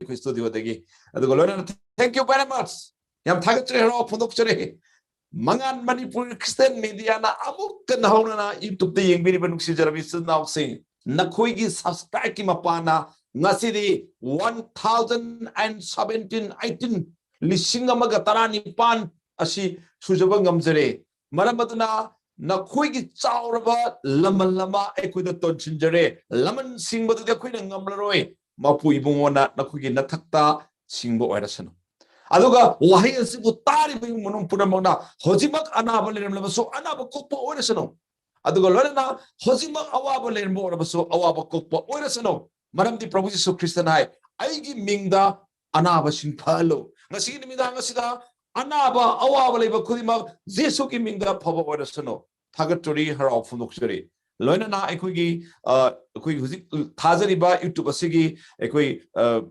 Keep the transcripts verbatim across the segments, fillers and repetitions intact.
ꯑꯩꯈꯣꯏ ꯁ꯭ꯇꯨꯗꯤꯑꯣꯗꯒꯤ꯫ ꯑꯗꯨꯒ ꯂꯣꯏꯅꯅ thank you very much, ꯌꯥꯝ ꯊꯥꯒꯠꯆꯔꯤ, ꯍꯔꯥꯎ ꯐꯣꯡꯗꯣꯛꯆꯔꯤ꯫ ꯃꯉꯥꯟ ꯃꯅꯤꯄꯨꯔ ꯈ꯭ꯔꯤꯁꯇꯤꯌꯥꯟ ꯃꯦꯗꯤꯌꯥꯅ ꯑꯃꯨꯛꯀ ꯅꯧꯍꯧꯅꯅ YouTube-ꯇ ꯌꯦꯡꯕꯤꯔꯤꯕ ꯅꯨꯡꯁꯤꯖꯔꯕ ꯏꯆꯤꯜ ꯏꯅꯥꯎꯁꯤꯡ, ꯅꯈꯣꯏꯒꯤ subscribe-ꯀꯤ ꯃꯄꯥꯟꯅ ꯉꯁꯤꯗꯤ one thousand and seventeen, eighteen, ꯂꯤꯁꯤꯡ ꯑꯃꯒ ꯇꯔꯥꯅꯤꯄꯥꯟ ꯑꯁꯤ ꯁꯨꯖꯕ ꯉꯝꯖꯔꯦ꯫ ꯃꯔꯝ ꯑꯗꯨꯅ ꯅꯈꯣꯏꯒꯤ ꯆꯥꯎꯔꯕ ꯂꯃꯟ ꯑꯃ ꯑꯩꯈꯣꯏꯗ ꯇꯣꯟꯁꯤꯟꯖꯔꯦ꯫ ꯂꯃꯟ ꯁꯤꯡꯕꯗꯨꯗꯤ ꯑꯩꯈꯣꯏꯅ ꯉꯝꯂꯔꯣꯏ꯫ ꯃꯄꯨ ꯏꯕꯨꯡꯉꯣꯅ ꯅꯈꯣꯏꯒꯤ ꯅꯊꯛꯇ ꯁꯤꯡꯕ ꯑꯣꯏꯔꯁꯅꯨ꯫ ꯑꯗꯨꯒ ꯋꯥꯍꯩ ꯑꯁꯤꯕꯨ ꯇꯥꯔꯤꯕ ꯏꯃꯨꯡ ꯃꯅꯨꯡ ꯄꯨꯝꯅꯃꯛꯅ ꯍꯧꯖꯤꯛꯃꯛ ꯑꯅꯥꯕ ꯂꯩꯔꯝꯂꯕꯁꯨ ꯑꯅꯥꯕ ꯀꯣꯛꯄ ꯑꯣꯏꯔꯁꯅꯨ꯫ ꯑꯗꯨꯒ ꯂꯣꯏꯅꯅ ꯍꯧꯖꯤꯛꯃꯛ ꯑꯋꯥꯕ ꯂꯩꯔꯝꯕ ꯑꯣꯏꯔꯕꯁꯨ ꯑꯋꯥꯕ ꯀꯣꯛꯄ ꯑꯣꯏꯔꯁꯅꯨ꯫ ꯃꯔꯝꯗꯤ ꯄ꯭ꯔꯚꯨ ꯖꯤꯁꯨ ꯈ꯭ꯔꯤꯁꯇꯅ ꯍꯥꯏ, "ꯑꯩꯒꯤ ꯃꯤꯡꯗ ꯑꯅꯥꯕꯁꯤꯡ ꯐꯍꯜꯂꯨ"꯫ ꯉꯁꯤꯒꯤ ꯅꯨꯃꯤꯗꯥꯡ ꯑꯁꯤꯗ ꯑꯅꯥꯕ ꯑꯋꯥꯕ ꯂꯩꯕ ꯈꯨꯗꯤꯡꯃꯛ ꯖꯤꯁꯨꯒꯤ ꯃꯤꯡꯗ ꯐꯕ ꯑꯣꯏꯔꯁꯅꯨ꯫ ꯊꯥꯒꯠꯆꯔꯤ, ꯍꯔꯥꯎ ꯐꯣꯡꯗꯣꯛꯆꯔꯤ꯫ ꯂꯣꯏꯅꯅ ꯑꯩꯈꯣꯏꯒꯤ, ꯑ, ꯑꯩꯈꯣꯏ ꯍꯧꯖꯤꯛ ꯊꯥꯖꯔꯤꯕ YouTube ꯑꯁꯤꯒꯤ ꯑꯩꯈꯣꯏ, ꯑ,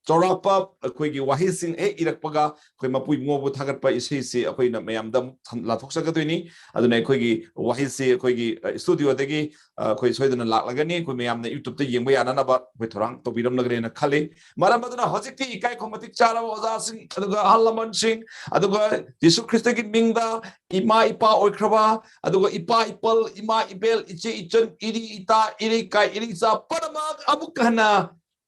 ꯆꯥꯎꯔꯥꯛꯄ ꯑꯩꯈꯣꯏꯒꯤ ꯋꯥꯍꯩꯁꯤꯡ ꯍꯦꯛ ꯏꯔꯛꯄꯒ ꯑꯩꯈꯣꯏ ꯃꯄꯨ ꯏꯕꯨꯡꯉꯣꯕꯨ ꯊꯥꯒꯠꯄ ꯏꯁꯩꯁꯤ ꯑꯩꯈꯣꯏꯅ ꯃꯌꯥꯝꯗ ꯑꯃꯨꯛ ꯊꯝ-, ꯂꯥꯟꯊꯣꯛꯆꯒꯗꯣꯏꯅꯤ꯫ ꯑꯗꯨꯅ ꯑꯩꯈꯣꯏꯒꯤ ꯋꯥꯍꯩꯁꯤ ꯑꯩꯈꯣꯏꯒꯤ, ꯑ, ꯁ꯭ꯇꯨꯗꯤꯑꯣꯗꯒꯤ, ꯑ, ꯑꯩꯈꯣꯏ ꯁꯣꯏꯗꯅ ꯂꯥꯛꯂꯒꯅꯤ꯫ ꯑꯩꯈꯣꯏ ꯃꯌꯥꯝꯅ YouTube-ꯇ ꯌꯦꯡꯕ ꯌꯥꯅꯅꯕ ꯑꯩꯈꯣꯏ ꯊꯧꯔꯥꯡ ꯇꯧꯕꯤꯔꯝꯂꯒꯅꯦꯅ ꯈꯜꯂꯤ꯫ ꯃꯔꯝ ꯑꯗꯨꯅ ꯍꯧꯖꯤꯛꯇꯤ ꯏꯀꯥꯏ ꯈꯨꯝ ꯃꯇꯤꯛ ꯆꯥꯔꯕ ꯑꯣꯖꯥꯁꯤꯡ, ꯑꯗꯨꯒ ꯑꯍꯜ ꯂꯃꯟꯁꯤꯡ, ꯑꯗꯨꯒ ꯌꯤꯁꯨ ꯈ꯭ꯔꯤꯁꯇꯒꯤ ꯃꯤꯡꯗ ꯏꯃꯥ ꯏꯄꯥ ꯑꯣꯏꯈ꯭ꯔꯕ, ꯑꯗꯨꯒ ꯏꯄꯥ ꯏꯄꯜ, ꯏꯃꯥ ꯏꯕꯦꯜ, ꯏꯆꯦ ꯏꯆꯟ, ꯏꯔꯤ ꯏꯇꯥ, ꯏꯔꯩꯀꯥꯏ ꯏꯔꯩꯆꯥ ꯄꯨꯝꯅꯃꯛ ꯑꯃꯨꯛꯀ ꯍꯟꯅ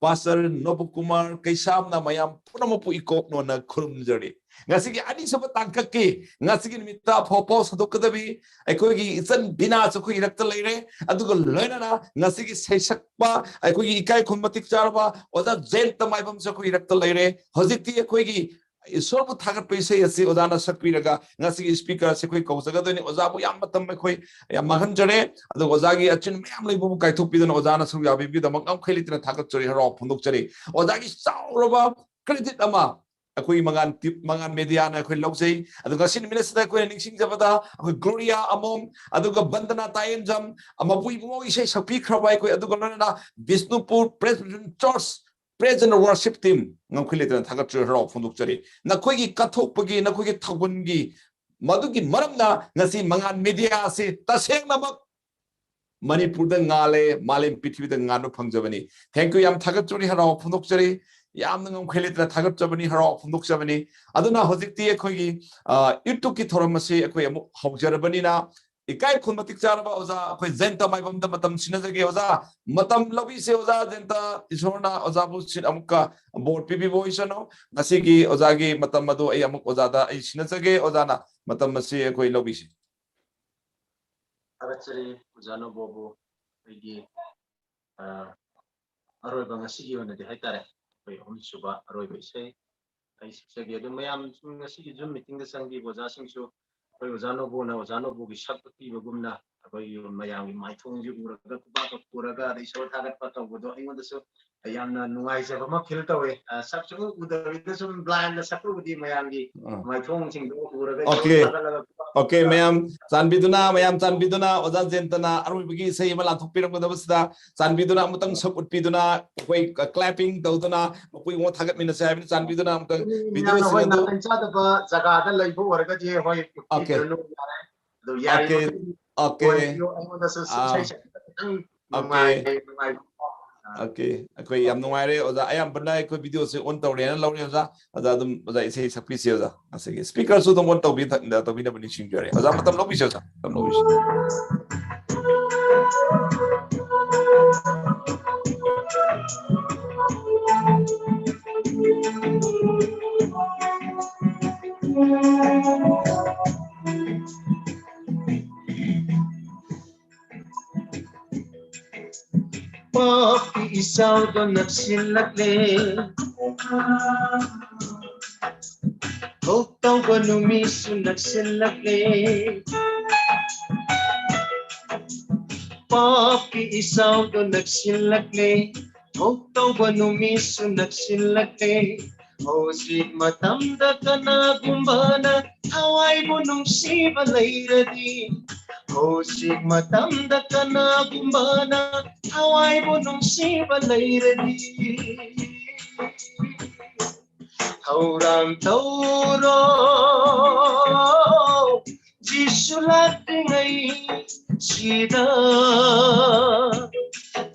ꯄꯥꯁꯇꯔ ꯅꯣꯕꯨꯀꯨꯃꯥꯔ ꯀꯩꯁꯥꯝꯅ ꯃꯌꯥꯝ ꯄꯨꯝꯅꯃꯛꯄꯨ ꯏꯀꯣꯛ ꯅꯣꯟꯅ ꯈꯨꯔꯨꯝꯖꯔꯤ꯫ ꯉꯁꯤꯒꯤ ꯑꯅꯤꯁꯨꯕ ꯇꯥꯡꯀꯛꯀꯤ ꯉꯁꯤꯒꯤ ꯅꯨꯃꯤꯠꯇ ꯑꯐꯥꯎ ꯄꯥꯎ ꯁꯟꯗꯣꯛꯀꯗꯕꯤ ꯑꯩꯈꯣꯏꯒꯤ ꯏꯆꯟ ꯕꯤꯅꯥꯁꯨ ꯑꯩꯈꯣꯏ ꯏꯔꯛꯇ ꯂꯩꯔꯦ꯫ ꯑꯗꯨꯒ ꯂꯣꯏꯅꯅ ꯉꯁꯤꯒꯤ ꯁꯩꯁꯛꯄ ꯑꯩꯈꯣꯏꯒꯤ ꯏꯀꯥꯏ ꯈꯨꯝ ꯃꯇꯤꯛ ꯆꯥꯔꯕ ꯑꯣꯖꯥ ꯖꯌꯟꯇ ꯃꯥꯏꯕꯝꯁꯨ ꯑꯩꯈꯣꯏ ꯏꯔꯛꯇ ꯂꯩꯔꯦ꯫ ꯍꯧꯖꯤꯛꯇꯤ ꯑꯩꯈꯣꯏꯒꯤ ꯏꯁꯣꯔꯕꯨ ꯊꯥꯒꯠꯄ ꯏꯁꯩ ꯑꯁꯤ ꯑꯣꯖꯥꯅ ꯁꯛꯄꯤꯔꯒ ꯉꯁꯤꯒꯤ speaker ꯑꯁꯤ ꯑꯩꯈꯣꯏ ꯀꯧꯖꯒꯗꯣꯏꯅꯤ꯫ ꯑꯣꯖꯥꯕꯨ ꯌꯥꯝ ꯃꯇꯝ ꯑꯩꯈꯣꯏ ꯌꯥꯝ ꯃꯥꯡꯍꯟꯖꯔꯦ꯫ ꯑꯗꯨꯒ ꯑꯣꯖꯥꯒꯤ ꯑꯆꯤꯟ ꯃꯌꯥꯝ ꯂꯩꯕꯕꯨ ꯀꯥꯏꯊꯣꯛꯄꯤꯗꯨꯅ ꯑꯣꯖꯥꯅ ꯁꯔꯨꯛ ꯌꯥꯕꯤꯕꯒꯤꯗꯃꯛ ꯉꯝꯈꯩ ꯂꯩꯇꯅ ꯊꯥꯒꯠꯆꯔꯤ, ꯍꯔꯥꯎ ꯐꯣꯡꯗꯣꯛꯆꯔꯤ꯫ ꯑꯣꯖꯥꯒꯤ ꯆꯥꯎꯔꯕ credit ꯑꯃ ꯑꯩꯈꯣꯏꯒꯤ ꯃꯉꯥꯟ ꯇꯤ-, ꯃꯉꯥꯟ ꯃꯦꯗꯤꯌꯥꯅ ꯑꯩꯈꯣꯏ ꯂꯧꯖꯩ꯫ ꯑꯗꯨꯒ ꯉꯁꯤ ꯅꯨꯃꯤꯠ ꯑꯁꯤꯗ ꯑꯩꯈꯣꯏꯅ ꯅꯤꯡꯁꯤꯡꯖꯕꯗ ꯑꯩꯈꯣꯏ ꯒ꯭ꯂꯣꯔꯤꯌꯥ ꯑꯃꯣꯝ, ꯑꯗꯨꯒ ꯕꯟꯗꯅꯥ ꯇꯥꯌꯦꯟꯖꯝ, ꯃꯄꯨ ꯏꯕꯨꯡꯉꯣꯒꯤ ꯏꯁꯩ ꯁꯛꯄꯤꯈ꯭ꯔꯕ ꯑꯩꯈꯣꯏ, ꯑꯗꯨꯒ ꯂꯣꯏꯅꯅ Bishnupur Presbyterian Church Praise and Worship Team ꯉꯝꯈꯩ ꯂꯩꯇꯅ ꯊꯥꯒꯠꯆꯔꯤ, ꯍꯔꯥꯎ ꯐꯣꯡꯗꯣꯛꯆꯔꯤ꯫ ꯅꯈꯣꯏꯒꯤ ꯀꯠꯊꯣꯛꯄꯒꯤ, ꯅꯈꯣꯏꯒꯤ ꯊꯧꯒꯜꯒꯤ ꯃꯗꯨꯒꯤ ꯃꯔꯝꯅ ꯉꯁꯤ ꯃꯉꯥꯟ ꯃꯦꯗꯤꯌꯥ ꯑꯁꯤ ꯇꯁꯦꯡꯅꯃꯛ ꯃꯅꯤꯄꯨꯔꯗ ꯉꯥꯜꯂꯦ, ꯃꯥꯂꯦꯝ ꯄ꯭ꯔꯤꯊꯤꯕꯤꯗ ꯉꯥꯟꯕ ꯐꯪꯖꯕꯅꯤ꯫ Thank you, ꯌꯥꯝ ꯊꯥꯒꯠꯆꯔꯤ, ꯍꯔꯥꯎ ꯐꯣꯡꯗꯣꯛꯆꯔꯤ꯫ ꯌꯥꯝꯅ ꯉꯝꯈꯩ ꯂꯩꯇꯅ ꯊꯥꯒꯠꯆꯕꯅꯤ, ꯍꯔꯥꯎ ꯐꯣꯡꯗꯣꯛꯆꯕꯅꯤ꯫ ꯑꯗꯨꯅ ꯍꯧꯖꯤꯛꯇꯤ ꯑꯩꯈꯣꯏꯒꯤ, ꯑ, YouTubeꯀꯤ ꯊꯧꯔꯝ ꯑꯁꯤ ꯑꯩꯈꯣꯏ ꯑꯃꯨꯛ ꯍꯧꯖꯔꯕꯅꯤꯅ, ꯏꯀꯥꯏ ꯈꯨꯝ ꯃꯇꯤꯛ ꯆꯥꯔꯕ ꯑꯣꯖꯥ ꯑꯩꯈꯣꯏ ꯖꯌꯟꯇ ꯃꯥꯏꯕꯝꯗ ꯃꯇꯝ ꯁꯤꯟꯅꯖꯒꯦ꯫ ꯑꯣꯖꯥ, ꯃꯇꯝ ꯂꯧꯕꯤꯁꯦ ꯑꯣꯖꯥ ꯖꯌꯟꯇ, ꯏꯁꯣꯔꯅ ꯑꯣꯖꯥꯕꯨ ꯁꯤ-, ꯑꯃꯨꯛꯀ ꯕꯣꯔ ꯄꯤꯕꯤꯕ ꯑꯣꯏꯁꯅꯨ꯫ ꯉꯁꯤꯒꯤ ꯑꯣꯖꯥꯒꯤ ꯃꯇꯝ ꯑꯗꯨ ꯑꯩ ꯑꯃꯨꯛ ꯑꯣꯖꯥꯗ ꯑꯩ ꯁꯤꯟꯅꯖꯒꯦ꯫ ꯑꯣꯖꯥꯅ ꯃꯇꯝ ꯑꯁꯤ ꯑꯩꯈꯣꯏ ꯂꯧꯕꯤꯁꯤ꯫ ꯊꯥꯒꯠꯆꯔꯤ ꯑꯣꯖꯥ ꯅꯣꯕꯣꯕꯨ꯫ ꯑꯩꯒꯤ, ꯑ, ꯑꯔꯣꯏꯕ ꯉꯁꯤꯒꯤ ꯑꯣꯏꯅꯗꯤ ꯍꯥꯏꯇꯥꯔꯦ, ꯑꯩꯈꯣꯏ ꯑꯍꯨꯝꯁꯨꯕ ꯑꯔꯣꯏꯕ ꯏꯁꯩ ꯑꯩ ꯁꯛꯆꯒꯦ꯫ ꯑꯗꯨ ꯃꯌꯥꯝ ꯁꯨꯝ ꯉꯁꯤꯒꯤ Zoom meetingꯗ ꯆꯪꯕꯤꯕ ꯑꯣꯖꯥꯁꯤꯡꯁꯨ ꯑꯩꯈꯣꯏ ꯑꯣꯖꯥ ꯅꯣꯕꯣꯅ ꯑꯣꯖꯥ ꯅꯣꯕꯣꯒꯤ ꯁꯛ ꯎꯠꯄꯤꯕꯒꯨꯝꯅ ꯑꯩꯈꯣꯏꯒꯤ ꯃꯌꯥꯝꯒꯤ ꯃꯥꯏꯊꯣꯡꯁꯤ ꯎꯔꯒ ꯈꯨꯕꯥꯛꯀ ꯈꯨꯔꯒ ꯑꯗꯩ ꯏꯁꯣꯔ ꯊꯥꯒꯠꯄ ꯇꯧꯕꯗꯣ ꯑꯩꯉꯣꯟꯗꯁꯨ ꯌꯥꯝꯅ ꯅꯨꯡꯉꯥꯏꯖꯕ ꯑꯃ feel ꯇꯧꯋꯦ꯫ ꯑ, ꯁꯛꯁꯨ ꯎꯗꯕꯤꯗ ꯁꯨꯝ blindꯗ ꯁꯛꯄꯕꯨꯗꯤ ꯃꯌꯥꯝꯒꯤ ꯑꯥ꯫ ꯃꯥꯏꯊꯣꯡꯁꯤꯡꯗꯣ ꯎꯔꯒ ꯏꯁꯣꯔ OK꯫ ꯊꯥꯒꯠꯂꯒ ꯈꯨꯕꯥꯛ OK, ꯈꯨꯔꯒ ꯃꯌꯥꯝ ꯆꯥꯟꯕꯤꯗꯨꯅ, ꯃꯌꯥꯝ ꯆꯥꯟꯕꯤꯗꯨꯅ ꯑꯣꯖꯥ ꯖꯌꯟꯇꯅ ꯑꯔꯣꯏꯕꯒꯤ ꯏꯁꯩ ꯑꯃ ꯂꯥꯟꯊꯣꯛꯄꯤꯔꯝꯒꯗꯕꯁꯤꯗ ꯆꯥꯟꯕꯤꯗꯨꯅ ꯑꯃꯨꯛꯇꯪ ꯁꯛ ꯎꯠꯄꯤꯗꯨꯅ ꯑꯩꯈꯣꯏ clapping ꯇꯧꯗꯨꯅ ꯃꯄꯨ ꯏꯕꯨꯡꯉꯣ ꯊꯥꯒꯠꯃꯤꯟꯅꯁꯦ ꯍꯥꯏꯕꯅꯤ꯫ ꯆꯥꯟꯕꯤꯗꯨꯅ ꯑꯃꯨꯛꯇꯪ ꯑꯗꯨ ꯃꯌꯥꯝꯅ videoꯁꯤꯡ ꯍꯣꯏ ꯑꯗꯨ ꯅꯥꯇꯩ ꯆꯥꯗꯕ ꯖꯒꯥꯗ ꯂꯩꯕ ꯑꯣꯏꯔꯒꯗꯤ ꯍꯣꯏ OK꯫ ꯎꯠꯄꯤꯗ꯭ꯔꯅꯨ ꯌꯥꯔꯦ꯫ ꯑꯗꯨ OK꯫ ꯌꯥꯔꯤꯕꯃꯈꯩ OK꯫ ꯑꯣꯏꯕꯤꯌꯨ, ꯑꯩꯉꯣꯟꯗꯁꯨ ꯁꯨꯝ ꯑꯥ꯫ ꯏꯁꯩ ꯁꯛꯄꯗ ꯈꯤꯇꯪ OK꯫ ꯅꯨꯡꯉꯥꯏ-, ꯅꯨꯡꯉꯥꯏꯕ꯫ ꯑꯥ꯫ OK꯫ ꯑꯩꯈꯣꯏ ꯌꯥꯝ ꯅꯨꯡꯉꯥꯏꯔꯦ ꯑꯣꯖꯥ꯫ ꯑꯌꯥꯝꯕꯅ ꯑꯩꯈꯣꯏ videoꯁꯦ on ꯇꯧꯔꯦꯅ ꯂꯧꯔꯦ ꯑꯣꯖꯥ꯫ ꯑꯣꯖꯥ ꯑꯗꯨꯝ ꯑꯣꯖꯥ ꯏꯁꯩ ꯁꯛꯄꯤꯁꯤ ꯑꯣꯖꯥ꯫ ꯉꯁꯤꯒꯤ speakerꯁꯨ ꯑꯗꯨꯝ on ꯇꯧꯕꯤ-, ꯇꯧꯕꯤꯅꯕ ꯅꯤꯡꯁꯤꯡꯖꯔꯤ꯫ ꯑꯣꯖꯥ ꯃꯇꯝ ꯂꯧꯕꯤꯁꯤ ꯑꯣꯖꯥ꯫ ꯃꯇꯝ ꯂꯧꯕꯤꯁꯤ꯫ ꯄꯥꯞꯀꯤ ꯏꯆꯥꯎꯗꯣ ꯅꯛꯁꯤꯜꯂꯛꯂꯦ꯫ ꯊꯣꯛꯇꯧꯕ ꯅꯨꯃꯤꯠꯁꯨ ꯅꯛꯁꯤꯜꯂꯛꯂꯦ꯫ ꯄꯥꯞꯀꯤ ꯏꯆꯥꯎꯗꯣ ꯅꯛꯁꯤꯜꯂꯛꯂꯦ꯫ ꯊꯣꯛꯇꯧꯕ ꯅꯨꯃꯤꯠꯁꯨ ꯅꯛꯁꯤꯜꯂꯛꯂꯦ꯫ ꯍꯧꯖꯤꯛ ꯃꯇꯝꯗ ꯀꯅꯥꯒꯨꯝꯕꯅ ꯊꯋꯥꯏꯕꯨ ꯅꯨꯡꯁꯤꯕ ꯂꯩꯔꯗꯤ, ꯍꯧꯖꯤꯛ ꯃꯇꯝꯗ ꯀꯅꯥꯒꯨꯝꯕꯅ ꯊꯋꯥꯏꯕꯨ ꯅꯨꯡꯁꯤꯕ ꯂꯩꯔꯗꯤ, ꯊꯧꯔꯥꯡ ꯇꯧꯔꯣ꯫ ꯖꯤꯁꯨ ꯂꯥꯛꯇ꯭ꯔꯤꯉꯩꯁꯤꯗ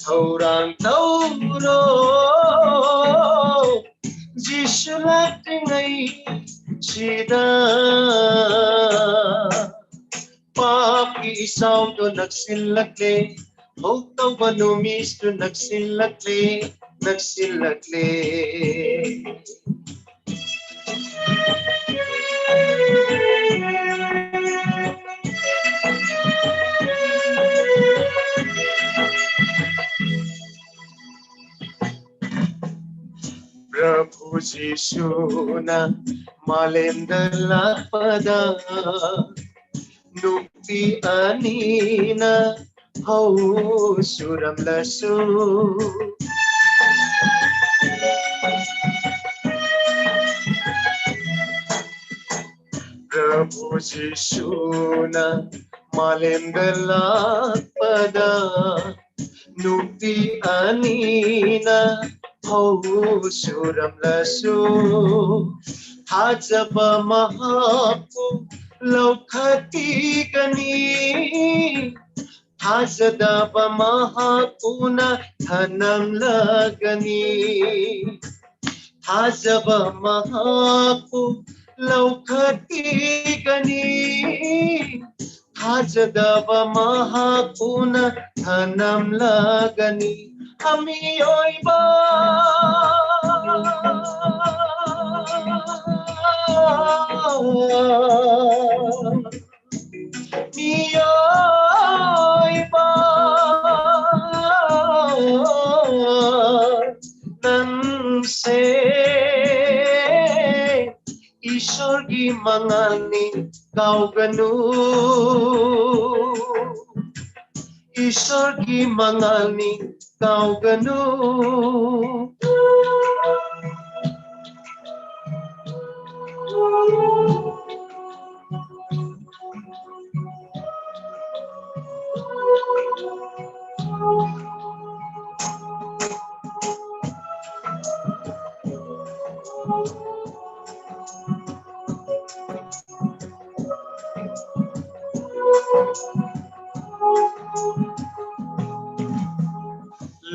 ꯊꯧꯔꯥꯡ ꯇꯧꯔꯣ꯫ ꯂꯥꯛꯇ꯭ꯔꯤꯉꯩꯁꯤꯗ ꯄꯥꯞꯀꯤ ꯏꯆꯥꯎꯗꯣ ꯅꯛꯁꯤꯜꯂꯛꯂꯦ, ꯍꯧꯇꯧꯕ ꯅꯨꯃꯤꯠꯁꯨ ꯅꯛꯁꯤꯜꯂꯛꯂꯦ, ꯅꯛꯁꯤꯜꯂꯛꯂꯦ꯫ ꯄ꯭ꯔꯚꯨ ꯖꯤꯁꯨꯅ ꯃꯥꯂꯦꯝꯗ ꯂꯥꯛꯄꯗ ꯅꯨꯄꯤ ꯑꯅꯤꯅ ꯐꯧ ꯁꯨꯔꯝꯂꯁꯨ, ꯄ꯭ꯔꯚꯨ ꯖꯤꯁꯨꯅ ꯃꯥꯂꯦꯝꯗ ꯂꯥꯛꯄꯗ ꯅꯨꯄꯤ ꯑꯅꯤꯅ ꯐꯧ ꯁꯨꯔꯝꯂꯁꯨ, ꯊꯥꯖꯕ ꯃꯍꯥꯛꯄꯨ ꯂꯧꯈꯠꯄꯤꯒꯅꯤ꯫ ꯊꯥꯖꯗꯕ ꯃꯍꯥꯛꯄꯨꯅ ꯊꯅꯝꯂꯒꯅꯤ꯫ ꯊꯥꯖꯕ ꯃꯍꯥꯛꯄꯨ ꯂꯧꯈꯠꯄꯤꯒꯅꯤ꯫ ꯊꯥꯖꯗꯕ ꯃꯍꯥꯛꯄꯨꯅ ꯊꯅꯝꯂꯒꯅꯤ꯫ ꯑꯃꯤꯑꯣꯏꯕ ꯃꯤꯑꯣꯏꯕ ꯅꯪꯁꯦ ꯏꯁꯣꯔꯒꯤ ꯃꯉꯥꯜꯅꯤ, ꯀꯥꯎꯒꯅꯨ꯫ ꯏꯁꯣꯔꯒꯤ ꯃꯉꯥꯜꯅꯤ, ꯀꯥꯎꯒꯅꯨ꯫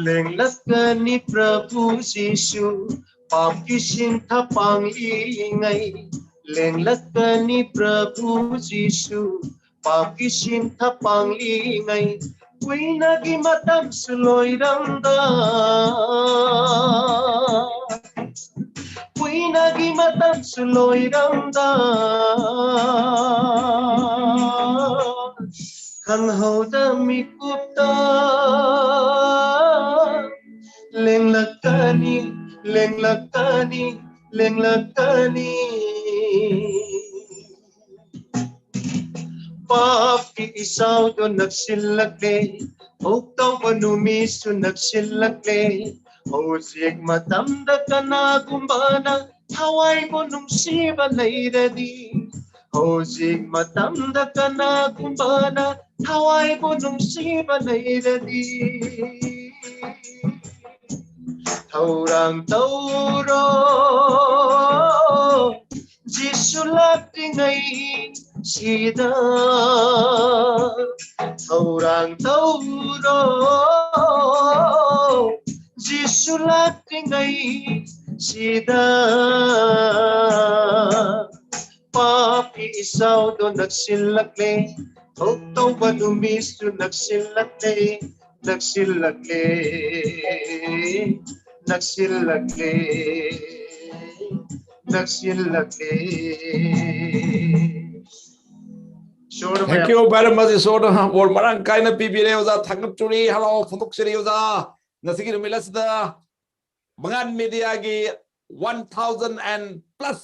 ꯂꯦꯡꯂꯛꯀꯅꯤ ꯄ꯭ꯔꯚꯨ ꯖꯤꯁꯨ, ꯄꯥꯞꯀꯤ ꯁꯤꯟꯊꯥ ꯄꯥꯡꯂꯤꯉꯩ ꯂꯦꯡꯂꯛꯀꯅꯤ ꯄ꯭ꯔꯚꯨ ꯖꯤꯁꯨ꯫ ꯄꯥꯞꯀꯤ ꯁꯤꯟꯊꯥ ꯄꯥꯡꯂꯤꯉꯩ ꯀꯨꯏꯅꯒꯤ ꯃꯇꯝꯁꯨ ꯂꯣꯏꯔꯝꯗ, ꯀꯨꯏꯅꯒꯤ ꯃꯇꯝꯁꯨ ꯂꯣꯏꯔꯝꯗ, ꯈꯪꯍꯧꯗ ꯃꯤꯀꯨꯞꯇ ꯂꯦꯡꯂꯛꯀꯅꯤ, ꯂꯦꯡꯂꯛꯀꯅꯤ, ꯂꯦꯡꯂꯛꯀꯅꯤ꯫ ꯄꯥꯞꯀꯤ ꯏꯆꯥꯎꯗꯣ ꯅꯛꯁꯤꯜꯂꯛꯂꯦ, ꯊꯣꯛꯇꯧꯕ ꯅꯨꯃꯤꯠꯁꯨ ꯅꯛꯁꯤꯜꯂꯛꯂꯦ꯫ ꯍꯧꯖꯤꯛ ꯃꯇꯝꯗ ꯀꯅꯥꯒꯨꯝꯕꯅ ꯊꯋꯥꯏꯕꯨ ꯅꯨꯡꯁꯤꯕ ꯂꯩꯔꯗꯤ, ꯍꯧꯖꯤꯛ ꯃꯇꯝꯗ ꯀꯅꯥꯒꯨꯝꯕꯅ ꯊꯋꯥꯏꯕꯨ ꯅꯨꯡꯁꯤꯕ ꯂꯩꯔꯗꯤ, ꯊꯧꯔꯥꯡ ꯇꯧꯔꯣ, ꯖꯤꯁꯨ ꯂꯥꯛꯇ꯭ꯔꯤꯉꯩꯁꯤꯗ ꯊꯧꯔꯥꯡ ꯇꯧꯔꯣ, ꯖꯤꯁꯨ ꯂꯥꯛꯇ꯭ꯔꯤꯉꯩꯁꯤꯗ ꯄꯥꯞꯀꯤ ꯏꯆꯥꯎꯗꯣ ꯅꯛꯁꯤꯜꯂꯛꯂꯦ, ꯊꯣꯛꯇꯧꯕ ꯅꯨꯃꯤꯠꯁꯨ ꯅꯛꯁꯤꯜꯂꯛꯂꯦ, ꯅꯛꯁꯤꯜꯂꯛꯂꯦ, ꯅꯛꯁꯤꯜꯂꯛꯂꯦ, ꯅꯛꯁꯤꯜꯂꯛꯂꯦ꯫ ꯏꯁꯣꯔꯅ Thank you very much. ꯏꯁꯣꯔꯅ ꯕꯣꯔ ꯃꯔꯥꯡ ꯀꯥꯏꯅ ꯄꯤꯕꯤꯔꯦ ꯑꯣꯖꯥ, ꯊꯥꯒꯠꯆꯔꯤ, ꯍꯔꯥꯎ ꯐꯣꯡꯗꯣꯛꯆꯔꯤ ꯑꯣꯖꯥ꯫ ꯉꯁꯤꯒꯤ ꯅꯨꯃꯤꯠ ꯑꯁꯤꯗ ꯃꯉꯥꯟ ꯃꯦꯗꯤꯌꯥꯒꯤ one thousand and plus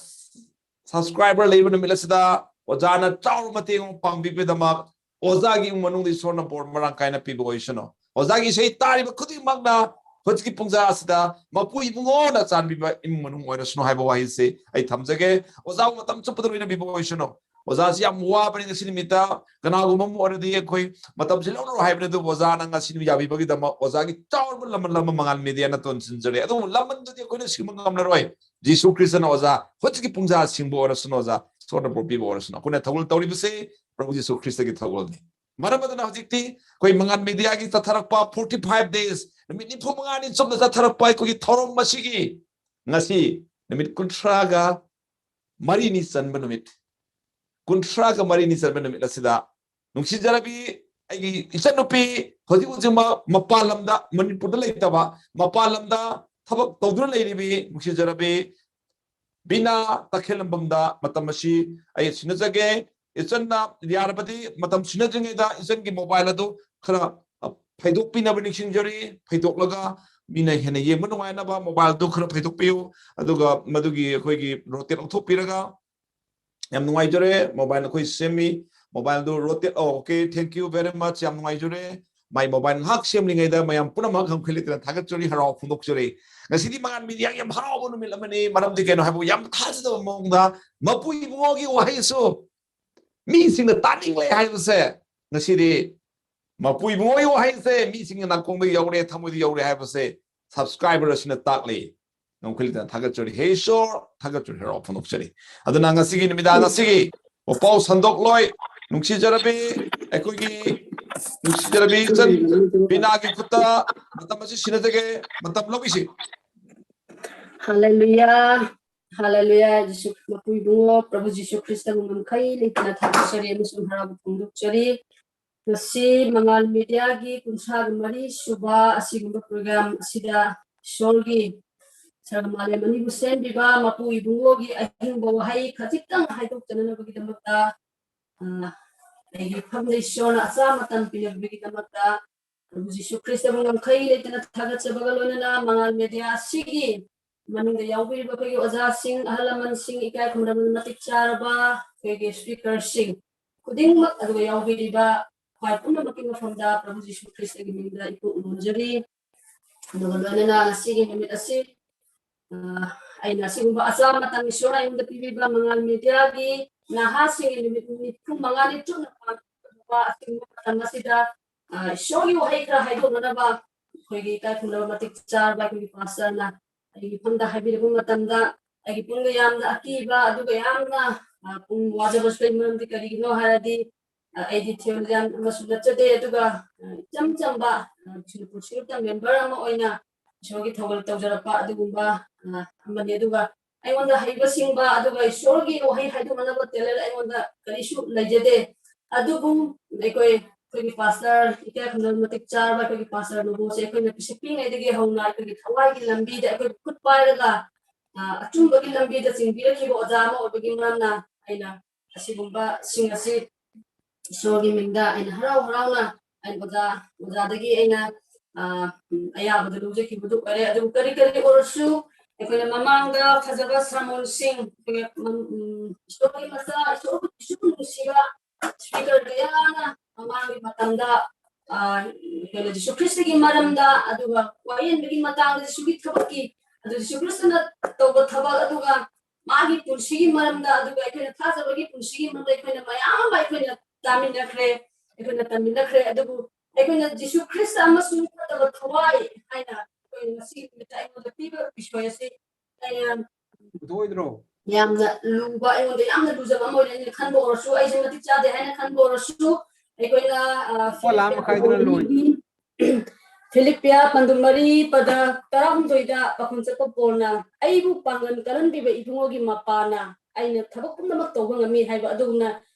subscriber ꯂꯩꯕ ꯅꯨꯃꯤꯠ ꯑꯁꯤꯗ ꯑꯣꯖꯥꯅ ꯆꯥꯎꯔꯕ ꯃꯇꯦꯡ ꯄꯥꯡꯕꯤꯕꯒꯤꯗꯃꯛ ꯑꯣꯖꯥꯒꯤ ꯏꯃꯨꯡ ꯃꯅꯨꯡꯗ ꯏꯁꯣꯔꯅ ꯕꯣꯔ ꯃꯔꯥꯡ ꯀꯥꯏꯅ ꯄꯤꯕ ꯑꯣꯏꯁꯅꯨ꯫ ꯑꯣꯖꯥꯒꯤ ꯏꯁꯩ ꯇꯥꯔꯤꯕ ꯈꯨꯗꯤꯡꯃꯛꯅ ꯍꯧꯖꯤꯛꯀꯤ ꯄꯨꯡꯖꯥ ꯑꯁꯤꯗ ꯃꯄꯨ ꯏꯕꯨꯡꯉꯣꯅ ꯆꯥꯟꯕꯤꯕ ꯏꯃꯨꯡ ꯃꯅꯨꯡ ꯑꯣꯏꯔꯁꯅꯨ ꯍꯥꯏꯕ ꯋꯥꯍꯩꯁꯦ ꯑꯩ ꯊꯝꯖꯒꯦ꯫ ꯑꯣꯖꯥꯕꯨ ꯃꯇꯝ ꯆꯨꯞꯄꯗ ꯂꯣꯏꯅꯕꯤꯕ ꯑꯣꯏꯁꯅꯨ꯫ ꯑꯣꯖꯥꯁꯤ ꯌꯥꯝ ꯋꯥꯕꯅꯤ ꯉꯁꯤ ꯅꯨꯃꯤꯠꯇ꯫ ꯀꯅꯥꯒꯨꯝꯕ ꯑꯃ ꯑꯣꯏꯔꯗꯤ ꯑꯩꯈꯣꯏ ꯃꯇꯝꯁꯤ ꯂꯧꯔꯔꯣꯏ ꯍꯥꯏꯕꯅꯤ, ꯑꯗꯨꯕꯨ ꯑꯣꯖꯥꯅ ꯉꯁꯤ ꯌꯥꯕꯤꯕꯒꯤꯗꯃꯛ ꯑꯣꯖꯥꯒꯤ ꯆꯥꯎꯔꯕ ꯂꯃꯟ ꯑꯃ ꯃꯉꯥꯜ ꯃꯦꯗꯤꯌꯥꯅ ꯇꯣꯟꯁꯤꯟꯖꯔꯦ꯫ ꯑꯗꯨꯕꯨ ꯂꯃꯟꯗꯨꯗꯤ ꯑꯩꯈꯣꯏꯅ ꯁꯤꯡꯕ ꯉꯝꯂꯔꯣꯏ꯫ ꯖꯤꯁꯨ ꯈ꯭ꯔꯤꯁꯇꯅ ꯑꯣꯖꯥ ꯍꯧꯖꯤꯛꯀꯤ ꯄꯨꯡꯖꯥ ꯁꯤꯡꯕ ꯑꯣꯏꯔꯁꯅꯨ, ꯑꯣꯖꯥ ꯏꯁꯣꯔꯅ ꯕꯣꯔ ꯄꯤꯕ ꯑꯣꯏꯔꯁꯅꯨ꯫ ꯑꯩꯈꯣꯏꯅ ꯊꯧꯒꯜ ꯇꯧꯔꯤꯕꯁꯤ ꯄ꯭ꯔꯚꯨ ꯖꯤꯁꯨ ꯈ꯭ꯔꯤꯁꯇꯒꯤ ꯊꯧꯒꯜꯅꯤ꯫ ꯃꯔꯝ ꯑꯗꯨꯅ ꯍꯧꯖꯤꯛꯇꯤ ꯑꯩꯈꯣꯏ ꯃꯉꯥꯟ ꯃꯦꯗꯤꯌꯥꯒꯤ ꯆꯠꯊꯔꯛꯄ forty five days, ꯅꯨꯃꯤꯠ ꯅꯤꯐꯨ ꯃꯉꯥꯅꯤ ꯆꯨꯞꯅ ꯆꯠꯊꯔꯛꯄ ꯑꯩꯈꯣꯏꯒꯤ ꯊꯧꯔꯝ ꯑꯁꯤꯒꯤ ꯉꯁꯤ ꯅꯨꯃꯤꯠ ꯀꯨꯟꯊ꯭ꯔꯥꯒ ꯃꯔꯤꯅꯤ ꯆꯟꯕ ꯅꯨꯃꯤꯠ, ꯀꯨꯟꯊ꯭ꯔꯥꯒ ꯃꯔꯤꯅꯤ ꯆꯟꯕ ꯅꯨꯃꯤꯠ ꯑꯁꯤꯗ ꯅꯨꯡꯁꯤꯖꯔꯕꯤ ꯑꯩꯒꯤ ꯏꯆꯟꯅꯨꯄꯤ, ꯍꯧꯖꯤꯛ ꯍꯧꯖꯤꯛꯃꯛ ꯃꯄꯥꯟ ꯂꯝꯗ, ꯃꯅꯤꯄꯨꯔꯗ ꯂꯩꯇꯕ, ꯃꯄꯥꯟ ꯂꯝꯗ ꯊꯕꯛ ꯇꯧꯗꯨꯅ ꯂꯩꯔꯤꯕꯤ ꯅꯨꯡꯁꯤꯖꯔꯕꯤ ꯕꯤꯅꯥ ꯇꯈꯦꯜꯂꯝꯕꯝꯗ ꯃꯇꯝ ꯑꯁꯤ ꯑꯩ ꯁꯤꯟꯅꯖꯒꯦ꯫ ꯏꯆꯟꯅ ꯌꯥꯔꯕꯗꯤ ꯃꯇꯝ ꯁꯤꯟꯅꯗ꯭ꯔꯤꯉꯩꯗ ꯏꯆꯟꯒꯤ ꯃꯣꯕꯥꯏꯜ ꯑꯗꯨ ꯈꯔ, ꯑ, ꯐꯩꯗꯣꯛꯄꯤꯅꯕ ꯅꯤꯡꯁꯤꯡꯖꯔꯤ꯫ ꯐꯩꯗꯣꯛꯂꯒ ꯃꯤꯅ ꯍꯦꯟꯅ ꯌꯦꯡꯕ ꯅꯨꯡꯉꯥꯏꯅꯕ ꯃꯣꯕꯥꯏꯜꯗꯨ ꯈꯔ ꯐꯩꯗꯣꯛꯄꯤꯌꯨ꯫ ꯑꯗꯨꯒ ꯃꯗꯨꯒꯤ ꯑꯩꯈꯣꯏꯒꯤ ꯔꯣꯇꯦꯠ ꯂꯧꯊꯣꯛꯄꯤꯔꯒ, ꯌꯥꯝ ꯅꯨꯡꯉꯥꯏꯖꯔꯦ, ꯃꯣꯕꯥꯏꯜ ꯑꯩꯈꯣꯏ ꯁꯦꯝꯃꯤ, ꯃꯣꯕꯥꯏꯜꯗꯨ rotate, okay, thank you very much, ꯌꯥꯝ ꯅꯨꯡꯉꯥꯏꯖꯔꯦ꯫ ꯃꯥꯏ ꯃꯣꯕꯥꯏꯜ ꯉꯥꯏꯍꯥꯛ ꯁꯦꯝꯂꯤꯉꯩꯗ ꯃꯌꯥꯝ ꯄꯨꯝꯅꯃꯛ ꯈꯝꯈꯩ ꯂꯩꯇꯅ ꯊꯥꯒꯠꯆꯔꯤ, ꯍꯔꯥꯎ ꯐꯣꯡꯗꯣꯛꯆꯔꯤ꯫ ꯉꯁꯤꯗꯤ ꯃꯉꯥꯜ ꯃꯤꯗꯤꯌꯥꯒꯤ ꯌꯥꯝ ꯍꯔꯥꯎꯕ ꯅꯨꯃꯤꯠ ꯑꯃꯅꯤ꯫ ꯃꯔꯝꯗꯤ ꯀꯩꯅꯣ ꯍꯥꯏꯕꯕꯨ, ꯌꯥꯝ ꯊꯥꯖꯗꯕ ꯃꯑꯣꯡꯗ ꯃꯄꯨ ꯏꯕꯨꯡꯉꯣꯒꯤ ꯋꯥꯍꯩꯁꯨ ꯃꯤꯁꯤꯡꯅ ꯇꯥꯅꯤꯡꯂꯦ ꯍꯥꯏꯕꯁꯦ, ꯉꯁꯤꯗꯤ ꯃꯄꯨ ꯏꯕꯨꯡꯉꯣꯒꯤ ꯋꯥꯍꯩꯁꯦ ꯃꯤꯁꯤꯡꯒꯤ ꯅꯥꯀꯣꯡꯗ ꯌꯧꯔꯦ, ꯊꯃꯣꯏꯗ ꯌꯧꯔꯦ ꯍꯥꯏꯕꯁꯦ subscriber ꯑꯁꯤꯅ ꯇꯥꯛꯂꯤ꯫ ꯉꯝꯈꯩ ꯂꯩꯇꯅ ꯊꯥꯒꯠꯆꯔꯤ꯫ ꯍꯦ ꯏꯁꯣꯔ, ꯊꯥꯒꯠꯆꯔꯤ, ꯍꯔꯥꯎ ꯐꯣꯡꯗꯣꯛꯆꯔꯤ꯫ ꯑꯗꯨꯅ ꯉꯁꯤꯒꯤ ꯅꯨꯃꯤꯗꯥꯡ ꯑꯁꯤꯒꯤ ꯄꯥꯎ ꯁꯟꯗꯣꯛꯂꯣꯏ, ꯅꯨꯡꯁꯤꯖꯔꯕꯤ, ꯑꯩꯈꯣꯏꯒꯤ ꯅꯨꯡꯁꯤꯖꯔꯕꯤ ꯏꯆꯟ ꯕꯤꯅꯥꯒꯤ ꯈꯨꯠꯇ ꯃꯇꯝ ꯑꯁꯤ ꯁꯤꯟꯅꯖꯒꯦ, ꯃꯇꯝ ꯂꯧꯕꯤꯁꯤ꯫ ꯍꯥꯂꯦꯂꯨꯌꯥ, ꯍꯥꯂꯦꯂꯨꯌꯥ꯫ ꯖꯤꯁꯨ, ꯃꯄꯨ ꯏꯕꯨꯡꯉꯣ ꯄ꯭ꯔꯚꯨ ꯖꯤꯁꯨ ꯈ꯭ꯔꯤꯁꯇꯕꯨ ꯉꯝꯈꯩ ꯂꯩꯇꯅ ꯊꯥꯒꯠꯆꯔꯤ ꯑꯃꯁꯨꯡ ꯍꯔꯥꯎꯕ ꯐꯣꯡꯗꯣꯛꯆꯔꯤ꯫ ꯉꯁꯤ ꯃꯉꯥꯜ ꯃꯤꯗꯤꯌꯥꯒꯤ ꯀꯨꯟꯊ꯭ꯔꯥꯒ ꯃꯔꯤ ꯁꯨꯕ ꯑꯁꯤꯒꯨꯝꯕ ꯄ꯭ꯔꯣꯒ꯭ꯔꯥꯝ ꯑꯁꯤꯗ ꯏꯁꯣꯔꯒꯤ ꯁꯔꯒ ꯃꯥꯂꯦꯝ ꯑꯅꯤꯕꯨ ꯁꯦꯝꯕꯤꯕ ꯃꯄꯨ ꯏꯕꯨꯡꯉꯣꯒꯤ ꯑꯍꯤꯡꯕ ꯋꯥꯍꯩ ꯈꯖꯤꯛꯇꯪ ꯍꯥꯏꯗꯣꯛꯆꯅꯅꯕꯒꯤꯗꯃꯛꯇ, ꯑ, ꯑꯩꯒꯤ ꯐꯝꯗ ꯏꯁꯣꯔꯅ ꯑꯆꯥ ꯃꯇꯝ ꯄꯤꯔꯛꯄꯒꯤꯗꯃꯛꯇ ꯄ꯭ꯔꯚꯨ ꯖꯤꯁꯨ ꯈ꯭ꯔꯤꯁꯇꯕꯨ ꯉꯝꯈꯩ ꯂꯩꯇꯅ ꯊꯥꯒꯠꯆꯕꯒ ꯂꯣꯏꯅꯅ ꯃꯉꯥꯜ ꯃꯦꯗꯤꯌꯥ ꯑꯁꯤꯒꯤ ꯃꯅꯨꯡꯗ ꯌꯥꯎꯕꯤꯔꯤꯕ ꯑꯩꯈꯣꯏꯒꯤ ꯑꯣꯖꯥꯁꯤꯡ, ꯑꯍꯜ ꯂꯃꯟꯁꯤꯡ, ꯏꯀꯥꯏ ꯈꯨꯝꯅꯕ ꯃꯇꯤꯛ ꯆꯥꯔꯕ ꯑꯩꯈꯣꯏꯒꯤ ꯁ꯭ꯄꯤꯀꯔꯁꯤꯡ ꯈꯨꯗꯤꯡꯃꯛ, ꯑꯗꯨꯒ ꯌꯥꯎꯕꯤꯔꯤꯕ ꯈ꯭ꯋꯥꯏ ꯄꯨꯝꯅꯃꯛꯀꯤ ꯃꯐꯝꯗ ꯄ꯭ꯔꯚꯨ ꯖꯤꯁꯨ ꯈ꯭ꯔꯤꯁꯇꯒꯤ ꯃꯤꯡꯗ ꯏꯄꯨ ꯅꯣꯟꯖꯔꯤ꯫ ꯑꯗꯨꯒ ꯂꯣꯏꯅꯅ ꯉꯁꯤꯒꯤ ꯅꯨꯃꯤꯠ ꯑꯁꯤ, ꯑ, ꯑꯩꯅ ꯑꯁꯤꯒꯨꯝꯕ ꯑꯆꯥ ꯃꯇꯝ ꯏꯁꯣꯔꯅ ꯑꯩꯉꯣꯟꯗ ꯄꯤꯕꯤꯕ ꯃꯉꯥꯜ ꯃꯦꯗꯤꯌꯥꯒꯤ ꯅꯍꯥꯁꯤꯡꯒꯤ ꯅꯨꯃꯤꯠ ꯅꯤꯐꯨ ꯃꯉꯥꯅꯤ ꯆꯨꯞꯅ ꯄꯥꯡꯊꯣꯛꯄ ꯑꯁꯤꯒꯨꯝꯕ ꯃꯇꯝ ꯑꯁꯤꯗ, ꯑ, ꯏꯁꯣꯔꯒꯤ ꯋꯥꯍꯩ ꯈꯔ ꯍꯥꯏꯗꯣꯛꯅꯅꯕ ꯑꯩꯈꯣꯏꯒꯤ ꯏꯀꯥꯏ ꯈꯨꯝꯅꯕ ꯃꯇꯤꯛ ꯆꯥꯔꯕ ꯑꯩꯈꯣꯏꯒꯤ ꯄꯥꯁꯇꯔꯅ ꯑꯩꯒꯤ ꯐꯝꯗ ꯍꯥꯏꯕꯤꯔꯛꯄ ꯃꯇꯝꯗ, ꯑꯩꯒꯤ ꯄꯨꯛꯅꯤꯡꯗ ꯌꯥꯝꯅ ꯑꯀꯤꯕ, ꯑꯗꯨꯒ ꯌꯥꯝꯅ, ꯑ, ꯄꯨꯛꯅꯤꯡ ꯋꯥꯖꯕꯁꯨ ꯂꯩ꯫ ꯃꯔꯝꯗꯤ ꯀꯔꯤꯒꯤꯅꯣ ꯍꯥꯏꯔꯗꯤ, ꯑ, ꯑꯩꯗꯤ ꯊꯤꯑꯣꯂꯣꯖꯤꯌꯥꯟ ꯑꯃꯁꯨ ꯅꯠꯆꯗꯦ, ꯑꯗꯨꯒ, ꯑ, ꯏꯆꯝ ꯆꯝꯕ, ꯑ, ꯕꯤꯁꯅꯨꯄꯨꯔ ꯁꯤꯔꯨꯞꯇ ꯃꯦꯝꯕꯔ ꯑꯃ ꯑꯣꯏꯅ, ꯏꯁꯣꯔꯒꯤ ꯊꯧꯒꯜ ꯇꯧꯖꯔꯛꯄ ꯑꯗꯨꯒꯨꯝꯕ ꯑ, ꯑꯃꯅꯤ꯫ ꯑꯗꯨꯒ ꯑꯩꯉꯣꯟꯗ ꯍꯩꯕ ꯁꯤꯡꯕ ꯑꯗꯨꯒ ꯏꯁꯣꯔꯒꯤ ꯋꯥꯍꯩ ꯍꯥꯏꯗꯣꯛꯅꯅꯕ talent ꯑꯩꯉꯣꯟꯗ ꯀꯔꯤꯁꯨ ꯂꯩꯖꯗꯦ꯫ ꯑꯗꯨꯕꯨ ꯑꯩꯈꯣꯏ ꯑꯩꯈꯣꯏꯒꯤ ꯄꯥꯁꯇꯔ, ꯏꯀꯥꯏ ꯈꯨꯝꯅꯕ ꯃꯇꯤꯛ ꯆꯥꯔꯕ ꯑꯩꯈꯣꯏꯒꯤ ꯄꯥꯁꯇꯔ ꯅꯣꯕꯣꯁꯦ ꯑꯩꯈꯣꯏꯅ ꯄꯤꯁꯛ ꯄꯤꯛꯂꯤꯉꯩꯗꯒꯤ ꯍꯧꯅ ꯑꯩꯈꯣꯏꯒꯤ ꯊꯋꯥꯏꯒꯤ ꯂꯝꯕꯤꯗ ꯑꯩꯈꯣꯏ ꯈꯨꯠ ꯄꯥꯏꯔꯒ ꯑ, ꯑꯆꯨꯝꯕꯒꯤ ꯂꯝꯕꯤꯗ ꯆꯤꯡꯕꯤꯔꯛꯈꯤꯕ ꯑꯣꯖꯥ ꯑꯃ ꯑꯣꯏꯕꯒꯤ ꯃꯔꯝꯅ ꯑꯩꯅ ꯑꯁꯤꯒꯨꯝꯕꯁꯤꯡ ꯑꯁꯤ ꯏꯁꯣꯔꯒꯤ ꯃꯤꯡꯗ ꯑꯩꯅ ꯍꯔꯥꯎ ꯍꯔꯥꯎꯅ ꯑꯩꯅ ꯑꯣꯖꯥ ꯑꯣꯖꯥꯗꯒꯤ ꯑꯩꯅ ꯑ, ꯎꯝ, ꯑꯌꯥꯕꯗꯨ ꯂꯧꯖꯈꯤꯕꯗꯨ ꯑꯣꯏꯔꯦ꯫ ꯑꯗꯨꯕꯨ ꯀꯔꯤ ꯀꯔꯤ ꯑꯣꯏꯔꯁꯨ ꯑꯩꯈꯣꯏꯅ ꯃꯃꯥꯡꯗ ꯐꯖꯕ ꯁꯥꯃꯣꯟꯁꯤꯡ, ꯑꯩꯈꯣꯏꯅ ꯃꯝ- ꯎꯝ, ꯏꯁꯣꯔꯒꯤ ꯃꯆꯥ, ꯏꯁꯣꯔꯕꯨ ꯏꯁꯣꯔꯕꯨ ꯅꯨꯡꯁꯤꯕ speaker ꯀꯌꯥꯅ ꯃꯃꯥꯡꯒꯤ ꯃꯇꯝꯗ ꯑ, ꯑꯩꯈꯣꯏꯅ ꯖꯤꯁꯨ ꯈ꯭ꯔꯤꯁꯇꯒꯤ ꯃꯔꯝꯗ, ꯑꯗꯨꯒ ꯋꯥꯌꯦꯟꯕꯒꯤ ꯃꯇꯥꯡꯗ, ꯖꯤꯁꯨꯒꯤ ꯊꯕꯛꯀꯤ, ꯑꯗꯨ ꯖꯤꯁꯨ ꯈ꯭ꯔꯤꯁꯇꯅ ꯇꯧꯕ ꯊꯕꯛ, ꯑꯗꯨꯒ ꯃꯥꯒꯤ ꯄꯨꯟꯁꯤꯒꯤ ꯃꯔꯝꯗ, ꯑꯗꯨꯒ ꯑꯩꯈꯣꯏꯅ ꯊꯥꯖꯕꯒꯤ ꯄꯨꯟꯁꯤꯒꯤ ꯃꯔꯝꯗ ꯑꯩꯈꯣꯏꯅ ꯃꯌꯥꯝ ꯑꯃ ꯑꯩꯈꯣꯏꯅ ꯇꯥꯃꯤꯟꯅꯈ꯭ꯔꯦ, ꯑꯩꯈꯣꯏꯅ ꯇꯝꯃꯤꯟꯅꯈ꯭ꯔꯦ꯫ ꯑꯗꯨꯕꯨ ꯑꯩꯈꯣꯏꯅ ꯖꯤꯁꯨ ꯈ꯭ꯔꯤꯁꯇ ꯑꯃꯁꯨꯡ ꯐꯠꯇꯕ ꯊꯋꯥꯏ ꯍꯥꯏꯅ ꯑꯩꯈꯣꯏ ꯉꯁꯤ ꯅꯨꯃꯤꯠꯇ ꯑꯩꯉꯣꯟꯗ ꯄꯤꯕ ꯕꯤꯁꯣꯏ ꯑꯁꯤ ꯑꯩꯅ ꯄꯨꯊꯣꯛꯑꯣꯏꯗ꯭ꯔꯣ? ꯌꯥꯝꯅ ꯂꯨꯕ, ꯑꯩꯉꯣꯟꯗ ꯌꯥꯝꯅ ꯂꯨꯖꯕ ꯑꯃ ꯑꯣꯏꯅ ꯑꯩꯅ ꯈꯟꯕ ꯑꯣꯏꯔꯁꯨ, ꯑꯩꯁꯦ ꯃꯇꯤꯛ ꯆꯥꯗꯦ ꯍꯥꯏꯅ ꯈꯟꯕ ꯑꯣꯏꯔꯁꯨ, ꯑꯩꯈꯣꯏꯅ ꯑ, ꯂꯨꯄꯥ ꯂꯥꯈ ꯃꯈꯥꯏꯗꯨꯅ ꯂꯣꯏ꯫ ꯐꯤꯂꯤꯞꯄꯤꯌꯥ ꯄꯟꯗꯨ ꯃꯔꯤ ꯄꯗ ꯇꯔꯥꯍꯨꯝꯗꯣꯏꯗ ꯄꯥꯎꯈꯨꯝ ꯆꯠꯄ ꯄꯣꯜꯅ, "ꯑꯩꯕꯨ ꯄꯥꯡꯒꯜ ꯀꯜꯍꯟꯕꯤꯕ ꯏꯕꯨꯡꯉꯣꯒꯤ ꯃꯄꯥꯅ ꯑꯩꯅ ꯊꯕꯛ ꯄꯨꯝꯅꯃꯛ ꯇꯧꯕ ꯉꯝꯃꯤ" ꯍꯥꯏꯕ ꯑꯗꯨꯒꯨꯝꯅ,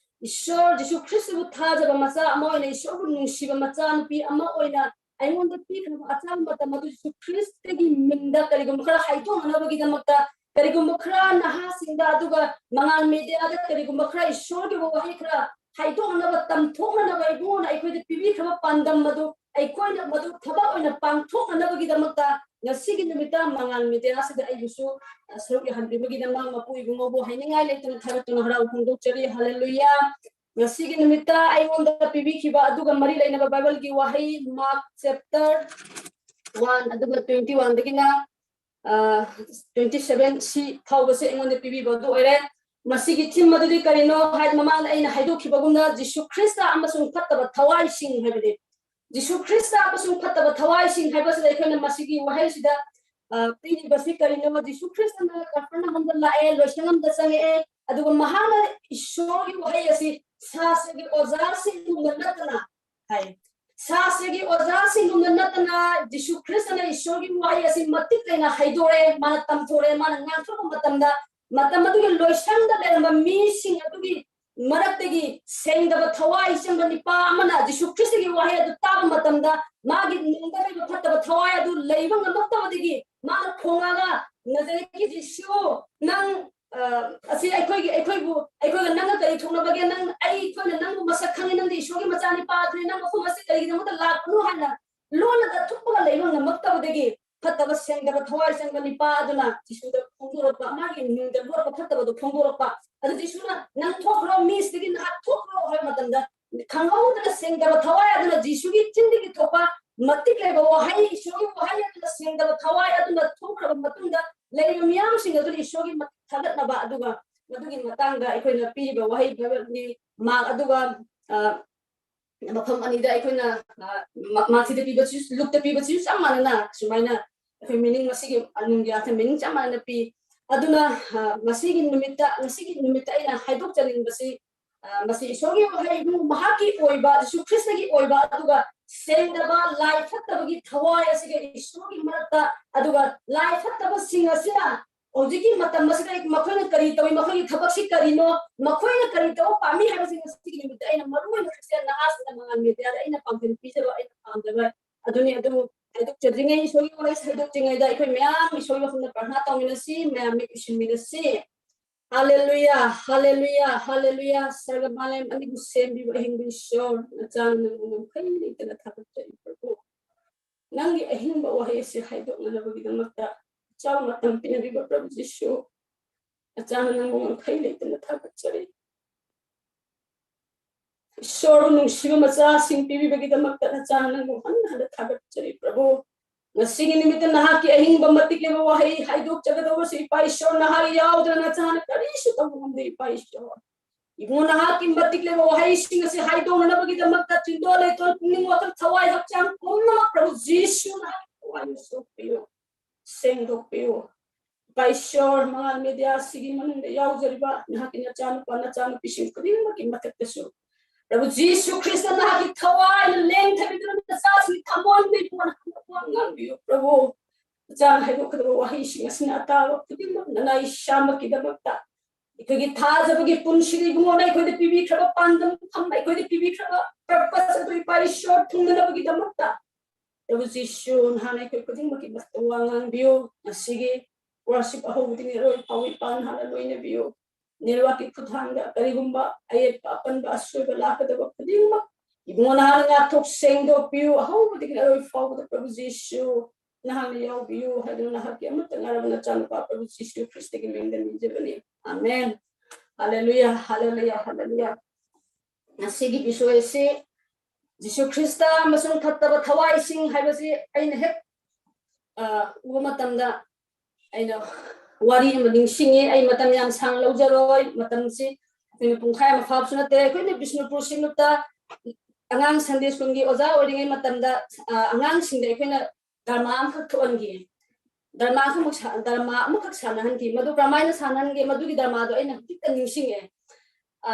ꯏꯁꯣꯔ ꯖꯤꯁꯨ ꯈ꯭ꯔꯤꯁꯇꯕꯨ ꯊꯥꯖꯕ ꯃꯆꯥ ꯑꯃ ꯑꯣꯏꯅ, ꯏꯁꯣꯔꯕꯨ ꯅꯨꯡꯁꯤꯕ ꯃꯆꯥ ꯅꯨꯄꯤ ꯑꯃ ꯑꯣꯏꯅ ꯑꯩꯉꯣꯟꯗ ꯄꯤꯈ꯭ꯔꯕ ꯑꯆꯥꯡꯕ ꯃꯇꯝ ꯑꯗꯨ ꯖꯤꯁꯨ ꯈ꯭ꯔꯤꯁꯇꯒꯤ ꯃꯤꯡꯗ ꯀꯔꯤꯒꯨꯝꯕ ꯈꯔ ꯍꯥꯏꯗꯣꯛꯅꯅꯕꯒꯤꯗꯃꯛꯇ, ꯀꯔꯤꯒꯨꯝꯕ ꯈꯔ ꯅꯍꯥꯁꯤꯡꯗ ꯑꯗꯨꯒ ꯃꯉꯥꯜ ꯃꯦꯗꯤꯌꯥꯗ ꯀꯔꯤꯒꯨꯝꯕ ꯈꯔ ꯏꯁꯣꯔꯒꯤ ꯑꯣꯏꯕ ꯋꯥꯍꯩ ꯈꯔ ꯍꯥꯏꯗꯣꯛꯅꯅꯕ, ꯇꯝꯊꯣꯛꯅꯅꯕ ꯏꯕꯨꯡꯉꯣꯅ ꯑꯩꯈꯣꯏꯗ ꯄꯤꯕꯤꯈ꯭ꯔꯕ ꯄꯥꯟꯗꯝ ꯑꯗꯨ ꯑꯩꯈꯣꯏꯅ ꯃꯗꯨ ꯊꯕꯛ ꯑꯣꯏꯅ ꯄꯥꯡꯊꯣꯛꯅꯅꯕꯒꯤꯗꯃꯛꯇ ꯉꯁꯤꯒꯤ ꯅꯨꯃꯤꯠꯇ ꯃꯉꯥꯜ ꯃꯦꯗꯤꯌꯥꯁꯤꯗ ꯑꯩꯕꯨꯁꯨ, ꯑ, ꯁꯔꯨꯛ ꯌꯥꯍꯟꯕꯤꯕꯒꯤꯗꯃꯛ ꯃꯄꯨ ꯏꯕꯨꯡꯉꯣꯕꯨ ꯍꯥꯏꯅꯤꯡꯉꯥꯏ ꯂꯩꯇꯅ ꯊꯥꯒꯠꯇꯨꯅ ꯍꯔꯥꯎ ꯐꯣꯡꯗꯣꯛꯆꯔꯤ꯫ ꯍꯜꯂꯦꯂꯨꯌꯥ꯫ ꯉꯁꯤꯒꯤ ꯅꯨꯃꯤꯠꯇ ꯑꯩꯉꯣꯟꯗ ꯄꯤꯕꯤꯈꯤꯕ ꯑꯗꯨꯒ ꯃꯔꯤ ꯂꯩꯅꯕ ꯕꯥꯏꯕꯜꯒꯤ ꯋꯥꯍꯩ ꯃꯥꯔꯛ chapter one ꯑꯗꯨꯒ twenty one ꯗꯒꯤꯅ, ꯑ, twenty seven ꯁꯤ ꯐꯥꯎꯕꯁꯦ ꯑꯩꯉꯣꯟꯗ ꯄꯤꯕꯤꯕ ꯑꯗꯨ ꯑꯣꯏꯔꯦ꯫ ꯃꯁꯤꯒꯤ theme ꯑꯗꯨꯗꯤ ꯀꯔꯤꯅꯣ ꯍꯥꯏ ꯃꯃꯥꯡꯗ ꯑꯩꯅ ꯍꯥꯏꯗꯣꯛꯈꯤꯕꯒꯨꯝꯅ ꯖꯤꯁꯨ ꯈ꯭ꯔꯤꯁꯇ ꯑꯃꯁꯨꯡ ꯐꯠꯇꯕ ꯊꯋꯥꯏꯁꯤꯡ ꯍꯥꯏꯕꯅꯤ꯫ ꯖꯤꯁꯨ ꯈ꯭ꯔꯤꯁꯇ ꯑꯃꯁꯨꯡ ꯐꯠꯇꯕ ꯊꯋꯥꯏꯁꯤꯡ ꯍꯥꯏꯕꯁꯤꯗ ꯑꯩꯈꯣꯏꯅ ꯃꯁꯤꯒꯤ ꯋꯥꯍꯩꯁꯤꯗ, ꯑ, ꯄꯤꯔꯤꯕꯁꯤ ꯀꯔꯤꯅꯣ? ꯖꯤꯁꯨ ꯈ꯭ꯔꯤꯁꯇꯅ ꯀꯐꯔꯅꯍꯨꯝꯗ ꯂꯥꯛꯑꯦ, ꯂꯣꯏꯁꯪ ꯑꯃꯗ ꯆꯪꯉꯛꯑꯦ, ꯑꯗꯨꯒ ꯃꯍꯥꯛꯅ ꯏꯁꯣꯔꯒꯤ ꯋꯥꯍꯩ ꯑꯁꯤ ꯁꯥꯁ꯭ꯔꯒꯤ ꯑꯣꯖꯥꯁꯤꯡꯒꯨꯝꯅ ꯅꯠꯇꯅ ꯍꯥꯏ, ꯁꯥꯁꯇ꯭ꯔꯒꯤ ꯑꯣꯖꯥꯁꯤꯡꯒꯨꯝꯅ ꯅꯠꯇꯅ ꯖꯤꯁꯨ ꯈ꯭ꯔꯤꯁꯇꯅ ꯏꯁꯣꯔꯒꯤ ꯋꯥꯍꯩ ꯑꯁꯤ ꯃꯇꯤꯛ ꯂꯩꯅ ꯍꯩꯗꯣꯔꯦ, ꯃꯥꯅ ꯇꯝꯊꯣꯔꯦ, ꯃꯥꯅ ꯉꯥꯡꯊꯣꯔꯛꯄ ꯃꯇꯝꯗ, ꯃꯇꯝ ꯑꯗꯨꯒꯤ ꯂꯣꯏꯁꯪꯗ ꯂꯩꯔꯝꯕ ꯃꯤꯁꯤꯡ ꯑꯗꯨꯒꯤ ꯃꯔꯛꯇꯒꯤ ꯁꯦꯡꯗꯕ ꯊꯋꯥꯏ ꯆꯪꯕ ꯅꯤꯄꯥ ꯑꯃꯅ ꯖꯤꯁꯨ ꯈ꯭ꯔꯤꯁꯇꯒꯤ ꯋꯥꯍꯩ ꯑꯗꯨ ꯇꯥꯕ ꯃꯇꯝꯗ, ꯃꯥꯒꯤ ꯅꯨꯡꯗ ꯂꯩꯕ ꯐꯠꯇꯕ ꯊꯋꯥꯏ ꯑꯗꯨ ꯂꯩꯕ ꯉꯝꯃꯛꯇꯕꯗꯒꯤ ꯃꯥꯅ ꯈꯣꯡꯉꯒ, "ꯅꯖꯔꯦꯠꯀꯤ ꯖꯤꯁꯨ, ꯅꯪ, ꯑ, ꯑꯁꯤ ꯑꯩꯈꯣꯏꯒꯤ, ꯑꯩꯈꯣꯏꯕꯨ, ꯑꯩꯈꯣꯏꯒ ꯅꯪꯒ ꯀꯔꯤ ꯊꯣꯛꯅꯕꯒꯦ? ꯅꯪ, ꯑꯩꯈꯣꯏꯅ ꯅꯪꯕꯨ ꯃꯁꯛ ꯈꯪꯉꯤ, ꯅꯪꯗꯤ ꯏꯁꯣꯔꯒꯤ ꯃꯆꯥꯅꯤꯄꯥ ꯑꯗꯨꯅꯤ, ꯅꯪ ꯃꯐꯝ ꯑꯁꯤ ꯀꯔꯤꯒꯤꯗꯃꯛꯇ ꯂꯥꯛꯄꯅꯣ?" ꯍꯥꯏꯅ ꯂꯣꯜꯂꯒ ꯊꯨꯞꯄꯒ ꯂꯩꯕ ꯉꯝꯃꯛꯇꯕꯗꯒꯤ, ꯐꯠꯇꯕ ꯁꯦꯡꯗꯕ ꯊꯋꯥꯏ ꯆꯪꯕ ꯅꯤꯄꯥ ꯑꯗꯨꯅ ꯖꯤꯁꯨꯗ ꯐꯣꯡꯗꯣꯔꯛꯄ, ꯃꯥꯒꯤ ꯅꯨꯡꯗ ꯂꯣꯠꯄ ꯐꯠꯇꯕꯗꯨ ꯐꯣꯡꯗꯣꯔꯛꯄ꯫ ꯑꯗꯨ ꯖꯤꯁꯨꯅ, "ꯅꯪ ꯊꯣꯛꯈ꯭ꯔꯣ, ꯃꯤꯁꯤꯗꯒꯤ ꯅꯍꯥꯛ ꯊꯣꯛꯈ꯭ꯔꯣ" ꯍꯥꯏꯕ ꯃꯇꯝꯗ, ꯈꯪꯍꯧꯗꯅ ꯁꯦꯡꯗꯕ ꯊꯋꯥꯏ ꯑꯗꯨꯅ ꯖꯤꯁꯨꯒꯤ ꯆꯤꯟꯗꯒꯤ ꯊꯣꯛꯄ ꯃꯇꯤꯛ ꯂꯩꯕ ꯋꯥꯍꯩ, ꯏꯁꯣꯔꯒꯤ ꯋꯥꯍꯩ ꯑꯗꯨꯅ ꯁꯦꯡꯗꯕ ꯊꯋꯥꯏ ꯑꯗꯨꯅ ꯊꯣꯛꯈ꯭ꯔꯕ ꯃꯇꯨꯡꯗ, ꯂꯩꯔꯤꯕ ꯃꯤꯌꯥꯝꯁꯤꯡ ꯑꯗꯨꯅ ꯏꯁꯣꯔꯒꯤ ꯃꯇꯤꯛ ꯊꯥꯒꯠꯅꯕ, ꯑꯗꯨꯒ ꯃꯗꯨꯒꯤ ꯃꯇꯥꯡꯗ ꯑꯩꯈꯣꯏꯅ ꯄꯤꯔꯤꯕ ꯋꯥꯍꯩ ꯕꯥꯏꯕꯜꯒꯤ ꯃꯥꯔꯛ ꯑꯗꯨꯒ, ꯑ, ꯃꯐꯝ ꯑꯅꯤꯗ ꯑꯩꯈꯣꯏꯅ, ꯑ, ꯃ-, ꯃꯥꯊꯤꯗ ꯄꯤꯕꯁꯨ, ꯂꯨꯛꯇ ꯄꯤꯕꯁꯨ ꯆꯞ ꯃꯥꯟꯅꯅ ꯁꯨꯃꯥꯏꯅ ꯑꯩꯈꯣꯏ ꯃꯤꯅꯤꯡ, ꯃꯁꯤꯒꯤ ꯑꯅꯨꯡꯒꯤ ꯑꯥꯔꯊ ꯃꯤꯅꯤꯡ ꯆꯞ ꯃꯥꯟꯅꯅ ꯄꯤ꯫ ꯑꯗꯨꯅ, ꯑ, ꯉꯁꯤꯒꯤ ꯅꯨꯃꯤꯠꯇ, ꯉꯁꯤꯒꯤ ꯅꯨꯃꯤꯠꯇ ꯑꯩꯅ ꯍꯥꯏꯗꯣꯛꯆꯅꯤꯡꯕꯁꯤ, ꯑ, ꯃꯁꯤ ꯏꯁꯣꯔꯒꯤ ꯋꯥꯍꯩꯕꯨ ꯃꯍꯥꯛꯀꯤ ꯑꯣꯏꯕ, ꯖꯤꯁꯨ ꯈ꯭ꯔꯤꯁꯇꯒꯤ ꯑꯣꯏꯕ, ꯑꯗꯨꯒ ꯁꯦꯡꯗꯕ, ꯂꯥꯏ ꯐꯠꯇꯕꯒꯤ ꯊꯋꯥꯏ ꯑꯁꯤꯒ ꯏꯁꯣꯔꯒꯤ ꯃꯔꯛꯇ, ꯑꯗꯨꯒ ꯂꯥꯏ ꯐꯠꯇꯕꯁꯤꯡ ꯑꯁꯤꯅ ꯍꯧꯖꯤꯛꯀꯤ ꯃꯇꯝ ꯑꯁꯤꯗ ꯃꯈꯣꯏꯅ ꯀꯔꯤ ꯇꯧꯏ, ꯃꯈꯣꯏꯒꯤ ꯊꯕꯛꯁꯤ ꯀꯔꯤꯅꯣ, ꯃꯈꯣꯏꯅ ꯀꯔꯤ ꯇꯧꯕ ꯄꯥꯝꯃꯤ ꯍꯥꯏꯕꯁꯤ ꯉꯁꯤꯒꯤ ꯅꯨꯃꯤꯠꯇ ꯑꯩꯅ ꯃꯔꯨ ꯑꯣꯏꯅ ꯈ꯭ꯔꯤꯁꯇꯤꯌꯥꯟ ꯅꯍꯥꯁꯤꯡꯅ ꯃꯉꯥꯜ ꯃꯦꯗꯤꯌꯥꯗ ꯑꯩꯅ ꯄꯥꯝꯖꯕ ꯄꯤꯖꯕ, ꯑꯩꯅ ꯄꯥꯝꯖꯕ ꯑꯗꯨꯅꯤ꯫ ꯑꯗꯨꯕꯨ ꯍꯥꯏꯗꯣꯛꯆꯗ꯭ꯔꯤꯉꯩ, ꯏꯁꯣꯔꯒꯤ ꯋꯥꯔꯤ ꯍꯥꯏꯗꯣꯛꯇ꯭ꯔꯤꯉꯩꯗ ꯑꯩꯈꯣꯏ ꯃꯌꯥꯝ ꯏꯁꯣꯔꯒꯤ ꯃꯐꯝꯗ ꯄ꯭ꯔꯥꯔꯊꯅꯥ ꯇꯧꯃꯤꯟꯅꯁꯤ, ꯃꯌꯥꯝ ꯃꯤꯠ ꯎꯏꯁꯤꯟꯃꯤꯟꯅꯁꯤ꯫ ꯍꯥꯂꯦꯂꯨꯌꯥ, ꯍꯥꯂꯦꯂꯨꯌꯥ, ꯍꯥꯂꯦꯂꯨꯌꯥ꯫ ꯁꯔꯒ ꯃꯥꯂꯦꯝ ꯑꯅꯤꯕꯨ ꯁꯦꯝꯕꯤꯕ ꯑꯍꯤꯡꯕ ꯏꯁꯣꯔ, ꯅꯆꯥꯅ ꯅꯪꯕꯨ ꯉꯝꯈꯩ ꯂꯩꯇꯅ ꯊꯥꯒꯠꯆꯔꯤ ꯄ꯭ꯔꯚꯨ꯫ ꯅꯪꯒꯤ ꯑꯍꯤꯡꯕ ꯋꯥꯍꯩ ꯑꯁꯤ ꯍꯥꯏꯗꯣꯛꯅꯅꯕꯒꯤꯗꯃꯛꯇ ꯆꯥꯎꯅ ꯇꯝꯕꯤꯅꯕꯤꯕ ꯄ꯭ꯔꯚꯨ ꯖꯤꯁꯨ, ꯅꯆꯥꯅ ꯅꯪꯕꯨ ꯉꯝꯈꯩ ꯂꯩꯇꯅ ꯊꯥꯒꯠꯆꯔꯤ꯫ ꯏꯁꯣꯔꯕꯨ ꯅꯨꯡꯁꯤꯕ ꯃꯆꯥꯁꯤꯡ ꯄꯤꯕꯤꯕꯒꯤꯗꯃꯛꯇ ꯅꯆꯥꯅ ꯅꯪꯕꯨ ꯍꯟꯅ ꯍꯟꯅ ꯊꯥꯒꯠꯆꯔꯤ ꯄ꯭ꯔꯚꯨ꯫ ꯉꯁꯤꯒꯤ ꯅꯨꯃꯤꯠꯇ ꯅꯍꯥꯛꯀꯤ ꯑꯍꯤꯡꯕ ꯃꯇꯤꯛ ꯂꯩꯕ ꯋꯥꯍꯩ ꯍꯥꯏꯗꯣꯛꯆꯒꯗꯧꯕꯁꯤ ꯏꯄꯥ ꯏꯁꯣꯔ, ꯅꯍꯥꯛ ꯌꯥꯎꯗꯅ ꯅꯆꯥꯅ ꯀꯔꯤꯁꯨ ꯇꯧꯕ ꯉꯝꯗꯦ ꯏꯄꯥ ꯏꯁꯣꯔ꯫ ꯏꯕꯨꯡꯉꯣ, ꯅꯍꯥꯛꯀꯤ ꯃꯇꯤꯛ ꯂꯩꯕ ꯋꯥꯍꯩꯁꯤꯡ ꯑꯁꯤ ꯍꯥꯏꯗꯣꯛꯅꯅꯕꯒꯤꯗꯃꯛꯇ ꯆꯤꯟꯗꯣꯜ ꯂꯩꯇꯣꯜ ꯄꯨꯛꯅꯤꯡ ꯋꯥꯈꯜ ꯊꯋꯥꯏ ꯍꯛꯆꯥꯡ ꯄꯨꯝꯅꯃꯛ ꯄ꯭ꯔꯚꯨ ꯖꯤꯁꯨ ꯅꯍꯥꯛꯀꯤ ꯊꯋꯥꯏꯅ ꯁꯣꯛꯄꯤꯌꯨ, ꯁꯦꯡꯗꯣꯛꯄꯤꯌꯨ꯫ ꯏꯄꯥ ꯏꯁꯣꯔ, ꯃꯉꯥꯜ ꯃꯦꯗꯤꯌꯥ ꯑꯁꯤꯒꯤ ꯃꯅꯨꯡꯗ ꯌꯥꯎꯖꯔꯤꯕ ꯅꯍꯥꯛꯀꯤ ꯅꯆꯥꯅꯨꯄꯥ ꯅꯆꯥꯅꯨꯄꯤꯁꯤꯡ ꯈꯨꯗꯤꯡꯃꯛꯀꯤ ꯃꯊꯛꯇꯁꯨ ꯄ꯭ꯔꯚꯨ ꯖꯤꯁꯨ ꯈ꯭ꯔꯤꯁꯇ ꯅꯍꯥꯛꯀꯤ ꯊꯋꯥꯏꯅ ꯂꯦꯡꯊꯕꯤꯗꯨꯅ ꯅꯆꯥꯁꯤꯡꯒꯤ ꯊꯃꯣꯏꯗ ꯏꯕꯨꯡꯉꯣ ꯅꯍꯥꯛꯅ ꯋꯥ ꯉꯥꯡꯕꯤꯌꯨ꯫ ꯄ꯭ꯔꯚꯨ, ꯃꯆꯥꯅ ꯍꯥꯏꯗꯣꯛꯀꯗꯕ ꯋꯥꯍꯩꯁꯤꯡ ꯑꯁꯤꯅ ꯑꯇꯥꯕ ꯈꯨꯗꯤꯡꯃꯛ ꯅꯅꯥꯏ ꯏꯁꯥꯃꯛꯀꯤꯗꯃꯛꯇ ꯑꯩꯈꯣꯏꯒꯤ ꯊꯥꯖꯕꯒꯤ ꯄꯨꯟꯁꯤꯗ ꯏꯕꯨꯡꯉꯣꯅ ꯑꯩꯈꯣꯏꯗ ꯄꯤꯕꯤꯈ꯭ꯔꯕ ꯄꯥꯟꯗꯝꯐꯝ, ꯑꯩꯈꯣꯏꯗ ꯄꯤꯕꯤꯈ꯭ꯔꯕ purpose ꯑꯗꯨ ꯏꯄꯥ ꯏꯁꯣꯔ ꯊꯨꯡꯅꯅꯕꯒꯤꯗꯃꯛꯇ ꯄ꯭ꯔꯚꯨ ꯖꯤꯁꯨ ꯅꯍꯥꯛꯅ ꯑꯩꯈꯣꯏ ꯈꯨꯗꯤꯡꯃꯛꯀꯤ ꯃꯊꯛꯇ ꯋꯥ ꯉꯥꯡꯕꯤꯌꯨ꯫ ꯉꯁꯤꯒꯤ worship ꯑꯍꯧꯕꯗꯒꯤ ꯑꯔꯣꯏ ꯐꯥꯎꯕ ꯏꯄꯥ ꯅꯍꯥꯛꯅ ꯂꯣꯏꯅꯕꯤꯌꯨ꯫ Networkꯀꯤ ꯈꯨꯠꯊꯥꯡꯗ ꯀꯔꯤꯒꯨꯝꯕ ꯑꯌꯦꯠꯄ ꯑꯄꯟꯕ ꯑꯁꯣꯏꯕ ꯂꯥꯛꯀꯗꯕ ꯈꯨꯗꯤꯡꯃꯛ ꯏꯕꯨꯡꯉꯣ ꯅꯍꯥꯛꯅ ꯉꯥꯛꯊꯣꯛ ꯁꯦꯡꯗꯣꯛꯄꯤꯌꯨ꯫ ꯑꯍꯧꯕꯗꯒꯤ ꯑꯔꯣꯏ ꯐꯥꯎꯕꯗ ꯄ꯭ꯔꯚꯨ ꯖꯤꯁꯨ ꯅꯍꯥꯛꯅ ꯌꯥꯎꯕꯤꯌꯨ ꯍꯥꯏꯗꯨꯅ ꯅꯍꯥꯛꯀꯤ ꯑꯃꯠꯇ ꯉꯥꯏꯔꯕ ꯅꯆꯥꯅꯨꯄꯥ ꯄ꯭ꯔꯚꯨ ꯖꯤꯁꯨ ꯈ꯭ꯔꯤꯁꯇꯒꯤ ꯃꯤꯡꯗ ꯅꯤꯖꯕꯅꯤ꯫ ꯑꯃꯦꯟ꯫ ꯍꯜꯂꯦꯂꯨꯌꯥ, ꯍꯜꯂꯦꯂꯨꯌꯥ, ꯍꯜꯂꯦꯂꯨꯌꯥ꯫ ꯉꯁꯤꯒꯤ ꯕꯤꯁꯣꯏ ꯑꯁꯤ ꯖꯤꯁꯨ ꯈ꯭ꯔꯤꯁꯇ ꯑꯃꯁꯨꯡ ꯊꯛꯇꯕ ꯊꯋꯥꯏꯁꯤꯡ ꯍꯥꯏꯕꯁꯤ ꯑꯩꯅ ꯍꯦꯛ, ꯑ, ꯎꯕ ꯃꯇꯝꯗ ꯑꯩꯅ ꯋꯥꯔꯤ ꯑꯃ ꯅꯤꯡꯁꯤꯡꯉꯤ꯫ ꯑꯩ ꯃꯇꯝ ꯌꯥꯝ ꯁꯥꯡꯅ ꯂꯧꯖꯔꯣꯏ, ꯃꯇꯝꯁꯤ ꯑꯩꯈꯣꯏꯅ ꯄꯨꯡꯈꯥꯏ ꯑꯃ ꯐꯥꯕꯁꯨ ꯅꯠꯇꯦ꯫ ꯑꯩꯈꯣꯏꯅ ꯕꯤꯁꯅꯨꯄꯨꯔ ꯁꯤꯡꯂꯨꯞꯇ ꯑꯉꯥꯡ Sunday Schoolꯒꯤ ꯑꯣꯖꯥ ꯑꯣꯏꯔꯤꯉꯩ ꯃꯇꯝꯗ, ꯑ, ꯑꯉꯥꯡꯁꯤꯡꯗ ꯑꯩꯈꯣꯏꯅ drama ꯑꯃꯈꯛ ꯊꯣꯛꯍꯟꯈꯤ꯫ Drama ꯑꯃꯈꯛ ꯁꯥ-, drama ꯑꯃꯈꯛ ꯁꯥꯟꯅꯍꯟꯈꯤ꯫ ꯃꯗꯨ ꯀꯔꯝꯍꯥꯏꯅ ꯁꯥꯟꯅꯍꯟꯒꯦ? ꯃꯗꯨꯒꯤ dramaꯗꯣ ꯑꯩꯅ ꯍꯧꯖꯤꯛꯇ ꯅꯤꯡꯁꯤꯡꯉꯦ꯫ ꯑ,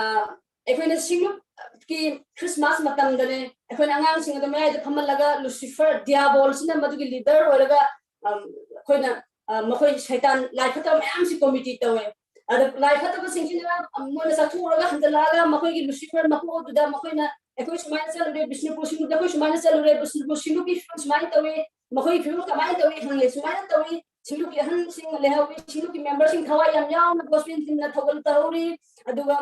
ꯑꯩꯈꯣꯏꯅ ꯁꯤꯡꯂꯨꯞꯀꯤ Christmas ꯃꯇꯝꯗꯅꯦ, ꯑꯩꯈꯣꯏꯅ ꯑꯉꯥꯡꯁꯤꯡ ꯑꯗꯨ ꯃꯌꯥꯏꯗ ꯐꯝꯍꯜꯂꯒ ꯂꯨꯁꯤꯐꯔ, ꯗꯤꯌꯥꯕꯣꯜꯁꯤꯅ ꯃꯗꯨꯒꯤ leader ꯑꯣꯏꯔꯒ, ꯑꯝ, ꯑꯩꯈꯣꯏꯅ, ꯑ, ꯃꯈꯣꯏ ꯁꯩꯇꯥꯟ ꯂꯥꯏ ꯐꯠꯇꯕ ꯃꯌꯥꯝꯁꯤ committee ꯇꯧꯋꯦ꯫ ꯑꯗ ꯂꯥꯏ ꯐꯠꯇꯕꯁꯤꯡꯁꯤꯅ, ꯑ, ꯃꯣꯏꯅ ꯆꯠꯊꯣꯛꯎꯔꯒ ꯍꯟꯖꯜꯂꯛꯑꯒ ꯃꯈꯣꯏꯒꯤ ꯂꯨꯁꯤꯐꯔ ꯃꯀꯣꯛ ꯑꯗꯨꯗ ꯃꯈꯣꯏꯅ, "ꯑꯩꯈꯣꯏ ꯁꯨꯃꯥꯏꯅ ꯆꯠꯂꯨꯔꯦ, ꯕꯤꯁꯅꯨꯄꯨꯔ ꯁꯤꯡꯂꯨꯞꯇ ꯑꯩꯈꯣꯏ ꯁꯨꯃꯥꯏꯅ ꯆꯠꯂꯨꯔꯦ, ꯕꯤꯁꯅꯨꯄꯨꯔ ꯁꯤꯡꯂꯨꯞꯀꯤ ꯐꯤꯕꯝ ꯁꯨꯃꯥꯏꯅ ꯇꯧꯏ, ꯃꯈꯣꯏꯒꯤ ꯐꯤꯕꯝ ꯀꯃꯥꯏꯅ ꯇꯧꯏ?" ꯍꯪꯉꯦ꯫ ꯁꯨꯃꯥꯏꯅ ꯇꯧꯏ, ꯁꯤꯡꯂꯨꯞꯀꯤ ꯑꯍꯟꯁꯤꯡ ꯂꯩꯍꯧꯏ, ꯁꯤꯡꯂꯨꯞꯀꯤ memberꯁꯤꯡ ꯊꯋꯥꯏ ꯌꯥꯝ ꯌꯥꯎꯅ gospel teamꯅ ꯊꯧꯒꯜ ꯇꯧꯍꯧꯔꯤ꯫ ꯑꯗꯨꯒ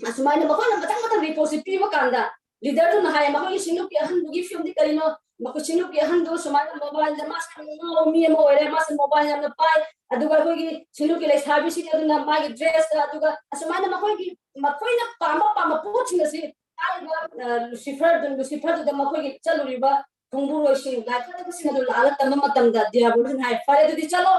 ꯑꯁꯨꯃꯥꯏꯅ ꯃꯈꯣꯏꯅ ꯃꯊꯪ ꯃꯊꯪ reportꯁꯦ ꯄꯤꯕ ꯀꯥꯟꯗ leaderꯗꯨꯅ ꯍꯥꯏ, "ꯃꯈꯣꯏꯒꯤ ꯁꯤꯡꯂꯨꯞꯀꯤ ꯑꯍꯟꯗꯨꯒꯤ ꯐꯤꯕꯝꯗꯤ ꯀꯔꯤꯅꯣ? ꯃꯈꯣꯏ ꯁꯤꯡꯂꯨꯞꯀꯤ ꯑꯍꯟꯗꯨ ꯁꯨꯃꯥꯏꯅ mobileꯗ ꯃꯥꯁꯦ ꯌꯥꯝꯅ ꯉꯥꯎꯕ ꯃꯤ ꯑꯃ ꯑꯣꯏꯔꯦ, ꯃꯥꯁꯦ mobile ꯌꯥꯝꯅ ꯄꯥꯏ, ꯑꯗꯨꯒ ꯑꯩꯈꯣꯏꯒꯤ ꯁꯤꯡꯂꯨꯞꯀꯤ ꯂꯩꯁꯥꯕꯤꯁꯤꯡ ꯑꯗꯨꯅ ꯃꯥꯒꯤ dressꯇ, ꯑꯗꯨꯒ ꯑꯁꯨꯃꯥꯏꯅ ꯃꯈꯣꯏꯒꯤ, ꯃꯈꯣꯏꯅ ꯄꯥꯝꯕ ꯄꯥꯝꯕ ꯄꯣꯠꯁꯤꯡ ꯑꯁꯤ ꯍꯥꯏꯔꯤꯕ, ꯑ, ꯂꯨꯁꯤꯐꯔꯗꯨ, ꯂꯨꯁꯤꯐꯔꯗꯨꯗ ꯃꯈꯣꯏꯒꯤ ꯆꯠꯂꯨꯔꯤꯕ ꯈꯣꯡꯕꯨꯔꯣꯏꯁꯤꯡ, ꯂꯥꯏ ꯐꯠꯇꯕꯁꯤꯡ ꯑꯗꯨ ꯂꯥꯛꯑꯒ ꯇꯝꯕ ꯃꯇꯝꯗ ꯗꯤꯌꯥꯕꯣꯜꯁꯤꯅ ꯍꯥꯏ, "ꯐꯔꯦ, ꯑꯗꯨꯗꯤ ꯆꯠꯂꯣ,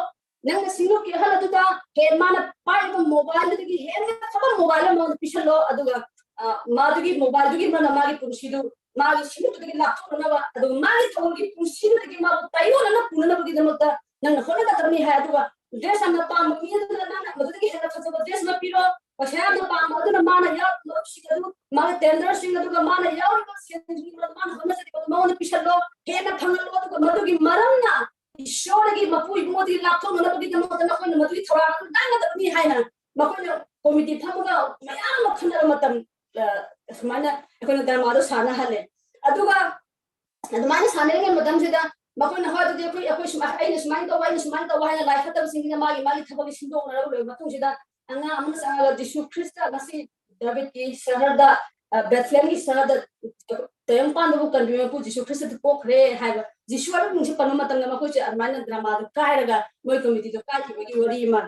ꯅꯪꯅ ꯁꯤꯡꯂꯨꯞꯀꯤ ꯑꯍꯜ ꯑꯗꯨꯗ ꯍꯦꯟ ꯃꯥꯅ ꯄꯥꯏꯔꯤꯕ mobileꯗꯨꯗꯒꯤ ꯍꯦꯟꯅ ꯐꯕ mobile ꯑꯃ ꯃꯉꯣꯟꯗ ꯄꯤꯁꯜꯂꯣ, ꯑꯗꯨꯒ, ꯑ, ꯃꯥꯗꯨꯒꯤ mobileꯗꯨꯒꯤ ꯃꯅ ꯃꯥꯒꯤ ꯄꯨꯟꯁꯤꯗꯨ ꯃꯥꯒꯤ ꯁꯤꯡꯂꯨꯞꯇꯨꯗꯒꯤ ꯂꯥꯞꯊꯣꯛꯅꯅꯕ, ꯑꯗꯨꯒ ꯃꯥꯒꯤ ꯊꯧꯒꯜꯒꯤ ꯄꯨꯟꯁꯤꯗꯨꯗꯒꯤ ꯃꯥꯕꯨ ꯇꯥꯏꯑꯣꯟꯅꯅ ꯄꯨꯅꯅꯕꯒꯤꯗꯃꯛꯇ ꯅꯪꯅ ꯍꯣꯠꯅꯒꯗꯕꯅꯤ" ꯍꯥꯏ꯫ ꯑꯗꯨꯒ dress ꯌꯥꯝꯅ ꯄꯥꯝꯕ ꯃꯤ ꯑꯗꯨꯅ ꯅꯪꯅ ꯃꯗꯨꯗꯒꯤ ꯍꯦꯟꯅ ꯐꯖꯕ dress ꯑꯃ ꯄꯤꯔꯣ, ꯄꯩꯁꯥ ꯌꯥꯝꯅ ꯄꯥꯝꯕ ꯑꯗꯨꯅ ꯃꯥꯅ ꯌꯥꯎꯔꯤꯕ ꯃꯔꯨꯞꯁꯤꯡ ꯑꯗꯨ ꯃꯥꯒꯤ ꯇꯦꯟꯗꯔꯁꯤꯡ ꯑꯗꯨꯒ ꯃꯥꯅ ꯌꯥꯎꯔꯤꯕ ꯁꯦꯟꯁꯤꯡ ꯑꯗꯨ ꯃꯥꯅ ꯍꯣꯠꯅꯖꯔꯤꯕ ꯑꯗꯨ ꯃꯉꯣꯟꯗ ꯄꯤꯁꯜꯂꯣ, ꯍꯦꯟꯅ ꯐꯪꯍꯜꯂꯣ꯫ ꯑꯗꯨꯒ ꯃꯗꯨꯒꯤ ꯃꯔꯝꯅ ꯏꯁꯣꯔꯗꯒꯤ ꯃꯄꯨ ꯏꯕꯨꯡꯉꯣꯗꯒꯤ ꯂꯥꯞꯊꯣꯛꯅꯅꯕꯒꯤꯗꯃꯛꯇ ꯅꯈꯣꯏꯅ ꯃꯗꯨꯒꯤ ꯊꯧꯔꯥꯡ ꯑꯗꯨ ꯂꯥꯡꯒꯗꯕꯅꯤ ꯍꯥꯏꯅ ꯃꯈꯣꯏꯅ ꯀꯣꯃꯤꯇꯤ ꯐꯝꯃꯒ ꯃꯌꯥꯝ ꯑꯃ ꯈꯟꯅꯕ ꯃꯇꯝ, ꯑ, ꯁꯨꯃꯥꯏꯅ ꯑꯩꯈꯣꯏꯅ ꯗ꯭ꯔꯃꯥꯗꯣ ꯁꯥꯟꯅꯍꯜꯂꯦ꯫ ꯑꯗꯨꯒ ꯑꯗꯨꯃꯥꯏꯅ ꯁꯥꯟꯅꯔꯤꯉꯩ ꯃꯇꯝꯁꯤꯗ ꯃꯈꯣꯏꯅ, "ꯍꯣꯏ, ꯑꯗꯨꯗꯤ ꯑꯩꯈꯣꯏ, ꯑꯩꯈꯣꯏ ꯁꯨꯃꯥꯏ-, ꯑꯩꯅ ꯁꯨꯃꯥꯏꯅ ꯇꯧꯕ, ꯑꯩꯅ ꯁꯨꯃꯥꯏꯅ ꯇꯧꯕ" ꯍꯥꯏꯅ ꯂꯥꯏ ꯐꯠꯇꯕꯁꯤꯡꯁꯤꯅ ꯃꯥꯒꯤ ꯃꯥꯒꯤ ꯊꯕꯛꯀꯤ ꯁꯤꯟꯗꯣꯛꯅꯔꯕ ꯂꯣꯏꯔꯕ ꯃꯇꯨꯡꯁꯤꯗ, ꯑꯉꯥꯡ ꯑꯃꯅ ꯆꯪꯉꯒ, "ꯖꯤꯁꯨ ꯈ꯭ꯔꯤꯁꯇ ꯉꯁꯤ ꯗꯥꯕꯤꯗꯀꯤ ꯁꯍꯔꯗ, ꯑ, ꯕꯦꯊꯂꯦꯍꯦꯝꯒꯤ ꯁꯍꯔꯗ ꯇꯥꯏꯕꯪꯄꯥꯟꯕꯕꯨ ꯀꯟꯕꯤꯕ ꯃꯄꯨ ꯖꯤꯁꯨ ꯈ꯭ꯔꯤꯁꯇ ꯄꯣꯛꯈ꯭ꯔꯦ" ꯍꯥꯏꯕ, ꯖꯤꯁꯨ ꯍꯥꯏꯕ ꯃꯤꯡꯁꯦ ꯄꯟꯕ ꯃꯇꯝꯗ ꯃꯈꯣꯏꯁꯦ ꯑꯗꯨꯃꯥꯏꯅ ꯗ꯭ꯔꯃꯥꯗꯣ ꯀꯥꯏꯔꯒ ꯃꯣꯏ ꯀꯣꯃꯤꯇꯤꯗꯣ ꯀꯥꯏꯈꯤꯕꯒꯤ ꯋꯥꯔꯤ ꯑꯃ,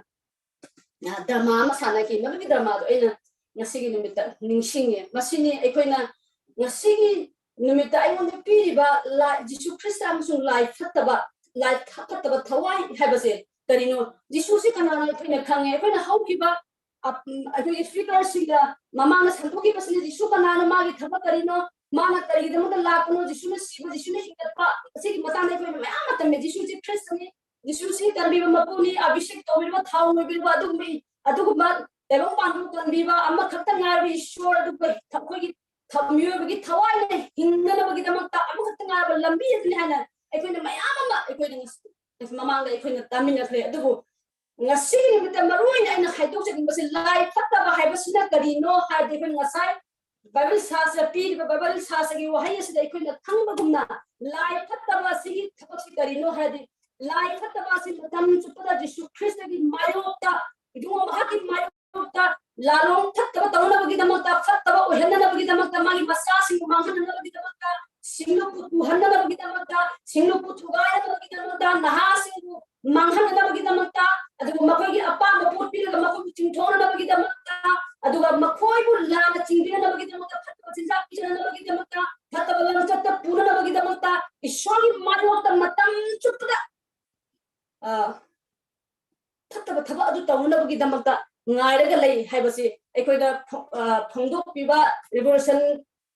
ꯑ, ꯗ꯭ꯔꯃꯥ ꯑꯃ ꯁꯥꯟꯅꯈꯤ꯫ ꯃꯗꯨꯒꯤ ꯗ꯭ꯔꯃꯥꯗꯣ ꯑꯩꯅ ꯉꯁꯤꯒꯤ ꯅꯨꯃꯤꯠꯇ ꯅꯤꯡꯁꯤꯡꯉꯦ꯫ ꯃꯁꯤꯅꯤ ꯑꯩꯈꯣꯏꯅ ꯉꯁꯤꯒꯤ ꯅꯨꯃꯤꯠꯇ ꯑꯩꯉꯣꯟꯗ ꯄꯤꯔꯤꯕ ꯂꯥꯏ, ꯖꯤꯁꯨ ꯈ꯭ꯔꯤꯁꯇ ꯑꯃꯁꯨꯡ ꯂꯥꯏ ꯐꯠꯇꯕ, ꯂꯥꯏ ꯐꯠꯇꯕ ꯊꯋꯥꯏ ꯍꯥꯏꯕꯁꯦ ꯀꯔꯤꯅꯣ? ꯖꯤꯁꯨꯁꯤ ꯀꯅꯥꯅꯣ? ꯑꯩꯈꯣꯏꯅ ꯈꯪꯉꯦ꯫ ꯑꯩꯈꯣꯏꯅ ꯍꯧꯈꯤꯕ, ꯑ, ꯑꯩꯈꯣꯏꯒꯤ ꯐꯤꯒꯔꯁꯤꯡꯗ ꯃꯃꯥꯡꯗ ꯁꯟꯗꯣꯛꯈꯤꯕꯁꯤꯅ ꯖꯤꯁꯨ ꯀꯅꯥꯅꯣ? ꯃꯥꯒꯤ ꯊꯕꯛ ꯀꯔꯤꯅꯣ? ꯃꯥꯅ ꯀꯔꯤꯒꯤꯗꯃꯛꯇ ꯂꯥꯛꯄꯅꯣ? ꯖꯤꯁꯨꯅ ꯁꯤꯕ, ꯖꯤꯁꯨꯅ ꯍꯤꯡꯒꯠꯄ, ꯑꯁꯤꯒꯤ ꯃꯇꯥꯡꯗ ꯑꯩꯈꯣꯏꯅ ꯃꯌꯥꯝ ꯑꯃ ꯇꯝꯃꯦ꯫ ꯖꯤꯁꯨꯁꯤ ꯈ꯭ꯔꯤꯁꯇꯅꯤ, ꯖꯤꯁꯨꯁꯤ ꯀꯟꯕꯤꯕ ꯃꯄꯨꯅꯤ, ꯑꯚꯤꯁꯦꯛ ꯇꯧꯕꯤꯔꯕ, ꯊꯥꯎ ꯑꯣꯏꯕꯤꯔꯕ ꯑꯗꯨꯒꯨꯝꯕ, ꯑꯗꯨꯒꯨꯝꯕ ꯇꯥꯏꯕꯪꯄꯥꯟꯕꯕꯨ ꯀꯟꯕꯤꯕ ꯑꯃꯈꯛꯇ ꯉꯥꯏꯔꯕ ꯏꯁꯣꯔ, ꯑꯗꯨꯒ ꯑꯩꯈꯣꯏꯒꯤ ꯊ-, ꯃꯤꯑꯣꯏꯕꯒꯤ ꯊꯋꯥꯏꯅ ꯍꯤꯡꯅꯅꯕꯒꯤꯗꯃꯛꯇ ꯑꯃꯈꯛꯇ ꯉꯥꯏꯔꯕ ꯂꯝꯕꯤ ꯑꯗꯨꯅꯤ ꯍꯥꯏꯅ ꯑꯩꯈꯣꯏꯅ ꯃꯌꯥꯝ ꯑꯃ ꯑꯩꯈꯣꯏꯅ ꯉꯁꯤ, ꯃꯃꯥꯡꯗ ꯑꯩꯈꯣꯏꯅ ꯇꯥꯃꯤꯟꯅꯈ꯭ꯔꯦ꯫ ꯑꯗꯨꯕꯨ ꯉꯁꯤꯒꯤ ꯅꯨꯃꯤꯠꯇ ꯃꯔꯨ ꯑꯣꯏꯅ ꯑꯩꯅ ꯍꯥꯏꯗꯣꯛꯆꯅꯤꯡꯕꯁꯦ ꯂꯥꯏ ꯐꯠꯇꯕ ꯍꯥꯏꯕꯁꯤꯅ ꯀꯔꯤꯅꯣ ꯍꯥꯏꯔꯗꯤ, ꯑꯩꯈꯣꯏ ꯉꯁꯥꯏ ꯕꯥꯏꯕꯜ ꯁꯥꯁꯇ꯭ꯔ ꯄꯤꯔꯤꯕ ꯕꯥꯏꯕꯜ ꯁꯥꯁꯇ꯭ꯔꯒꯤ ꯋꯥꯍꯩ ꯑꯁꯤꯗ ꯑꯩꯈꯣꯏꯅ ꯈꯪꯕꯒꯨꯝꯅ ꯂꯥꯏ ꯐꯠꯇꯕ ꯑꯁꯤꯒꯤ ꯊꯕꯛꯁꯤ ꯀꯔꯤꯅꯣ ꯍꯥꯏꯔꯗꯤ, ꯂꯥꯏ ꯐꯠꯇꯕ ꯑꯁꯤ ꯃꯇꯝ ꯆꯨꯞꯄꯗ ꯖꯤꯁꯨ ꯈ꯭ꯔꯤꯁꯇꯒꯤ ꯃꯥꯌꯣꯛꯇ, ꯏꯕꯨꯡꯉꯣ ꯃꯍꯥꯛꯀꯤ ꯃꯥꯌꯣꯛꯇ ꯂꯥꯂꯣꯡ ꯐꯠꯇꯕ ꯇꯧꯅꯕꯒꯤꯗꯃꯛꯇ, ꯐꯠꯇꯕ ꯑꯣꯏꯍꯟꯅꯅꯕꯒꯤꯗꯃꯛꯇ, ꯃꯥꯒꯤ ꯃꯆꯥꯁꯤꯡꯕꯨ ꯃꯥꯡꯍꯟꯅꯅꯕꯒꯤꯗꯃꯛꯇ, ꯁꯤꯡꯅꯨ ꯄꯨ ꯊꯨꯍꯟꯅꯕꯒꯤꯗꯃꯛꯇ, ꯁꯤꯡꯅꯨ ꯄꯨ ꯊꯨꯒꯥꯏꯅꯕꯒꯤꯗꯃꯛꯇ, ꯅꯍꯥꯁꯤꯡꯕꯨ ꯃꯥꯡꯍꯟꯅꯅꯕꯒꯤꯗꯃꯛꯇ, ꯑꯗꯨꯒ ꯃꯈꯣꯏꯒꯤ ꯑꯄꯥꯝꯕ ꯄꯣꯠ ꯄꯤꯔꯒ ꯃꯈꯣꯏꯕꯨ ꯆꯤꯡꯊꯣꯛꯅꯅꯕꯒꯤꯗꯃꯛꯇ, ꯑꯗꯨꯒ ꯃꯈꯣꯏꯕꯨ ꯂꯥꯟꯅ ꯆꯤꯡꯕꯤꯅꯅꯕꯒꯤꯗꯃꯛꯇ, ꯐꯠꯇꯕ ꯆꯤꯟꯖꯥꯛ ꯄꯤꯖꯅꯅꯕꯒꯤꯗꯃꯛꯇ, ꯐꯠꯇꯕ ꯂꯝꯆꯠꯇ ꯄꯨꯅꯅꯕꯒꯤꯗꯃꯛꯇ, ꯏꯁꯣꯔꯒꯤ ꯃꯥꯌꯣꯛꯇ ꯃꯇꯝ ꯆꯨꯞꯄꯗ, ꯑ, ꯐꯠꯇꯕ ꯊꯕꯛ ꯑꯗꯨ ꯇꯧꯅꯅꯕꯒꯤꯗꯃꯛꯇ ꯉꯥꯏꯔꯒ ꯂꯩ ꯍꯥꯏꯕꯁꯤ ꯑꯩꯈꯣꯏꯗ ꯐꯣ-, ꯑ, ꯐꯣꯡꯗꯣꯛꯄꯤꯕ Revelation,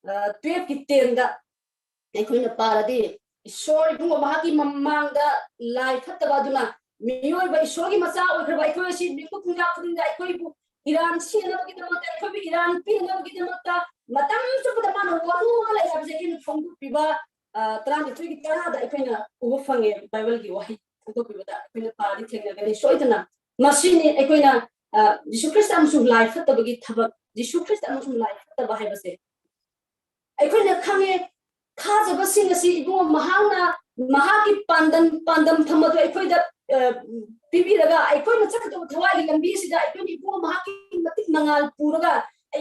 ꯑ, twelve ꯀꯤ ten ꯗ ꯑꯩꯈꯣꯏꯅ ꯄꯥꯔꯗꯤ, ꯏꯁꯣꯔ ꯏꯕꯨꯡꯉꯣ ꯃꯍꯥꯛꯀꯤ ꯃꯃꯥꯡꯗ ꯂꯥꯏ ꯐꯠꯇꯕ ꯑꯗꯨꯅ ꯃꯤꯑꯣꯏꯕ, ꯏꯁꯣꯔꯒꯤ ꯃꯆꯥ ꯑꯣꯏꯈ꯭ꯔꯕ ꯑꯩꯈꯣꯏ ꯑꯁꯤ ꯃꯤꯀꯨꯞ ꯄꯨꯡꯖꯥ ꯈꯨꯗꯤꯡꯗ ꯑꯩꯈꯣꯏꯕꯨ ꯏꯔꯥꯟ ꯁꯤꯅꯕꯒꯤꯗꯃꯛꯇ, ꯑꯩꯈꯣꯏꯕꯨ ꯏꯔꯥꯟ ꯄꯤꯅꯕꯒꯤꯗꯃꯛꯇ ꯃꯇꯝ ꯆꯨꯞꯄꯗ ꯃꯥꯅ ꯋꯥꯅꯣꯛꯑꯒ ꯂꯩ ꯍꯥꯏꯕꯁꯦ ꯑꯩꯈꯣꯏꯅ ꯐꯣꯡꯗꯣꯛꯄꯤꯕ, ꯑ, ꯇꯔꯥꯅꯤꯊꯣꯏꯒꯤ ꯇꯔꯥꯗ ꯑꯩꯈꯣꯏꯅ ꯎꯕ ꯐꯪꯉꯦ ꯕꯥꯏꯕꯜꯒꯤ ꯋꯥꯍꯩ ꯐꯣꯡꯗꯣꯛꯄꯤꯕꯗ ꯑꯩꯈꯣꯏꯅ ꯄꯥꯔꯗꯤ ꯊꯦꯡꯅꯒꯅꯤ ꯁꯣꯏꯗꯅ꯫ ꯃꯁꯤꯅꯤ ꯑꯩꯈꯣꯏꯅ, ꯑ, ꯖꯤꯁꯨ ꯈ꯭ꯔꯤꯁꯇ ꯑꯃꯁꯨꯡ ꯂꯥꯏ ꯐꯠꯇꯕꯒꯤ ꯊꯕꯛ, ꯖꯤꯁꯨ ꯈ꯭ꯔꯤꯁꯇ ꯑꯃꯁꯨꯡ ꯂꯥꯏ ꯐꯠꯇꯕ ꯍꯥꯏꯕꯁꯦ꯫ ꯑꯩꯈꯣꯏꯅ ꯈꯪꯉꯦ, ꯊꯥꯖꯕꯁꯤꯡ ꯑꯁꯤ ꯏꯕꯨꯡꯉꯣ ꯃꯍꯥꯛꯅ ꯃꯍꯥꯛꯀꯤ ꯄꯥꯟꯗꯝ, ꯄꯥꯟꯗꯝ ꯊꯝꯕꯗꯨ ꯑꯩꯈꯣꯏꯗ, ꯑ, ꯄꯤꯕꯤꯔꯒ ꯑꯩꯈꯣꯏꯅ ꯆꯠꯀꯗꯧꯕ ꯊꯋꯥꯏꯒꯤ ꯂꯝꯕꯤ ꯑꯁꯤꯗ ꯑꯩꯈꯣꯏꯅ ꯏꯕꯨꯡꯉꯣ ꯃꯍꯥꯛꯀꯤ ꯃꯇꯤꯛ ꯃꯉꯥꯜ ꯄꯨꯔꯒ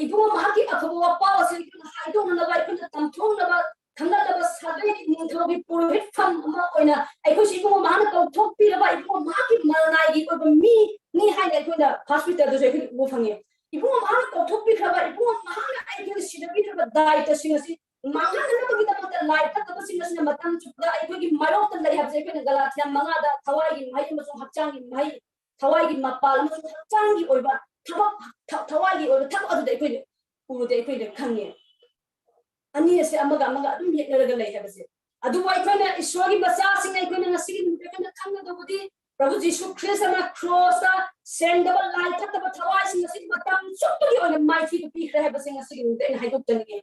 ꯏꯕꯨꯡꯉꯣ ꯃꯍꯥꯛꯀꯤ ꯑꯐꯕ ꯋꯥꯄꯥꯎ ꯑꯁꯤ ꯑꯩꯈꯣꯏꯅ ꯍꯥꯏꯗꯣꯛꯅꯅꯕ, ꯑꯩꯈꯣꯏꯅ ꯇꯝꯊꯣꯛꯅꯕ, ꯈꯪꯒꯠꯅꯕ ꯁꯥꯒꯩꯒꯤ ꯅꯤꯡꯊꯧꯒꯤ ꯄꯨꯔꯣꯍꯤꯠꯐꯝ ꯑꯃ ꯑꯣꯏꯅ ꯑꯩꯈꯣꯏꯁꯨ ꯏꯕꯨꯡꯉꯣ ꯃꯍꯥꯛꯅ ꯀꯧꯊꯣꯛꯄꯤꯔꯕ ꯏꯕꯨꯡꯉꯣ ꯃꯍꯥꯛꯀꯤ ꯃꯅꯥꯏꯒꯤ ꯑꯣꯏꯕ ꯃꯤꯅꯤ ꯍꯥꯏꯅ ꯑꯩꯈꯣꯏꯅ ꯐꯥꯔꯁ ꯄꯤꯇꯔꯗꯁꯨ ꯑꯩꯈꯣꯏꯅ ꯎꯕ ꯐꯪꯉꯦ꯫ ꯏꯕꯨꯡꯉꯣ ꯃꯍꯥꯛꯅ ꯀꯧꯊꯣꯛꯄꯤꯈ꯭ꯔꯕ, ꯏꯕꯨꯡꯉꯣ ꯃꯍꯥꯛꯅ ꯑꯩꯈꯣꯏꯅ ꯁꯤꯟꯅꯕꯤꯈ꯭ꯔꯕ ꯗꯥꯏꯇꯁꯤꯡ ꯑꯁꯤ ꯃꯥꯡꯍꯟꯅꯅꯕꯒꯤꯗꯃꯛꯇ ꯂꯥꯏ ꯐꯠꯇꯕꯁꯤꯡ ꯑꯁꯤꯅ ꯃꯇꯝ ꯆꯨꯞꯄꯗ ꯑꯩꯈꯣꯏꯒꯤ ꯃꯥꯌꯣꯛꯇ ꯂꯩ ꯍꯥꯏꯕꯁꯦ ꯑꯩꯈꯣꯏꯅ ꯒꯂꯥꯊꯤꯌꯥ ꯃꯉꯥꯗ ꯊꯋꯥꯏꯒꯤ ꯃꯍꯩ ꯑꯃꯁꯨꯡ ꯍꯛꯆꯥꯡꯒꯤ ꯃꯍꯩ, ꯊꯋꯥꯏꯒꯤ ꯃꯄꯥꯜ ꯑꯃꯁꯨꯡ ꯍꯛꯆꯥꯡꯒꯤ ꯑꯣꯏꯕ ꯊꯕꯛ, ꯊ-, ꯊꯋꯥꯏꯒꯤ ꯑꯣꯏꯕ ꯊꯕꯛ ꯑꯗꯨꯗ ꯑꯩꯈꯣꯏꯅ ꯎꯕꯗ ꯑꯩꯈꯣꯏꯅ ꯈꯪꯉꯦ꯫ ꯑꯅꯤ ꯑꯁꯦ ꯑꯃꯒ ꯑꯃꯒ ꯑꯗꯨꯝ ꯌꯦꯠꯅꯔꯒ ꯂꯩ ꯍꯥꯏꯕꯁꯦ꯫ ꯑꯗꯨꯕꯨ ꯑꯩꯈꯣꯏꯅ ꯏꯁꯣꯔꯒꯤ ꯃꯆꯥꯁꯤꯡ ꯑꯩꯈꯣꯏꯅ ꯉꯁꯤꯒꯤ ꯅꯨꯃꯤꯠꯇ ꯑꯩꯈꯣꯏꯅ ꯈꯪꯒꯗꯧꯕꯗꯤ ꯄ꯭ꯔꯚꯨ ꯖꯤꯁꯨ ꯈ꯭ꯔꯤꯁꯇꯅ ꯀ꯭ꯔꯣꯁꯇ ꯁꯦꯡꯗꯕ ꯂꯥꯏ ꯐꯠꯇꯕ ꯊꯋꯥꯏꯁꯤꯡ ꯑꯁꯤ ꯃꯇꯝ ꯆꯨꯞꯄꯒꯤ ꯑꯣꯏꯅ ꯃꯥꯏꯊꯤꯕ ꯄꯤꯈ꯭ꯔꯦ ꯍꯥꯏꯕꯁꯤꯡ ꯑꯁꯤꯒꯤ ꯅꯨꯃꯤꯠꯇ ꯑꯩꯅ ꯍꯥꯏꯗꯣꯛꯆꯅꯤꯡꯉꯤ꯫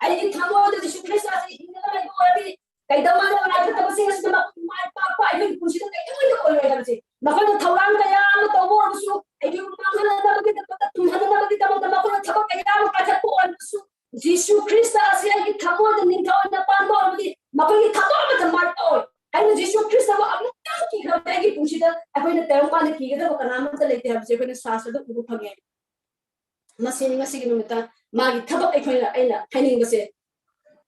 ꯑꯩꯒꯤ ꯊꯃꯣꯏꯗ ꯖꯤꯁꯨ ꯈ꯭ꯔꯤꯁꯇ ꯑꯁꯤ ꯍꯤꯡꯗꯨꯅ ꯂꯩꯕ ꯑꯣꯏꯔꯗꯤ ꯀꯩꯗꯧꯉꯩꯗ ꯂꯥꯏ ꯐꯠꯇꯕꯁꯤꯡ ꯑꯁꯤꯅ ꯃꯄꯨꯡ ꯃꯥꯏ ꯄꯥꯛꯄ ꯑꯩꯈꯣꯏꯒꯤ ꯄꯨꯟꯁꯤꯗ ꯀꯩꯗꯧꯉꯩꯗ ꯑꯣꯏꯔꯣꯏ ꯍꯥꯏꯕꯁꯤ꯫ ꯃꯈꯣꯏꯅ ꯊꯧꯔꯥꯡ ꯀꯌꯥ ꯑꯃ ꯇꯧꯕ ꯑꯣꯏꯔꯕꯁꯨ ꯑꯩꯈꯣꯏꯕꯨ ꯃꯥꯡꯍꯟꯅꯅꯕꯒꯤꯗꯃꯛꯇ, ꯇꯨꯝꯍꯟꯅꯅꯕꯒꯤꯗꯃꯛꯇ ꯃꯈꯣꯏꯅ ꯊꯕꯛ ꯀꯌꯥ ꯑꯃ ꯄꯥꯏꯈꯠꯄ ꯑꯣꯏꯔꯕꯁꯨ ꯖꯤꯁꯨ ꯈ꯭ꯔꯤꯁꯇ ꯑꯁꯤ ꯑꯩꯒꯤ ꯊꯃꯣꯏꯗ ꯅꯤꯡꯊꯧ ꯑꯣꯏꯅ ꯄꯥꯟꯕ ꯑꯣꯏꯔꯕꯗꯤ ꯃꯈꯣꯏꯒꯤ ꯊꯕꯛ ꯑꯃꯠꯇ ꯃꯥꯏ ꯄꯥꯛꯑꯣꯏ꯫ ꯑꯩꯅ ꯖꯤꯁꯨ ꯈ꯭ꯔꯤꯁꯇꯕꯨ ꯑꯃꯨꯛꯇꯪ ꯀꯤꯈ꯭ꯔꯕꯗꯤ ꯑꯩꯒꯤ ꯄꯨꯟꯁꯤꯗ ꯑꯩꯈꯣꯏꯅ ꯇꯥꯏꯕꯪꯄꯥꯟꯗ ꯀꯤꯒꯗꯕ ꯀꯅꯥ ꯑꯃꯠꯇ ꯂꯩꯇꯦ ꯍꯥꯏꯕꯁꯦ ꯑꯩꯈꯣꯏꯅ ꯁꯥꯁ꯭ꯔꯗ ꯎꯕ ꯐꯪꯉꯦ꯫ ꯃꯁꯤꯅꯤ ꯉꯁꯤꯒꯤ ꯅꯨꯃꯤꯠꯇ ꯃꯥꯒꯤ ꯊꯕꯛ ꯑꯩꯈꯣꯏꯅ, ꯑꯩꯅ ꯍꯥꯏꯅꯤꯡꯕꯁꯦ,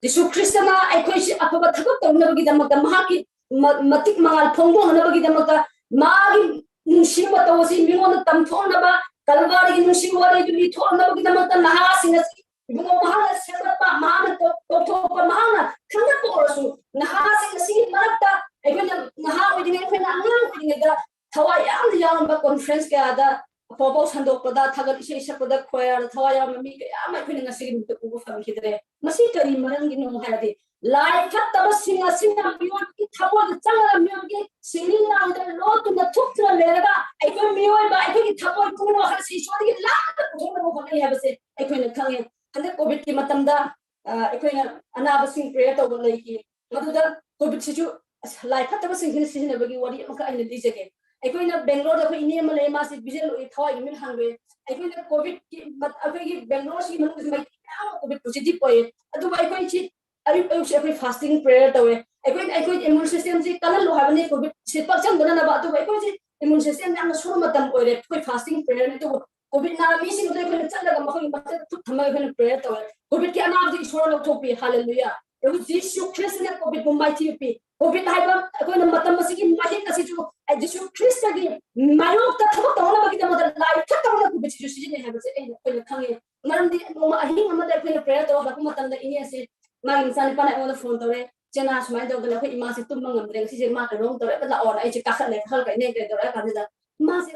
ꯖꯤꯁꯨ ꯈ꯭ꯔꯤꯁꯇꯅ ꯑꯩꯈꯣꯏꯁꯤ ꯑꯐꯕ ꯊꯕꯛ ꯇꯧꯅꯕꯒꯤꯗꯃꯛꯇ, ꯃꯍꯥꯛꯀꯤ ꯃ-, ꯃꯇꯤꯛ ꯃꯉꯥꯜ ꯐꯣꯡꯗꯣꯛꯅꯕꯒꯤꯗꯃꯛꯇ, ꯃꯥꯒꯤ ꯅꯨꯡꯁꯤꯕ ꯃꯇꯧ ꯑꯁꯤ ꯃꯤꯉꯣꯟꯗ ꯇꯝꯊꯣꯛꯅꯕ, ꯀꯜꯚꯥꯔꯤꯒꯤ ꯅꯨꯡꯁꯤꯕ ꯋꯥꯔꯤꯗꯨ ꯂꯤꯊꯣꯛꯅꯕꯒꯤꯗꯃꯛꯇ ꯅꯍꯥꯁꯤꯡ ꯑꯁꯤ ꯏꯕꯨꯡꯉꯣ ꯃꯍꯥꯛꯅ ꯁꯦꯝꯒꯠꯄ, ꯃꯍꯥꯛꯅ ꯇꯧ-, ꯇꯧꯊꯣꯛꯄ, ꯃꯍꯥꯛꯅ ꯈꯟꯒꯠꯄ ꯑꯣꯏꯔꯁꯨ, ꯅꯍꯥꯁꯤꯡ ꯑꯁꯤꯒꯤ ꯃꯔꯛꯇ ꯑꯩꯈꯣꯏꯅ ꯅꯍꯥ ꯑꯣꯏꯔꯤꯉꯩ, ꯑꯩꯈꯣꯏꯅ ꯑꯉꯥꯡ ꯑꯣꯏꯔꯤꯉꯩꯗ ꯊꯋꯥꯏ ꯌꯥꯝꯅ ꯌꯥꯎꯔꯝꯕ ꯀꯣꯟꯐ꯭ꯔꯦꯟꯁ ꯀꯌꯥꯗ ꯄꯥꯎꯕꯥꯎ ꯁꯟꯗꯣꯛꯄꯗ, ꯊꯥꯒꯠ ꯏꯁꯩ ꯁꯛꯄꯗ, ꯈꯣꯌꯔꯗ ꯊꯋꯥꯏ ꯌꯥꯎꯔꯝꯕ ꯃꯤ ꯀꯌꯥ ꯑꯃ ꯑꯩꯈꯣꯏꯅ ꯉꯁꯤꯒꯤ ꯅꯨꯃꯤꯠꯇ ꯎꯕ ꯐꯪꯈꯤꯗ꯭ꯔꯦ꯫ ꯃꯁꯤ ꯀꯔꯤ ꯃꯔꯝꯒꯤꯅꯣ ꯍꯥꯏꯔꯗꯤ, ꯂꯥꯏ ꯐꯠꯇꯕꯁꯤꯡ ꯑꯁꯤꯅ ꯃꯤꯑꯣꯏꯕꯒꯤ ꯊꯃꯣꯏꯗ ꯆꯪꯂꯒ ꯃꯤꯑꯣꯏꯕꯒꯤ ꯁꯤꯡꯂꯤ ꯅꯥꯎꯔꯤꯗ ꯂꯣꯠꯇꯨꯅ ꯊꯨꯞꯇꯨꯅ ꯂꯩꯔꯒ ꯑꯩꯈꯣꯏ ꯃꯤꯑꯣꯏꯕ, ꯑꯩꯈꯣꯏꯒꯤ ꯊꯃꯣꯏ ꯄꯨꯛꯅꯤꯡ ꯋꯥꯈꯜꯁꯤ ꯏꯁꯣꯔꯗꯒꯤ ꯂꯥꯞ ꯍꯥꯏꯕꯁꯦ ꯑꯩꯈꯣꯏꯅ ꯈꯪꯉꯦ꯫ ꯍꯟꯗꯛ ꯀꯣꯚꯤꯗꯀꯤ ꯃꯇꯝꯗ ꯑꯩꯈꯣꯏꯅ ꯑꯅꯥꯕꯁꯤꯡ ꯄ꯭ꯔꯦꯌꯔ ꯇꯧꯕ ꯂꯩꯈꯤ꯫ ꯃꯗꯨꯗ ꯀꯣꯚꯤꯗꯁꯤꯁꯨ ꯂꯥꯏ ꯐꯠꯇꯕꯁꯤꯡꯁꯤꯅ ꯁꯤꯖꯤꯟꯅꯕꯒꯤ ꯋꯥꯔꯤ ꯑꯃꯈꯛ ꯑꯩꯅ ꯂꯤꯖꯒꯦ꯫ ꯑꯩꯈꯣꯏꯅ ꯕꯦꯡꯒ꯭ꯂꯣꯔꯗ ꯑꯩꯈꯣꯏ ꯏꯅꯦ ꯑꯃ ꯂꯩ, ꯃꯥꯁꯤ ꯚꯤꯖꯟ ꯑꯣꯏ, ꯊꯋꯥꯏꯒꯤ ꯃꯤꯠ ꯍꯥꯡꯗꯣꯛꯑꯦ꯫ ꯑꯩꯈꯣꯏꯅ ꯀꯣꯚꯤꯗꯀꯤ ꯑꯩꯈꯣꯏꯒꯤ ꯕꯦꯡꯒ꯭ꯂꯣꯔꯁꯤ ꯃꯅꯨꯡꯗ ꯃꯩꯇꯩ ꯃꯌꯥꯝ ꯑꯃ ꯀꯣꯚꯤꯗ ꯄꯣꯖꯤꯇꯤꯚ ꯑꯣꯏꯌꯦ꯫ ꯑꯗꯨꯕꯨ ꯑꯩꯈꯣꯏꯁꯤ ꯑꯌꯨꯛ ꯑꯌꯨꯛꯁꯦ ꯑꯩꯈꯣꯏ ꯐꯥꯁꯇꯤꯡ ꯄ꯭ꯔꯦꯌꯔ ꯇꯧꯋꯦ꯫ ꯑꯩꯈꯣꯏꯅ ꯑꯩꯈꯣꯏꯒꯤ ꯏꯃ꯭ꯌꯨꯟ ꯁꯤꯁꯇꯦꯝꯁꯤ ꯀꯜꯍꯜꯂꯨ ꯍꯥꯏꯕꯅꯤ, ꯀꯣꯚꯤꯗꯁꯤ ꯄꯛꯁꯟꯗꯅꯕ꯫ ꯑꯗꯨꯕꯨ ꯑꯩꯈꯣꯏꯁꯤ ꯏꯃ꯭ꯌꯨꯟ ꯁꯤꯁꯇꯦꯝ ꯌꯥꯝꯅ ꯁꯣꯟꯕ ꯃꯇꯝ ꯑꯣꯏꯔꯦ꯫ ꯑꯩꯈꯣꯏ ꯐꯥꯁꯇꯤꯡ ꯄ꯭ꯔꯦꯌꯔꯅꯤ꯫ ꯑꯗꯨꯕꯨ ꯀꯣꯚꯤꯗ ꯅꯥꯕ ꯃꯤꯁꯤꯡꯗꯣ ꯑꯩꯈꯣꯏꯅ ꯆꯠꯂꯒ ꯃꯈꯣꯏꯒꯤ ꯃꯊꯛꯇ ꯈꯨꯠ ꯊꯝꯃꯒ ꯑꯩꯈꯣꯏꯅ ꯄ꯭ꯔꯦꯌꯔ ꯇꯧꯋꯦ꯫ ꯀꯣꯚꯤꯗꯀꯤ ꯑꯅꯥꯕꯗꯤ ꯏꯁꯣꯔꯅ ꯂꯧꯊꯣꯛꯄꯤ꯫ ꯍꯥꯂꯦꯂꯨꯌꯥ꯫ ꯑꯩꯈꯣꯏ ꯖꯤꯁꯨ ꯈ꯭ꯔꯤꯁꯇꯅ ꯀꯣꯚꯤꯗꯄꯨ ꯃꯥꯏꯊꯤꯕ ꯄꯤ꯫ ꯀꯣꯚꯤꯗ ꯍꯥꯏꯕ ꯑꯩꯈꯣꯏꯅ ꯃꯇꯝ ꯑꯁꯤꯒꯤ ꯃꯍꯤꯛ ꯑꯁꯤꯁꯨ ꯖꯤꯁꯨ ꯈ꯭ꯔꯤꯁꯇꯒꯤ ꯃꯥꯌꯣꯛꯇ ꯊꯕꯛ ꯇꯧꯅꯕꯒꯤꯗꯃꯛꯇ ꯂꯥꯏ ꯐꯠꯇꯕꯅ ꯀꯣꯚꯤꯗꯁꯤꯁꯨ ꯁꯤꯖꯤꯟꯅꯩ ꯍꯥꯏꯕꯁꯦ ꯑꯩꯅ ꯑꯩꯈꯣꯏꯅ ꯈꯪꯉꯦ꯫ ꯃꯔꯝꯗꯤ ꯅꯣꯡꯃ ꯑꯍꯤꯡ ꯑꯃꯗ ꯑꯩꯈꯣꯏꯅ ꯄ꯭ꯔꯦꯌꯔ ꯇꯧꯔꯛꯄ ꯃꯇꯝꯗ ꯏꯅꯦ ꯑꯁꯤ ꯃꯥꯒꯤ ꯃꯆꯥꯅꯨꯄꯥꯅ ꯑꯩꯉꯣꯟꯗ ꯐꯣꯟ ꯇꯧꯔꯦ, "ꯆꯦꯅꯥ, ꯁꯨꯃꯥꯏꯅ ꯇꯧꯗꯅ ꯑꯩꯈꯣꯏ ꯏꯃꯥꯁꯦ ꯇꯨꯝꯕ ꯉꯝꯗ꯭ꯔꯦ, ꯉꯁꯤꯁꯦ ꯃꯥ ꯀꯩꯅꯣꯝ ꯇꯧꯔꯦ, ꯑꯝꯇ ꯂꯥꯛꯑꯣꯅ" ꯑꯩꯁꯦ ꯀꯥꯈꯠꯂꯦ꯫ ꯀꯥꯈꯠꯂꯒ ꯏꯅꯦ ꯀꯩ ꯇꯧꯔꯦ ꯍꯥꯏ ꯀꯥꯟꯁꯤꯗ ꯃꯥꯁꯦ,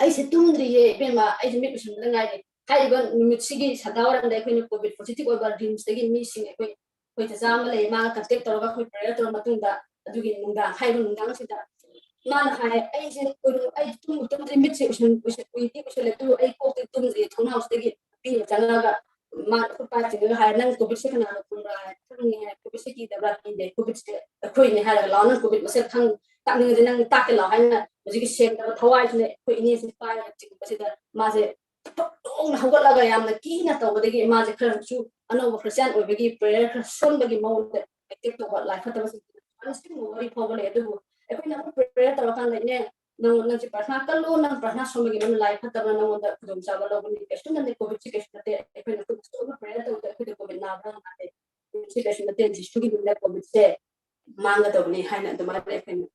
"ꯑꯩꯁꯦ ꯇꯨꯝꯗ꯭ꯔꯤꯌꯦ ꯏꯕꯦꯝꯃ, ꯑꯩꯁꯦ ꯃꯤꯠ ꯎꯏꯁꯤꯟꯕꯗ ꯉꯥꯏꯔꯤ" ꯍꯥꯏꯔꯤꯕ ꯅꯨꯃꯤꯠꯁꯤꯒꯤ ꯁꯟꯗꯥꯋꯥꯏꯔꯝꯗ ꯑꯩꯈꯣꯏꯅ ꯀꯣꯚꯤꯗ ꯄꯣꯖꯤꯇꯤꯚ ꯑꯣꯏꯕ ꯔꯤꯝꯁꯇꯒꯤ ꯃꯤꯁꯤꯡ ꯑꯩꯈꯣꯏ ꯑꯩꯈꯣꯏ ꯆꯆꯥ ꯑꯃ ꯂꯩ, ꯃꯥꯒ ꯀꯟꯇꯦꯛ ꯇꯧꯔꯒ ꯑꯩꯈꯣꯏ ꯄ꯭ꯔꯦꯌꯔ ꯇꯧꯔ ꯃꯇꯨꯡꯗ ꯑꯗꯨꯒꯤ ꯅꯨꯡꯗꯥꯡ ꯍꯥꯏꯔꯤꯕ ꯅꯨꯡꯗꯥꯡꯁꯤꯗ ꯃꯥꯅ ꯍꯥꯏ, "ꯑꯩꯁꯦ ꯀꯩꯅꯣ, ꯑꯩ ꯇꯨꯝꯕ ꯇꯨꯝꯗ꯭ꯔꯤ, ꯃꯤꯠꯁꯦ ꯎꯏꯁꯟ-, ꯎꯏꯁꯟ-, ꯎꯏꯗꯤ ꯎꯏꯁꯜꯂꯦ, ꯑꯗꯨꯕꯨ ꯑꯩ ꯀꯣꯛꯇꯤ ꯇꯨꯝꯗ꯭ꯔꯤ"꯫ ꯊꯣꯡꯅꯥꯎꯁꯤꯗꯒꯤ ꯅꯨꯄꯤ ꯑꯃ ꯆꯪꯉꯛꯑꯒ ꯃꯥꯅ ꯈꯨꯠ ꯄꯥꯏ ꯆꯤꯡꯉꯒ ꯍꯥꯏ, "ꯅꯪ ꯀꯣꯚꯤꯗꯁꯦ ꯀꯅꯥꯅ ꯈꯪꯕ꯭ꯔꯥ?" ꯍꯥꯏ, "ꯈꯪꯉꯦ" ꯍꯥꯏ, "ꯀꯣꯚꯤꯗꯁꯦ ꯀꯤꯗꯕ꯭ꯔꯥ?" "ꯀꯤꯗꯦ, ꯀꯣꯚꯤꯗꯁꯦ ꯑꯩꯈꯣꯏꯅꯦ" ꯍꯥꯏꯔꯒ, "ꯂꯥꯛꯑꯣ, ꯅꯪ ꯀꯣꯚꯤꯗ ꯃꯁꯛ ꯈꯪ ꯇꯥꯛꯅꯤꯡꯉꯗꯤ ꯅꯪ ꯇꯥꯛꯀꯦ ꯂꯥꯛꯑꯣ" ꯍꯥꯏꯅ ꯍꯧꯖꯤꯛꯀꯤ ꯁꯦꯡꯗꯕ ꯊꯋꯥꯏꯁꯤꯅ ꯑꯩꯈꯣꯏ ꯏꯅꯦꯁꯤꯅ ꯄꯥꯏꯔꯒ ꯆꯤꯡꯕꯁꯤꯗ ꯃꯥꯁꯦ ꯊꯛ ꯇꯣꯡꯅ ꯍꯧꯒꯠꯂꯒ ꯌꯥꯝꯅ ꯀꯤꯅ ꯇꯧꯕꯗꯒꯤ ꯃꯥꯁꯦ ꯈꯔꯁꯨ ꯑꯅꯧꯕ ꯈ꯭ꯔꯤꯁꯇꯤꯌꯥꯟ ꯑꯣꯏꯕꯒꯤ ꯄ꯭ꯔꯦꯌꯔ ꯈꯔ ꯁꯣꯟꯕꯒꯤ ꯃꯑꯣꯡꯗ ꯑꯦꯇꯦꯛ ꯇꯧꯕ ꯂꯥꯏ ꯐꯠꯇꯕꯁꯤꯡ ꯑꯁꯤꯒꯨꯝꯕ ꯋꯥꯔꯤ ꯐꯥꯎꯕ ꯂꯩ꯫ ꯑꯗꯨꯕꯨ ꯑꯩꯈꯣꯏꯅ ꯑꯃꯨꯛ ꯄ꯭ꯔꯦꯌꯔ ꯇꯧꯔꯀꯥꯟꯗ, "ꯏꯅꯦ, ꯅꯪ, ꯅꯪꯁꯦ ꯄ꯭ꯔꯊꯅꯥ ꯀꯜꯂꯣ, ꯅꯪ ꯄ꯭ꯔꯊꯅꯥ ꯁꯣꯟꯕꯒꯤ ꯅꯪ ꯂꯥꯏ ꯐꯠꯇꯕ ꯅꯪꯉꯣꯟꯗ ꯈꯨꯗꯣꯡꯆꯥꯕ ꯂꯧꯒꯅꯤ, ꯀꯩꯁꯨ ꯅꯠꯇꯦ, ꯀꯣꯚꯤꯗꯁꯤ ꯀꯩꯁꯨ ꯅꯠꯇꯦ, ꯑꯩꯈꯣꯏꯅ ꯈꯨꯠ ꯆꯣꯠꯅ ꯄ꯭ꯔꯦꯌꯔ ꯇꯧꯕꯗ ꯑꯩꯈꯣꯏꯗ ꯀꯣꯚꯤꯗ ꯅꯥꯕ꯭ꯔꯥ ꯅꯥꯗꯦ, ꯁꯤ ꯀꯩꯁꯨ ꯅꯠꯇꯦ, ꯖꯤꯁꯨꯒꯤ ꯃꯤꯡꯗ ꯀꯣꯚꯤꯗꯁꯦ ꯃꯥꯡꯒꯗꯕꯅꯤ" ꯍꯥꯏꯅ ꯑꯗꯨꯃꯥꯏꯅ ꯑꯩꯈꯣꯏꯅ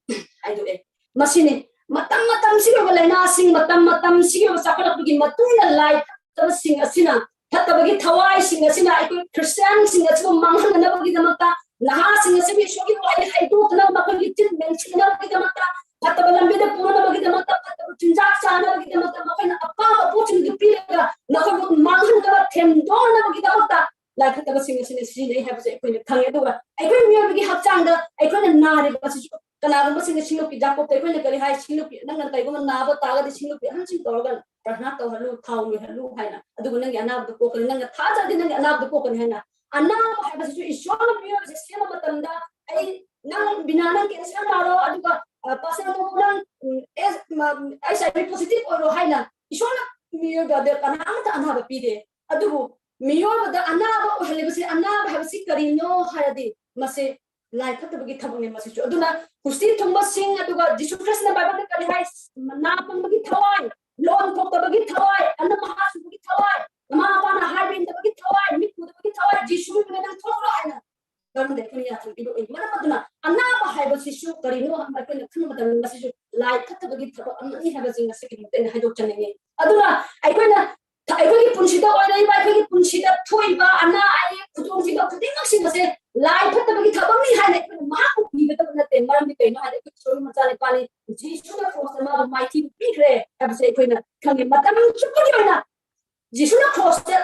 ꯍꯥꯏꯗꯣꯛꯑꯦ꯫ ꯃꯁꯤꯅꯤ ꯃꯇꯝ ꯃꯇꯝꯁꯤꯒꯤ ꯑꯣꯏꯕ ꯂꯥꯏꯅꯥꯁꯤꯡ, ꯃꯇꯝ ꯃꯇꯝꯁꯤꯒꯤ ꯑꯣꯏꯕ ꯆꯥꯎꯈꯠꯂꯛꯄꯒꯤ ꯃꯇꯨꯡ ꯏꯟꯅ ꯂꯥꯏ ꯐꯠꯇꯕꯁꯤꯡ ꯑꯁꯤꯅ, ꯐꯠꯇꯕꯒꯤ ꯊꯋꯥꯏꯁꯤꯡ ꯑꯁꯤꯅ ꯑꯩꯈꯣꯏ ꯈ꯭ꯔꯤꯁꯇꯤꯌꯥꯟꯁꯤꯡ ꯑꯁꯤꯕꯨ ꯃꯥꯡꯍꯟꯅꯅꯕꯒꯤꯗꯃꯛꯇ, ꯅꯍꯥꯁꯤꯡ ꯑꯁꯤꯕꯨ ꯏꯁꯣꯔꯒꯤ ꯋꯥꯍꯩ ꯍꯩꯗꯣꯛꯇꯅꯕ, ꯃꯈꯣꯏꯒꯤ ꯆꯤꯟ ꯃꯦꯟꯁꯤꯟꯅꯅꯕꯒꯤꯗꯃꯛꯇ, ꯐꯠꯇꯕ ꯂꯝꯕꯤꯗ ꯄꯨꯅꯅꯕꯒꯤꯗꯃꯛꯇ, ꯐꯠꯇꯕ ꯆꯤꯟꯖꯥꯛ ꯆꯥꯅꯕꯒꯤꯗꯃꯛꯇ, ꯃꯈꯣꯏꯅ ꯑꯄꯥꯝꯕ ꯄꯣꯠꯁꯤꯡꯗꯨ ꯄꯤꯔꯒ ꯃꯈꯣꯏꯕꯨ ꯃꯥꯡꯍꯟꯅꯕ, ꯊꯦꯝꯗꯣꯛꯅꯕꯒꯤꯗꯃꯛꯇ ꯂꯥꯏ ꯐꯠꯇꯕꯁꯤꯡ ꯑꯁꯤꯅ ꯁꯤꯖꯤꯟꯅꯩ ꯍꯥꯏꯕꯁꯦ ꯑꯩꯈꯣꯏꯅ ꯈꯪꯉꯦ꯫ ꯑꯗꯨꯒ ꯑꯩꯈꯣꯏ ꯃꯤꯑꯣꯏꯕꯒꯤ ꯍꯛꯆꯥꯡꯗ ꯑꯩꯈꯣꯏꯅ ꯅꯥꯔꯤꯕ ꯑꯁꯤꯁꯨ ꯀꯅꯥꯒꯨꯝꯕꯁꯤꯡꯅ ꯁꯤꯡꯂꯨꯞꯀꯤ ꯖꯥꯀꯣꯕꯇ ꯑꯩꯈꯣꯏꯅ ꯀꯔꯤ ꯍꯥꯏ? ꯁꯤꯡꯂꯨꯞꯀꯤ, ꯅꯪꯅ ꯀꯔꯤꯒꯨꯝꯕ ꯅꯥꯕ ꯇꯥꯔꯒꯗꯤ ꯁꯤꯡꯂꯨꯞꯀꯤ ꯑꯍꯟꯁꯤꯡ ꯇꯧꯔꯒ ꯄ꯭ꯔꯥꯔꯊꯅꯥ ꯇꯧꯍꯜꯂꯨ, ꯊꯥꯎ ꯂꯣꯏꯍꯜꯂꯨ ꯍꯥꯏꯅ, ꯑꯗꯨꯒ ꯅꯪꯒꯤ ꯑꯅꯥꯕꯗꯨ ꯀꯣꯛꯀꯅꯤ, ꯅꯪꯅ ꯊꯥꯖꯔꯗꯤ ꯅꯪꯒꯤ ꯑꯅꯥꯕꯗꯨ ꯀꯣꯛꯀꯅꯤ ꯍꯥꯏꯅ꯫ ꯑꯅꯥꯕ ꯍꯥꯏꯕꯁꯤꯁꯨ ꯏꯁꯣꯔꯅ ꯃꯤꯑꯣꯏꯕꯁꯦ ꯁꯦꯝꯕ ꯃꯇꯝꯗ, ꯑꯩ, ꯅꯪ ꯕꯤꯅꯥ, ꯅꯪ ꯀꯦꯟꯁꯔ ꯅꯥꯔꯣ, ꯑꯗꯨꯒ ꯄꯥꯁꯇꯔ ꯅꯪ, ꯎꯝ, ꯑꯦꯁ, ꯃ-, ꯑꯩꯆ ꯑꯥꯏ ꯚꯤ ꯄꯣꯖꯤꯇꯤꯚ ꯑꯣꯏꯔꯣ ꯍꯥꯏꯅ ꯏꯁꯣꯔꯅ ꯃꯤꯑꯣꯏꯕꯗ ꯀꯅꯥꯝꯇ ꯑꯅꯥꯕ ꯄꯤꯗꯦ꯫ ꯑꯗꯨꯕꯨ ꯃꯤꯑꯣꯏꯕꯗ ꯑꯅꯥꯕ ꯑꯣꯏꯍꯜꯂꯤꯕꯁꯤ, ꯑꯅꯥꯕ ꯍꯥꯏꯕꯁꯤ ꯀꯔꯤꯅꯣ ꯍꯥꯏꯔꯗꯤ ꯃꯁꯤ ꯂꯥꯏ ꯐꯠꯇꯕꯒꯤ ꯊꯕꯛꯅꯤ ꯃꯁꯤꯁꯨ꯫ ꯑꯗꯨꯅ ꯀꯨꯁꯤ ꯊꯨꯡꯕꯁꯤꯡ, ꯑꯗꯨꯒ ꯖꯤꯁꯨ ꯈ꯭ꯔꯤꯁꯇꯅ ꯕꯥꯏꯕꯜꯗ ꯀꯔꯤ ꯍꯥꯏ? ꯅꯥ ꯄꯪꯕꯒꯤ ꯊꯋꯥꯏ, ꯂꯣꯟ ꯊꯣꯛꯇꯕꯒꯤ ꯊꯋꯥꯏ, ꯑꯅꯝ ꯑꯍꯥ ꯆꯨꯕꯒꯤ ꯊꯋꯥꯏ, ꯃꯃꯥ ꯃꯄꯥꯅ ꯍꯥꯏꯕ ꯏꯟꯗꯕꯒꯤ ꯊꯋꯥꯏ, ꯃꯤꯠ ꯎꯗꯕꯒꯤ ꯊꯋꯥꯏ, ꯖꯤꯁꯨꯒꯤ ꯃꯤꯡꯗ ꯅꯪ ꯊꯣꯛꯈ꯭ꯔꯣ ꯍꯥꯏꯅ ꯃꯔꯝꯗꯤ ꯑꯩꯈꯣꯏꯅ ꯌꯥꯊꯪ ꯄꯤꯕ ꯑꯣꯏ꯫ ꯃꯔꯝ ꯑꯗꯨꯅ ꯑꯅꯥꯕ ꯍꯥꯏꯕꯁꯤꯁꯨ ꯀꯔꯤꯅꯣ ꯍꯥꯏꯕ ꯑꯩꯈꯣꯏꯅ ꯈꯪꯕ ꯃꯇꯝꯗ ꯃꯁꯤꯁꯨ ꯂꯥꯏ ꯐꯠꯇꯕꯒꯤ ꯊꯕꯛ ꯑꯃꯅꯤ ꯍꯥꯏꯕꯁꯤ ꯉꯁꯤꯒꯤꯗꯃꯛꯇ ꯑꯩꯅ ꯍꯥꯏꯗꯣꯛꯆꯅꯤꯡꯉꯤ꯫ ꯑꯗꯨꯅ ꯑꯩꯈꯣꯏꯅ ꯊ-, ꯑꯩꯈꯣꯏꯒꯤ ꯄꯨꯟꯁꯤꯗ ꯑꯣꯏꯔꯛꯏꯕ, ꯑꯩꯈꯣꯏꯒꯤ ꯄꯨꯟꯁꯤꯗ ꯊꯣꯛꯏꯕ ꯑꯅꯥ ꯑꯌꯦꯛ, ꯈꯨꯗꯣꯡꯊꯤꯕ ꯈꯨꯗꯤꯡꯃꯛꯁꯤꯡ ꯑꯁꯦ ꯂꯥꯏ ꯐꯠꯇꯕꯒꯤ ꯊꯕꯛꯅꯤ ꯍꯥꯏꯅ ꯑꯩꯈꯣꯏꯅ ꯃꯍꯥꯛꯄꯨ ꯄꯤꯒꯗꯕ ꯅꯠꯇꯦ꯫ ꯃꯔꯝꯗꯤ ꯀꯩꯅꯣ ꯍꯥꯏꯔꯗꯤ ꯑꯩꯈꯣꯏ ꯏꯁꯣꯔꯒꯤ ꯃꯆꯥꯅꯨꯄꯥꯅꯤ, ꯖꯤꯁꯨꯅ ꯀ꯭ꯔꯣꯁꯇ ꯃꯥꯕꯨ ꯃꯥꯏꯊꯤꯕ ꯄꯤꯈ꯭ꯔꯦ ꯍꯥꯏꯕꯁꯦ ꯑꯩꯈꯣꯏꯅ ꯈꯪꯉꯦ꯫ ꯃꯇꯝ ꯆꯨꯞꯄꯒꯤ ꯑꯣꯏꯅ ꯖꯤꯁꯨꯅ ꯀ꯭ꯔꯣꯁꯇ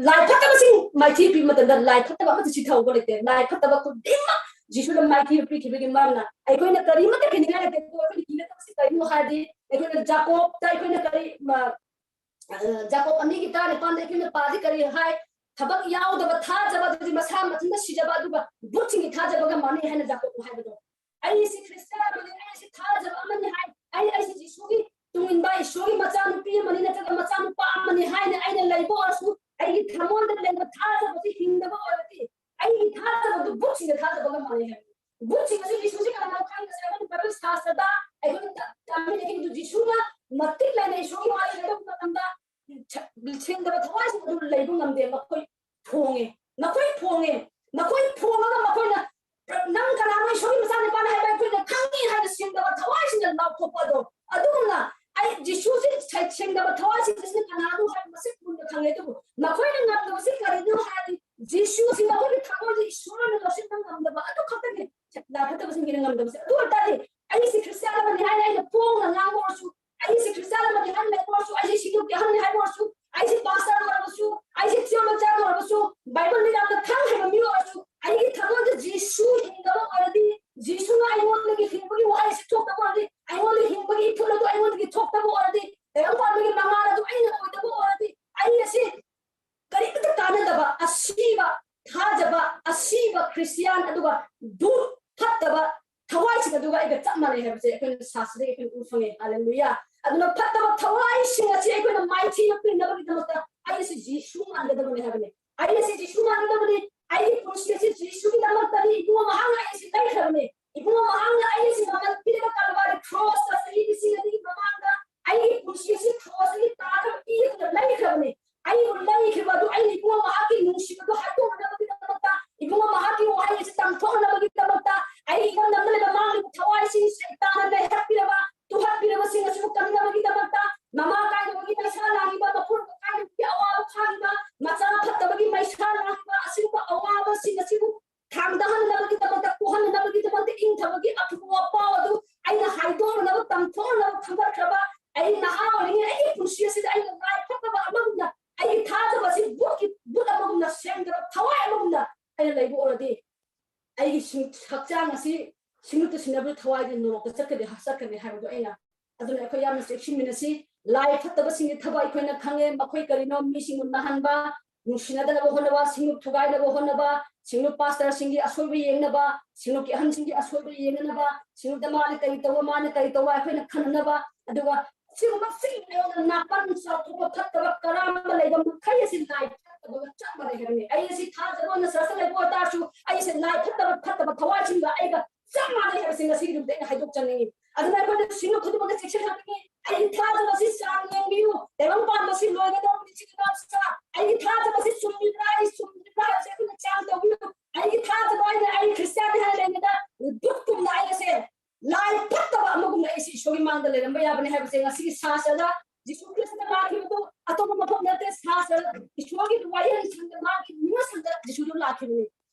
ꯂꯥꯏ ꯐꯠꯇꯕꯁꯤꯡ ꯃꯥꯏꯊꯤꯕ ꯄꯤꯕ ꯃꯇꯝꯗ ꯂꯥꯏ ꯐꯠꯇꯕ ꯑꯃꯠꯇ ꯆꯤꯊꯍꯧꯕ ꯂꯩꯇꯦ꯫ ꯂꯥꯏ ꯐꯠꯇꯕ ꯈꯨꯗꯤꯡꯃꯛ ꯖꯤꯁꯨꯅ ꯃꯥꯏꯊꯤꯕ ꯄꯤꯈꯤꯕꯒꯤ ꯃꯔꯝꯅ ꯑꯩꯈꯣꯏꯅ ꯀꯔꯤꯃꯠꯇ ꯀꯤꯅꯤꯡꯉꯥꯏ ꯂꯩꯇꯦ꯫ ꯑꯩꯈꯣꯏꯅ ꯀꯤꯒꯗꯕꯁꯤ ꯀꯔꯤꯅꯣ ꯍꯥꯏꯔꯗꯤ ꯑꯩꯈꯣꯏꯅ ꯖꯥꯀꯣꯕꯇ ꯑꯩꯈꯣꯏꯅ ꯀꯔꯤ, ꯃ-, ꯑ, ꯖꯥꯀꯣꯕ ꯑꯅꯤꯒꯤ ꯇꯔꯥꯅꯤꯄꯥꯟꯗ ꯑꯩꯈꯣꯏꯅ ꯄꯥꯗꯤ ꯀꯔꯤ ꯍꯥꯏ? ꯊꯕꯛ ꯌꯥꯎꯗꯕ ꯊꯥꯖꯕ ꯑꯗꯨꯗꯤ ꯃꯁꯥ ꯃꯊꯟꯇ ꯁꯤꯖꯕ, ꯑꯗꯨꯒ ꯚꯨꯠꯁꯤꯡꯒꯤ ꯊꯥꯖꯕꯒ ꯃꯥꯟꯅꯩ ꯍꯥꯏꯅ ꯖꯥꯀꯣꯕꯅ ꯍꯥꯏꯕꯗꯣ꯫ ꯑꯩꯁꯤ ꯈ꯭ꯔꯤꯁꯇ ꯑꯃꯅꯤ, ꯑꯩꯁꯤ ꯊꯥꯖꯕ ꯑꯃꯅꯤ ꯍꯥꯏ, ꯑꯩ, ꯑꯩꯁꯤ ꯖꯤꯁꯨꯒꯤ ꯇꯨꯡꯏꯟꯕ, ꯏꯁꯣꯔꯒꯤ ꯃꯆꯥꯅꯨꯄꯤ ꯑꯃꯅꯤ ꯅꯠꯇ꯭ꯔꯒ ꯃꯆꯥꯅꯨꯄꯥ ꯑꯃꯅꯤ ꯍꯥꯏꯅ ꯑꯩꯅ ꯂꯩꯕ ꯑꯣꯏꯔꯁꯨ, ꯑꯩꯒꯤ ꯊꯃꯣꯏꯗ ꯂꯩꯕ ꯊꯥꯖꯕꯁꯤ ꯍꯤꯡꯗꯕ ꯑꯣꯏꯔꯗꯤ, ꯑꯩꯒꯤ ꯊꯥꯖꯕꯗꯨ ꯚꯨꯠꯁꯤꯡꯒ ꯊꯥꯖꯕꯒ ꯃꯥꯟꯅꯩ ꯍꯥꯏꯕꯅꯤ꯫ ꯚꯨꯠꯁꯤꯡ ꯑꯁꯤ ꯖꯤꯁꯨꯁꯤ ꯀꯅꯥꯅꯣ ꯈꯪꯗ꯭ꯔꯦ꯫ ꯑꯩꯈꯣꯏꯅ ꯕꯥꯏꯕꯜ ꯁꯥꯁꯇ꯭ꯔꯗ ꯑꯩꯈꯣꯏꯅ ꯇ-, ꯇꯥꯛꯄꯤꯔꯛꯏ꯫ ꯑꯗꯨ ꯖꯤꯁꯨꯅ ꯃꯇꯤꯛ ꯂꯩꯅ ꯏꯁꯣꯔꯒꯤ ꯋꯥꯔꯤ ꯍꯥꯏꯗꯣꯛꯄ ꯃꯇꯝꯗ ꯁ-, ꯁꯦꯡꯗꯕ ꯊꯋꯥꯏꯁꯤꯡ ꯑꯗꯨ ꯂꯩꯕ ꯉꯝꯗꯦ꯫ ꯃꯈꯣꯏ ꯐꯣꯡꯉꯦ, ꯃꯈꯣꯏ ꯐꯣꯡꯉꯦ, ꯃꯈꯣꯏ ꯐꯣꯡꯉꯒ ꯃꯈꯣꯏꯅ, "ꯅꯪ ꯀꯅꯥꯅꯣ? ꯏꯁꯣꯔꯒꯤ ꯃꯆꯥꯅꯨꯄꯥꯅꯤ ꯍꯥꯏꯕ ꯑꯩꯈꯣꯏꯅ ꯈꯪꯉꯤ" ꯍꯥꯏꯅ ꯁꯦꯡꯗꯕ ꯊꯋꯥꯏꯁꯤꯡꯅ ꯂꯥꯎꯊꯣꯛꯄ ꯑꯗꯣ꯫ ꯑꯗꯨꯒꯨꯝꯅ ꯑꯩ ꯖꯤꯁꯨꯁꯤ ꯁ-, ꯁꯦꯡꯗꯕ ꯊꯋꯥꯏꯁꯤꯡ ꯑꯁꯤꯅ ꯀꯅꯥꯅꯣ ꯍꯥꯏꯕ ꯃꯁꯛ ꯃꯨꯟꯅ ꯈꯪꯉꯦ꯫ ꯑꯗꯨꯕꯨ ꯃꯈꯣꯏꯅ ꯉꯝꯗꯕꯁꯤ ꯀꯔꯤꯅꯣ ꯍꯥꯏꯔꯗꯤ, ꯖꯤꯁꯨꯁꯤ ꯃꯈꯣꯏꯒꯤ ꯊꯃꯣꯏꯗ ꯏꯁꯣꯔꯅ ꯂꯧꯁꯤꯟꯕ ꯉꯝꯗꯕ ꯑꯗꯨ ꯈꯛꯇꯅꯤ꯫ ꯂꯥꯏ ꯐꯠꯇꯕꯁꯤꯡꯒꯤꯅ ꯉꯝꯗꯕꯁꯦ꯫ ꯑꯗꯨ ꯑꯣꯏꯇꯥꯔꯗꯤ ꯑꯩꯁꯦ ꯈ꯭ꯔꯤꯁꯇꯤꯌꯥꯟ ꯑꯃꯅꯤ ꯍꯥꯏꯅ ꯑꯩꯅ ꯐꯣꯡꯅ ꯉꯥꯡꯕ ꯑꯣꯏꯔꯁꯨ, ꯑꯩꯁꯦ ꯈ꯭ꯔꯤꯁꯇꯤꯌꯥꯟ ꯑꯃꯅꯤ ꯍꯥꯏꯅ ꯂꯩꯕ ꯑꯣꯏꯔꯁꯨ, ꯑꯩꯁꯦ ꯁꯤꯡꯖꯨꯒꯤ ꯑꯍꯜꯅꯤ ꯍꯥꯏꯕ ꯑꯣꯏꯔꯁꯨ, ꯑꯩꯁꯦ ꯄꯥꯁꯇꯔ ꯑꯣꯏꯔꯕꯁꯨ, ꯑꯩꯁꯦ ꯊꯤꯑꯣꯂꯣꯖꯤꯌꯥꯟ ꯑꯣꯏꯔꯕꯁꯨ, ꯕꯥꯏꯕꯜ ꯃꯤꯔꯥꯝꯗ ꯊꯥꯡ ꯍꯩꯕ ꯃꯤ ꯑꯣꯏꯔꯁꯨ, ꯑꯩꯒꯤ ꯊꯃꯣꯏꯗ ꯖꯤꯁꯨ ꯍꯤꯡꯗꯕ ꯑꯣꯏꯔꯗꯤ, ꯖꯤꯁꯨꯅ ꯑꯩꯉꯣꯟꯗꯒꯤ ꯍꯤꯡꯕꯒꯤ ꯋꯥꯍꯩꯁꯤ ꯊꯣꯛꯇꯕ ꯑꯣꯏꯔꯗꯤ, ꯑꯩꯉꯣꯟꯗꯒꯤ ꯍꯤꯡꯕꯒꯤ ꯏꯊꯤꯜ ꯑꯗꯨ ꯑꯩꯉꯣꯟꯗꯒꯤ ꯊꯣꯛꯇꯕ ꯑꯣꯏꯔꯗꯤ, ꯇꯥꯏꯕꯪꯄꯥꯟꯕꯒꯤ ꯃꯉꯥꯜ ꯑꯗꯨꯒ ꯗꯨ ꯐꯠꯇꯕ ꯊꯋꯥꯏꯁꯤꯡ ꯑꯗꯨꯒ ꯑꯩꯒ ꯆꯞ ꯃꯥꯟꯅꯩ ꯍꯥꯏꯕꯁꯦ ꯑꯩꯈꯣꯏꯅ ꯁꯥꯁꯤꯗꯒꯤ ꯑꯩꯈꯣꯏꯅ ꯎꯕ ꯐꯪꯉꯦ꯫ ꯍꯥꯂꯦꯂꯨꯌꯥ꯫ ꯑꯗꯨꯅ ꯐꯠꯇꯕ ꯊꯋꯥꯏꯁꯤꯡ ꯑꯁꯤ ꯑꯩꯈꯣꯏꯅ ꯃꯥꯏꯊꯤꯅ ꯄꯨꯅꯕꯒꯤꯗꯃꯛꯇ ꯑꯩ ꯑꯁꯤ ꯖꯤꯁꯨ ꯃꯥꯟꯒꯗꯕꯅꯤ ꯍꯥꯏꯕꯅꯤ꯫ ꯑꯩ ꯑꯁꯤ ꯖꯤꯁꯨ ꯃꯥꯟꯒꯗꯕꯅꯤ꯫ ꯑꯩꯒꯤ ꯄꯨꯟꯁꯤ ꯑꯁꯤ ꯖꯤꯁꯨꯒꯤꯗꯃꯛꯇꯅꯤ꯫ ꯏꯕꯨꯡꯉꯣ, ꯃꯍꯥꯛꯅ ꯑꯩ ꯑꯁꯤ ꯂꯩꯈ꯭ꯔꯕꯅꯤ꯫ ꯏꯕꯨꯡꯉꯣ, ꯃꯍꯥꯛꯅ ꯑꯩ ꯑꯁꯤ ꯃꯃꯜ ꯄꯤꯔꯒ ꯀꯜꯕꯥꯔꯤ ꯀ꯭ꯔꯣꯁꯇ ꯆꯍꯤ ꯂꯤꯁꯤꯡ ꯑꯅꯤꯒꯤ ꯃꯃꯥꯡꯗ ꯑꯩꯒꯤ ꯄꯨꯟꯁꯤ ꯑꯁꯤ ꯀ꯭ꯔꯣꯁꯇꯒꯤ ꯇꯥꯈ꯭ꯔ ꯄꯤꯔꯒ ꯂꯩꯈ꯭ꯔꯕꯅꯤ꯫ ꯑꯩꯕꯨ ꯂꯩꯈꯤꯕ ꯑꯗꯨ ꯑꯩꯅ ꯏꯕꯨꯡꯉꯣ ꯃꯍꯥꯛꯀꯤ ꯅꯨꯡꯁꯤꯕꯗꯨ ꯍꯥꯏꯗꯣꯛꯅꯕꯒꯤꯗꯃꯛꯇ, ꯏꯕꯨꯡꯉꯣ ꯃꯍꯥꯛꯀꯤ ꯋꯥꯍꯩ ꯑꯁꯤ ꯇꯝꯊꯣꯛꯅꯕꯒꯤꯗꯃꯛꯇ, ꯑꯩꯒꯤ ꯏꯔꯝꯗꯝꯗ ꯂꯩꯕ ꯃꯥꯡꯂꯤꯕ ꯊꯋꯥꯏꯁꯤꯡ ꯁꯩꯇꯥꯟꯅ ꯅꯩꯍꯠꯄꯤꯔꯕ, ꯇꯨꯍꯠꯄꯤꯔꯕꯁꯤꯡ ꯑꯁꯤꯕꯨ ꯀꯟꯅꯕꯒꯤꯗꯃꯛꯇ, ꯃꯃꯥ ꯀꯥꯏꯅꯕꯒꯤ ꯃꯩꯁꯥ ꯂꯥꯡꯂꯤꯕ, ꯃꯄꯨꯔꯣꯏꯕ ꯀꯥꯏꯅꯕꯒꯤ ꯑꯋꯥꯕ ꯈꯥꯡꯂꯤꯕ, ꯃꯆꯥ ꯐꯠꯇꯕꯒꯤ ꯃꯩꯁꯥ ꯂꯥꯡꯂꯤꯕ ꯑꯁꯤꯒꯨꯝꯕ ꯑꯋꯥꯕꯁꯤꯡ ꯑꯁꯤꯕꯨ ꯊꯥꯡꯗꯍꯟꯅꯕꯒꯤꯗꯃꯛꯇ, ꯄꯨꯍꯟꯅꯕꯒꯤꯗꯃꯛꯇ ꯏꯪꯊꯕꯒꯤ ꯑꯐꯕ ꯄꯥꯎ ꯑꯗꯨ ꯑꯩꯅ ꯍꯥꯏꯗꯣꯛꯅꯕ, ꯇꯝꯊꯣꯛꯅꯕ ꯈꯟꯒꯠꯈ꯭ꯔꯕ ꯑꯩ ꯅꯍꯥ ꯑꯣꯏꯔꯤꯉꯩ ꯑꯩꯒꯤ ꯄꯨꯟꯁꯤ ꯑꯁꯤꯗ ꯑꯩꯅ ꯂꯥꯏ ꯐꯠꯇꯕ ꯑꯃꯒꯨꯝꯅ, ꯑꯩꯒꯤ ꯊꯥꯖꯕ ꯑꯁꯤ ꯕꯨꯠꯀꯤ ꯕꯨꯠ ꯑꯃꯒꯨꯝꯅ ꯁꯦꯡꯗꯕ ꯊꯋꯥꯏ ꯑꯃꯒꯨꯝꯅ ꯑꯩꯅ ꯂꯩꯕ ꯑꯣꯏꯔꯗꯤ, ꯑꯩꯒꯤ ꯁꯤꯡ-, ꯍꯛꯆꯥꯡ ꯑꯁꯤ ꯁꯤꯡꯂꯨꯞꯇ ꯁꯤꯟꯅꯕꯒꯤ ꯊꯋꯥꯏꯗꯤ ꯅꯣꯔꯣꯛꯇ ꯆꯠꯀꯅꯤ, ꯆꯠꯀꯅꯤ ꯍꯥꯏꯕꯗꯣ ꯑꯩꯅ꯫ ꯑꯗꯨꯅ ꯑꯩꯈꯣꯏ ꯌꯥꯝꯅ ꯆꯦꯛꯁꯤꯟꯃꯤꯟꯅꯁꯤ꯫ ꯂꯥꯏ ꯐꯠꯇꯕꯁꯤꯡꯒꯤ ꯊꯕꯛ ꯑꯩꯈꯣꯏꯅ ꯈꯪꯉꯦ, ꯃꯈꯣꯏ ꯀꯔꯤꯅꯣ? ꯃꯤꯁꯤꯡꯕꯨ ꯅꯥꯍꯟꯕ, ꯅꯨꯡꯁꯤꯅꯗꯅꯕ ꯍꯣꯠꯅꯕ, ꯁꯤꯡꯂꯨꯞ ꯊꯨꯒꯥꯏꯅꯕ ꯍꯣꯠꯅꯕ, ꯁꯤꯡꯂꯨꯞ ꯄꯥꯁꯇꯔꯁꯤꯡꯒꯤ ꯑꯁꯣꯏꯕ ꯌꯦꯡꯅꯕ, ꯁꯤꯡꯂꯨꯞꯀꯤ ꯑꯍꯟꯁꯤꯡꯒꯤ ꯑꯁꯣꯏꯕ ꯌꯦꯡꯅꯅꯕ, ꯁꯤꯡꯂꯨꯞꯇ ꯃꯥꯅ ꯀꯔꯤ ꯇꯧꯕ, ꯃꯥꯅ ꯀꯔꯤ ꯇꯧꯕ ꯑꯩꯈꯣꯏꯅ ꯈꯟꯅꯅꯕ, ꯑꯗꯨꯒ ꯁꯤꯒꯨꯝꯕ ꯁꯤꯡ ꯑꯩꯉꯣꯟꯗ ꯅꯥꯄꯟ ꯆꯥꯎꯊꯣꯛꯄ ꯐꯠꯇꯕ ꯀꯔꯥ ꯑꯃ ꯂꯩꯕ ꯃꯈꯩ ꯑꯁꯤ ꯂꯥꯏ ꯐꯠꯇꯕꯒ ꯆꯞ ꯃꯥꯟꯅꯩ ꯍꯥꯏꯕꯅꯤ꯫ ꯑꯩ ꯑꯁꯤ ꯊꯥꯖꯕ ꯑꯣꯏꯅ ꯆꯔꯆꯇ ꯂꯩꯕ ꯑꯣꯏꯇꯥꯔꯁꯨ, ꯑꯩꯁꯦ ꯂꯥꯏ ꯐꯠꯇꯕ, ꯐꯠꯇꯕ ꯊꯋꯥꯏꯁꯤꯡꯒ ꯑꯩꯒ ꯆꯞ ꯃꯥꯟꯅꯩ ꯍꯥꯏꯕꯁꯤ ꯉꯁꯤꯒꯤ ꯅꯨꯃꯤꯠꯇ ꯑꯩꯅ ꯍꯥꯏꯗꯣꯛꯆꯅꯤꯡꯉꯤ꯫ ꯑꯗꯨꯅ ꯑꯩꯈꯣꯏꯅ ꯁꯤꯡꯂꯨꯞ ꯈꯨꯗꯤꯡꯃꯛꯇ ꯆꯦꯛꯁꯤꯟꯍꯟꯅꯤꯡꯉꯤ꯫ ꯑꯩꯒꯤ ꯊꯥꯖꯕ ꯑꯁꯤ ꯆꯥꯡ ꯌꯦꯡꯕꯤꯌꯨ꯫ ꯇꯥꯏꯕꯪ ꯄꯥꯟꯕꯁꯤ ꯂꯣꯏꯒꯗꯧꯔꯕꯅꯤ, ꯏꯆꯤꯜ ꯏꯅꯥꯎꯁꯤꯡ꯫ ꯑꯩꯒꯤ ꯊꯥꯖꯕ ꯑꯁꯤ ꯆꯨꯝꯃꯤꯕ꯭ꯔꯥ, ꯑꯩ ꯆꯨꯝꯃꯤꯕ꯭ꯔꯥ ꯍꯥꯏꯕꯁꯤ ꯑꯩꯈꯣꯏꯅ ꯆꯥꯡ ꯇꯧꯕꯤꯌꯨ꯫ ꯑꯩꯒꯤ ꯊꯥꯖꯕ ꯍꯥꯏꯅ ꯑꯩ ꯈ꯭ꯔꯤꯁꯇꯤꯌꯥꯟꯅꯤ ꯍꯥꯏꯅ ꯂꯩꯕꯗ ꯕꯨꯠꯀꯨꯝꯅ ꯑꯩ ꯑꯁꯦ ꯂꯥꯏ ꯐꯠꯇꯕ ꯑꯃꯒꯨꯝꯅ ꯑꯩꯁꯦ ꯏꯁꯣꯔꯒꯤ ꯃꯥꯡꯗ ꯂꯩꯔꯝꯕ ꯌꯥꯕꯅꯤ ꯍꯥꯏꯕꯁꯦ ꯉꯁꯤꯒꯤ ꯁꯥꯁ꯭ꯔꯗ ꯖꯤꯁꯨ ꯈ꯭ꯔꯤꯁꯇ ꯂꯥꯛꯈꯤꯕꯗꯨ ꯑꯇꯣꯞꯄ ꯃꯐꯝ ꯅꯠꯇꯦ꯫ ꯁꯥꯁ꯭ꯔꯗ ꯏꯁꯣꯔꯒꯤ ꯋꯥꯌꯦꯜꯁꯪꯗ, ꯃꯥꯒꯤ ꯅꯤꯡꯁꯪꯗ ꯖꯤꯁꯨꯗꯨ ꯂꯥꯛꯈꯤꯕꯅꯤ꯫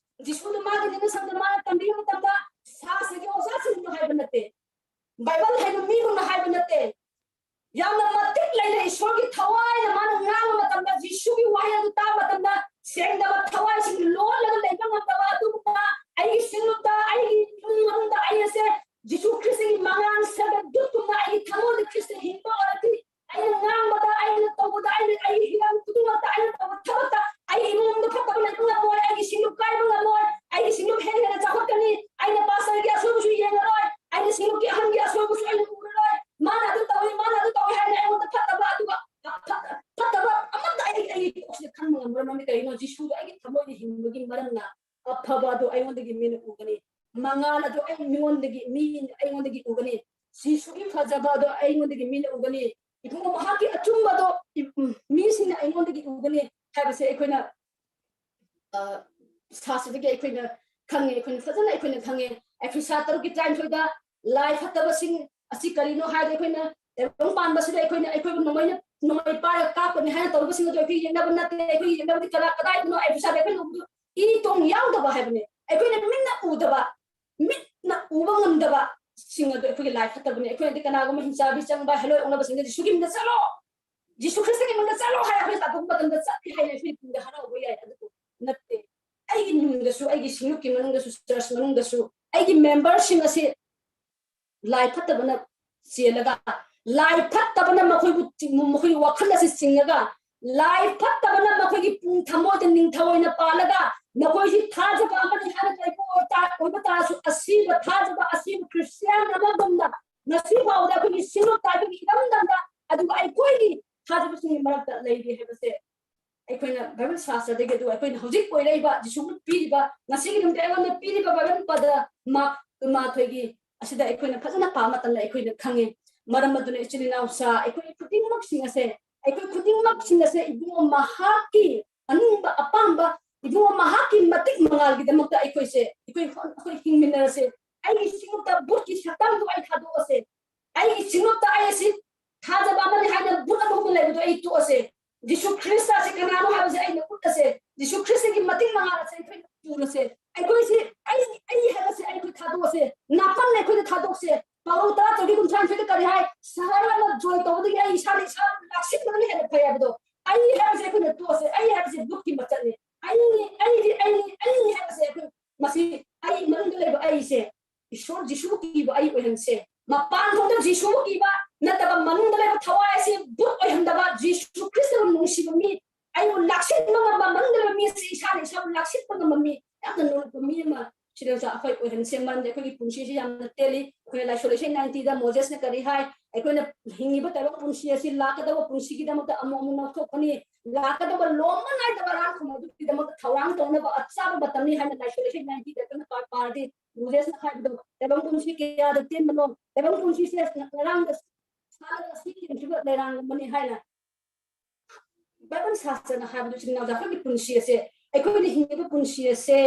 ꯖꯤꯁꯨꯗꯨ ꯃꯥꯒꯤ ꯅꯤꯡꯁꯪꯗ ꯃꯥꯅ ꯇꯝꯕꯤꯕ ꯃꯇꯝꯗ ꯁꯥꯁ꯭ꯔꯒꯤ ꯑꯣꯖꯥꯁꯤꯡꯗꯨꯅ ꯍꯥꯏꯕ ꯅꯠꯇꯦ, ꯕꯥꯏꯕꯜ ꯍꯩꯕ ꯃꯤꯗꯨꯅ ꯍꯥꯏꯕ ꯅꯠꯇꯦ꯫ ꯌꯥꯝꯅ ꯃꯇꯤꯛ ꯂꯩꯅ ꯏꯁꯣꯔꯒꯤ ꯊꯋꯥꯏꯅ ꯃꯥꯅ ꯉꯥꯡꯕ ꯃꯇꯝꯗ, ꯖꯤꯁꯨꯒꯤ ꯋꯥꯍꯩ ꯑꯗꯨ ꯇꯥꯕ ꯃꯇꯝꯗ, ꯁꯦꯡꯗꯕ ꯊꯋꯥꯏꯁꯤꯡ ꯂꯣꯜꯂꯒ ꯂꯩꯕ ꯉꯝꯗꯕ ꯑꯗꯨꯒꯨꯝꯕ ꯑꯩꯒꯤ ꯁꯤꯡꯂꯨꯞꯇ, ꯑꯩꯒꯤ ꯏꯃꯨꯡ ꯃꯅꯨꯡꯗ ꯑꯩ ꯑꯁꯦ ꯖꯤꯁꯨ ꯈ꯭ꯔꯤꯁꯇꯒꯤ ꯃꯉꯥꯜ ꯁꯥꯒꯠ ꯗꯨꯠꯀꯨꯝꯅ ꯑꯩꯒꯤ ꯊꯃꯣꯏꯗ ꯈ꯭ꯔꯤꯁꯇ ꯍꯤꯡꯕ ꯑꯣꯏꯔꯗꯤ, ꯑꯩꯅ ꯉꯥꯡꯕꯗ, ꯑꯩꯅ ꯇꯧꯕꯗ, ꯑꯩꯅ, ꯑꯩꯒꯤ ꯍꯤꯔꯝ ꯈꯨꯗꯤꯡꯃꯛꯇ ꯑꯩꯅ ꯇꯧꯕ ꯊꯕꯛꯇ ꯑꯩꯒꯤ ꯏꯃꯨꯡꯗ ꯐꯠꯇꯕ ꯂꯩꯕ ꯉꯝꯃꯣꯏ, ꯑꯩꯒꯤ ꯁꯤꯡꯂꯨꯞ ꯀꯥꯏꯕ ꯉꯝꯃꯣꯏ, ꯑꯩꯒꯤ ꯁꯤꯡꯂꯨꯞ ꯍꯦꯟ ꯃꯔꯝꯗꯤ ꯀꯔꯤꯅꯣ? ꯖꯤꯁꯨꯗꯣ ꯑꯩꯒꯤ ꯊꯃꯣꯏꯗ ꯍꯤꯡꯕꯒꯤ ꯃꯔꯝꯅ ꯑꯐꯕ ꯑꯗꯨ ꯑꯩꯉꯣꯟꯗꯒꯤ ꯃꯤꯅ ꯎꯒꯅꯤ꯫ ꯃꯉꯥꯜ ꯑꯗꯨ ꯑꯩ ꯃꯤꯉꯣꯟꯗꯒꯤ, ꯃꯤ ꯑꯩꯉꯣꯟꯗꯒꯤ ꯎꯒꯅꯤ꯫ ꯖꯤꯁꯨꯒꯤ ꯐꯖꯕ ꯑꯗꯨ ꯑꯩꯉꯣꯟꯗꯒꯤ ꯃꯤꯅ ꯎꯒꯅꯤ꯫ ꯏꯕꯨꯡꯉꯣ, ꯃꯍꯥꯛꯀꯤ ꯑꯆꯨꯝꯕꯗꯣ ꯏ-, ꯎꯝ, ꯃꯤꯁꯤꯡꯅ ꯑꯩꯉꯣꯟꯗꯒꯤ ꯎꯒꯅꯤ ꯍꯥꯏꯕꯁꯦ ꯑꯩꯈꯣꯏꯅ, ꯑ, ꯁꯥꯁꯤꯗꯒꯤ ꯑꯩꯈꯣꯏꯅ ꯈꯪꯉꯦ, ꯑꯩꯈꯣꯏꯅ ꯐꯖꯅ ꯑꯩꯈꯣꯏꯅ ꯈꯪꯉꯦ꯫ ꯑꯦꯐꯤꯁꯥ ꯇꯔꯨꯛꯀꯤ ꯇꯔꯥꯅꯤꯊꯣꯏꯗ ꯂꯥꯏ ꯐꯠꯇꯕꯁꯤꯡ ꯑꯁꯤ ꯀꯔꯤꯅꯣ ꯍꯥꯏꯔꯗꯤ, ꯑꯩꯈꯣꯏꯅ ꯇꯥꯏꯕꯪ ꯄꯥꯟꯕꯁꯤꯗ ꯑꯩꯈꯣꯏꯅ, ꯑꯩꯈꯣꯏꯕꯨ ꯅꯣꯡꯃꯩꯅ, ꯅꯣꯡꯃꯩ ꯄꯥꯏꯔꯒ ꯀꯥꯞꯀꯅꯤ ꯍꯥꯏꯅ ꯇꯧꯔꯤꯕꯁꯤꯡ ꯑꯗꯨ ꯑꯩꯈꯣꯏ ꯌꯦꯡꯅꯕ ꯅꯠꯇꯦ꯫ ꯑꯩꯈꯣꯏ ꯌꯦꯡꯅꯕꯗꯤ ꯀꯅꯥ, ꯀꯗꯥꯏꯗꯅꯣ? ꯑꯦꯐꯤꯁꯥꯗ ꯑꯩꯈꯣꯏꯅ ꯎꯕꯗꯨ ꯏ ꯇꯣꯡ ꯌꯥꯎꯗꯕ ꯍꯥꯏꯕꯅꯦ꯫ ꯑꯩꯈꯣꯏꯅ ꯃꯤꯠꯅ ꯎꯗꯕ, ꯃꯤꯠꯅ ꯎꯕ ꯉꯝꯗꯕ ꯁꯤꯡ ꯑꯗꯨ ꯑꯩꯈꯣꯏꯒꯤ ꯂꯥꯏ ꯐꯠꯇꯕꯅꯤ꯫ ꯑꯩꯈꯣꯏꯅꯗꯤ ꯀꯅꯥꯒꯨꯝꯕ ꯍꯤꯡꯆꯥꯕꯤ ꯆꯪꯕ, ꯍꯦꯂꯣꯏ ꯑꯣꯡꯂꯕꯁꯤꯡꯗ ꯖꯤꯁꯨꯒꯤ ꯃꯤꯡꯗ ꯆꯠꯂꯣ, ꯖꯤꯁꯨ ꯈ꯭ꯔꯤꯁꯇꯒꯤ ꯃꯤꯡꯗ ꯆꯠꯂꯣ ꯍꯥꯏ ꯑꯩꯈꯣꯏ ꯇꯥꯟꯊꯣꯛꯄ ꯃꯇꯝꯗ ꯆꯠꯂꯤ ꯍꯥꯏꯅ ꯑꯩꯈꯣꯏ ꯄꯨꯛꯅꯤꯡꯗ ꯍꯔꯥꯎꯕ ꯌꯥꯏ꯫ ꯑꯗꯨꯕꯨ ꯅꯠꯇꯦ꯫ ꯑꯩꯒꯤ ꯏꯃꯨꯡꯗꯁꯨ, ꯑꯩꯒꯤ ꯁꯤꯡꯂꯨꯞꯀꯤ ꯃꯅꯨꯡꯗꯁꯨ, ꯆꯔꯆ ꯃꯅꯨꯡꯗꯁꯨ ꯑꯩꯒꯤ ꯃꯦꯝꯕꯔꯁꯤꯡ ꯑꯁꯤ ꯂꯥꯏ ꯐꯠꯇꯕꯅ ꯆꯦꯜꯂꯒ, ꯂꯥꯏ ꯐꯠꯇꯕꯅ ꯃꯈꯣꯏꯕꯨ ꯆꯤꯡ-, ꯃꯈꯣꯏꯒꯤ ꯋꯥꯈꯜ ꯑꯁꯤ ꯆꯤꯡꯉꯒ, ꯂꯥꯏ ꯐꯠꯇꯕꯅ ꯃꯈꯣꯏꯒꯤ ꯄꯨꯡ ꯊꯃꯣꯏꯗ ꯅꯤꯡꯊꯧ ꯑꯣꯏꯅ ꯄꯥꯜꯂꯒ, ꯃꯈꯣꯏꯁꯤ ꯊꯥꯖꯕ ꯑꯃꯅꯤ ꯍꯥꯏꯅ ꯂꯩꯕ ꯑꯣꯏꯇꯥ-, ꯑꯣꯏꯕ ꯇꯥꯔꯁꯨ, ꯑꯁꯤꯕ ꯊꯥꯖꯕ, ꯑꯁꯤꯕ ꯈ꯭ꯔꯤꯁꯇꯤꯌꯥꯟ ꯑꯃꯒꯨꯝꯅ ꯉꯁꯤ ꯐꯥꯎꯕꯗ ꯑꯩꯈꯣꯏꯒꯤ ꯁꯤꯡꯂꯨꯞꯇ, ꯑꯩꯈꯣꯏꯒꯤ ꯏꯔꯝꯗꯝꯗ, ꯑꯗꯨꯒ ꯑꯩꯈꯣꯏꯒꯤ ꯊꯥꯖꯕꯁꯤꯡꯒꯤ ꯃꯔꯛꯇ ꯂꯩꯔꯤ ꯍꯥꯏꯕꯁꯦ ꯑꯩꯈꯣꯏꯅ ꯕꯥꯏꯕꯜ ꯁꯥꯁꯇ꯭ꯔꯗꯒꯤ, ꯑꯗꯨꯒ ꯑꯩꯈꯣꯏꯅ ꯍꯧꯖꯤꯛ ꯑꯣꯏꯔꯛꯏꯕ ꯖꯤꯁꯨ ꯄꯤꯔꯤꯕ, ꯉꯁꯤꯒꯤ ꯅꯨꯃꯤꯠꯇ ꯑꯩꯉꯣꯟꯗ ꯄꯤꯔꯤꯕ ꯕꯥꯏꯕꯜ ꯄꯗ ꯃꯥꯔꯛ ꯀꯨꯟꯃꯥꯊꯣꯏꯒꯤ ꯑꯁꯤꯗ ꯑꯩꯈꯣꯏꯅ ꯐꯖꯅ ꯄꯥꯕ ꯃꯇꯝꯗ ꯑꯩꯈꯣꯏꯅ ꯈꯪꯉꯤ꯫ ꯃꯔꯝ ꯑꯗꯨꯅ ꯏꯆꯤꯜ ꯏꯅꯥꯎꯁꯥ, ꯑꯩꯈꯣꯏ ꯈꯨꯗꯤꯡꯃꯛꯁꯤꯡ ꯑꯁꯦ, ꯑꯩꯈꯣꯏ ꯈꯨꯗꯤꯡꯃꯛꯁꯤꯡ ꯑꯁꯦ ꯏꯕꯨꯡꯉꯣ ꯃꯍꯥꯛꯀꯤ ꯑꯅꯤꯡꯕ ꯑꯄꯥꯝꯕ, ꯏꯕꯨꯡꯉꯣ ꯃꯍꯥꯛꯀꯤ ꯃꯇꯤꯛ ꯃꯉꯥꯜꯒꯤꯗꯃꯛꯇ ꯑꯩꯈꯣꯏꯁꯦ, ꯑꯩꯈꯣꯏ, ꯑꯩꯈꯣꯏ ꯍꯤꯡꯃꯤꯟꯅꯔꯁꯦ꯫ ꯑꯩꯒꯤ ꯁꯤꯡꯂꯨꯞꯇ ꯕꯨꯠꯀꯤ ꯁꯛꯇꯝꯗꯨ ꯑꯩ ꯊꯥꯗꯣꯛꯑꯁꯦ꯫ ꯑꯩꯒꯤ ꯁꯤꯡꯂꯨꯞꯇ ꯑꯩ ꯑꯁꯤ ꯊꯥꯖꯕ ꯑꯃꯅꯤ ꯍꯥꯏꯅ ꯕꯨꯠ ꯑꯃꯒꯨꯝꯅ ꯂꯩꯕꯗꯣ ꯑꯩ ꯇꯣꯛꯑꯁꯦ꯫ ꯖꯤꯁꯨ ꯈ꯭ꯔꯤꯁꯇ ꯑꯁꯤ ꯀꯅꯥꯅꯣ ꯍꯥꯏꯕꯁꯦ ꯑꯩꯅ ꯎꯠꯂꯁꯦ꯫ ꯖꯤꯁꯨ ꯈ꯭ꯔꯤꯁꯇꯒꯤ ꯃꯇꯤꯛ ꯃꯉꯥꯜ ꯑꯁꯦ ꯑꯩꯈꯣꯏꯅ ꯄꯨꯔꯁꯦ꯫ ꯑꯩꯈꯣꯏꯁꯤ ꯑꯩ, ꯑꯩ ꯍꯥꯏꯕꯁꯦ ꯑꯩꯈꯣꯏ ꯊꯥꯗꯣꯛꯑꯁꯦ꯫ ꯅꯥꯄꯟ ꯑꯩꯈꯣꯏꯗ ꯊꯥꯗꯣꯛꯁꯦ꯫ ꯄꯥꯎꯔꯧ ꯇꯔꯥ ꯇꯔꯨꯛꯀꯤ ꯀꯨꯟꯊ꯭ꯔꯥ ꯅꯤꯊꯣꯏꯗ ꯀꯔꯤ ꯍꯥꯏ? ꯁꯍꯔ ꯑꯃ ꯖꯣꯏ ꯇꯧꯕꯗꯒꯤ ꯑꯩ ꯏꯁꯥꯅ ꯏꯁꯥꯕꯨ ꯂꯥꯛꯁꯤꯟꯕꯗꯨꯅ ꯍꯦꯟꯅ ꯐꯩ ꯍꯥꯏꯕꯗꯣ꯫ ꯑꯩ ꯍꯥꯏꯕꯁꯦ ꯑꯩꯈꯣꯏꯅ ꯇꯣꯛꯑꯁꯦ꯫ ꯑꯩ ꯍꯥꯏꯕꯁꯦ ꯕꯨꯠꯀꯤ ꯃꯆꯠꯅꯤ꯫ ꯑꯩꯅꯤ, ꯑꯩꯗꯤ ꯑꯩꯅꯤ, ꯑꯩꯅꯤ ꯍꯥꯏꯕꯁꯦ ꯑꯩꯈꯣꯏ ꯃꯁꯤ ꯑꯩ ꯃꯅꯨꯡꯗ ꯂꯩꯕ ꯑꯩꯁꯦ ꯏꯁꯣꯔ ꯖꯤꯁꯨꯕꯨ ꯀꯤꯕ ꯑꯩ ꯑꯣꯏꯍꯟꯁꯦ꯫ ꯃꯄꯥꯟ ꯊꯣꯡꯗ ꯖꯤꯁꯨꯕꯨ ꯀꯤꯕ ꯅꯠꯇꯕ, ꯃꯅꯨꯡꯗ ꯂꯩꯕ ꯊꯋꯥꯏ ꯑꯁꯤ ꯕꯨꯠ ꯑꯣꯏꯍꯟꯗꯕ, ꯖꯤꯁꯨ ꯈ꯭ꯔꯤꯁꯇꯕꯨ ꯅꯨꯡꯁꯤꯕ ꯃꯤ, ꯑꯩꯕꯨ ꯂꯥꯛꯁꯤꯟꯕ ꯉꯝꯕ, ꯃꯅꯨꯡꯗ ꯂꯩꯕ ꯃꯤ ꯑꯁꯤ ꯏꯁꯥꯅ ꯏꯁꯥꯕꯨ ꯂꯥꯛꯁꯤꯟꯕ ꯉꯝꯕ ꯃꯤ, ꯌꯥꯝꯅ ꯅꯣꯂꯨꯛꯄ ꯃꯤ ꯑꯃ ꯁꯤꯗꯁꯨ ꯑꯩꯈꯣꯏ ꯑꯣꯏꯍꯟꯁꯦ꯫ ꯃꯔꯝꯗꯤ ꯑꯩꯈꯣꯏꯒꯤ ꯄꯨꯟꯁꯤꯁꯤ ꯌꯥꯝꯅ ꯇꯦꯜꯂꯤ꯫ ꯑꯩꯈꯣꯏꯅ ꯂꯥꯏꯁꯣꯟ ꯂꯤꯁꯤꯡ ꯅꯥꯏꯟꯇꯤꯗ ꯃꯣꯖꯦꯁꯅ ꯀꯔꯤ ꯍꯥꯏ? ꯑꯩꯈꯣꯏꯅ ꯍꯤꯡꯉꯤꯕ ꯇꯥꯏꯕꯪ ꯄꯨꯟꯁꯤ ꯑꯁꯤ ꯂꯥꯛꯀꯗꯕ ꯄꯨꯟꯁꯤꯒꯤꯗꯃꯛꯇ ꯑꯃꯨꯛ ꯑꯃꯨꯛ ꯂꯧꯊꯣꯛꯀꯅꯤ꯫ ꯂꯥꯛꯀꯗꯕ ꯂꯣꯝꯕ ꯅꯥꯏꯗꯕ ꯑꯔꯥꯡ ꯈꯨꯝ ꯑꯗꯨꯒꯤꯗꯃꯛꯇ ꯊꯧꯔꯥꯡ ꯇꯧꯅꯕ ꯑꯆꯥꯕ ꯃꯇꯝꯅꯤ ꯍꯥꯏꯅ ꯂꯥꯏꯁꯣꯟ ꯏꯁꯩ ꯅꯥꯏꯟꯇꯤꯗ ꯑꯩꯈꯣꯏꯅ ꯄꯥ-, ꯄꯥꯔꯗꯤ ꯃꯣꯖꯦꯁꯅ ꯍꯥꯏꯕꯗꯣ, "ꯇꯥꯏꯕꯪ ꯄꯨꯟꯁꯤ ꯀꯌꯥꯗ ꯇꯦꯟꯕꯅꯣ, ꯇꯥꯏꯕꯪ ꯄꯨꯟꯁꯤꯁꯦ ꯉꯔꯥꯡꯗ ꯁꯥꯠꯂꯒ ꯁꯤꯈꯤꯕ ꯂꯩꯔꯥꯡꯒꯨꯝꯕꯅꯤ" ꯍꯥꯏꯅ ꯕꯥꯏꯕꯜ ꯁꯥꯁ꯭ꯇꯔꯅ ꯍꯥꯏꯕꯗꯨ, ꯏꯆꯤꯟ ꯏꯅꯥꯎꯁꯦ, ꯑꯩꯈꯣꯏꯒꯤ ꯄꯨꯟꯁꯤ ꯑꯁꯦ, ꯑꯩꯈꯣꯏꯅ ꯍꯤꯡꯉꯤꯕ ꯄꯨꯟꯁꯤ ꯑꯁꯦ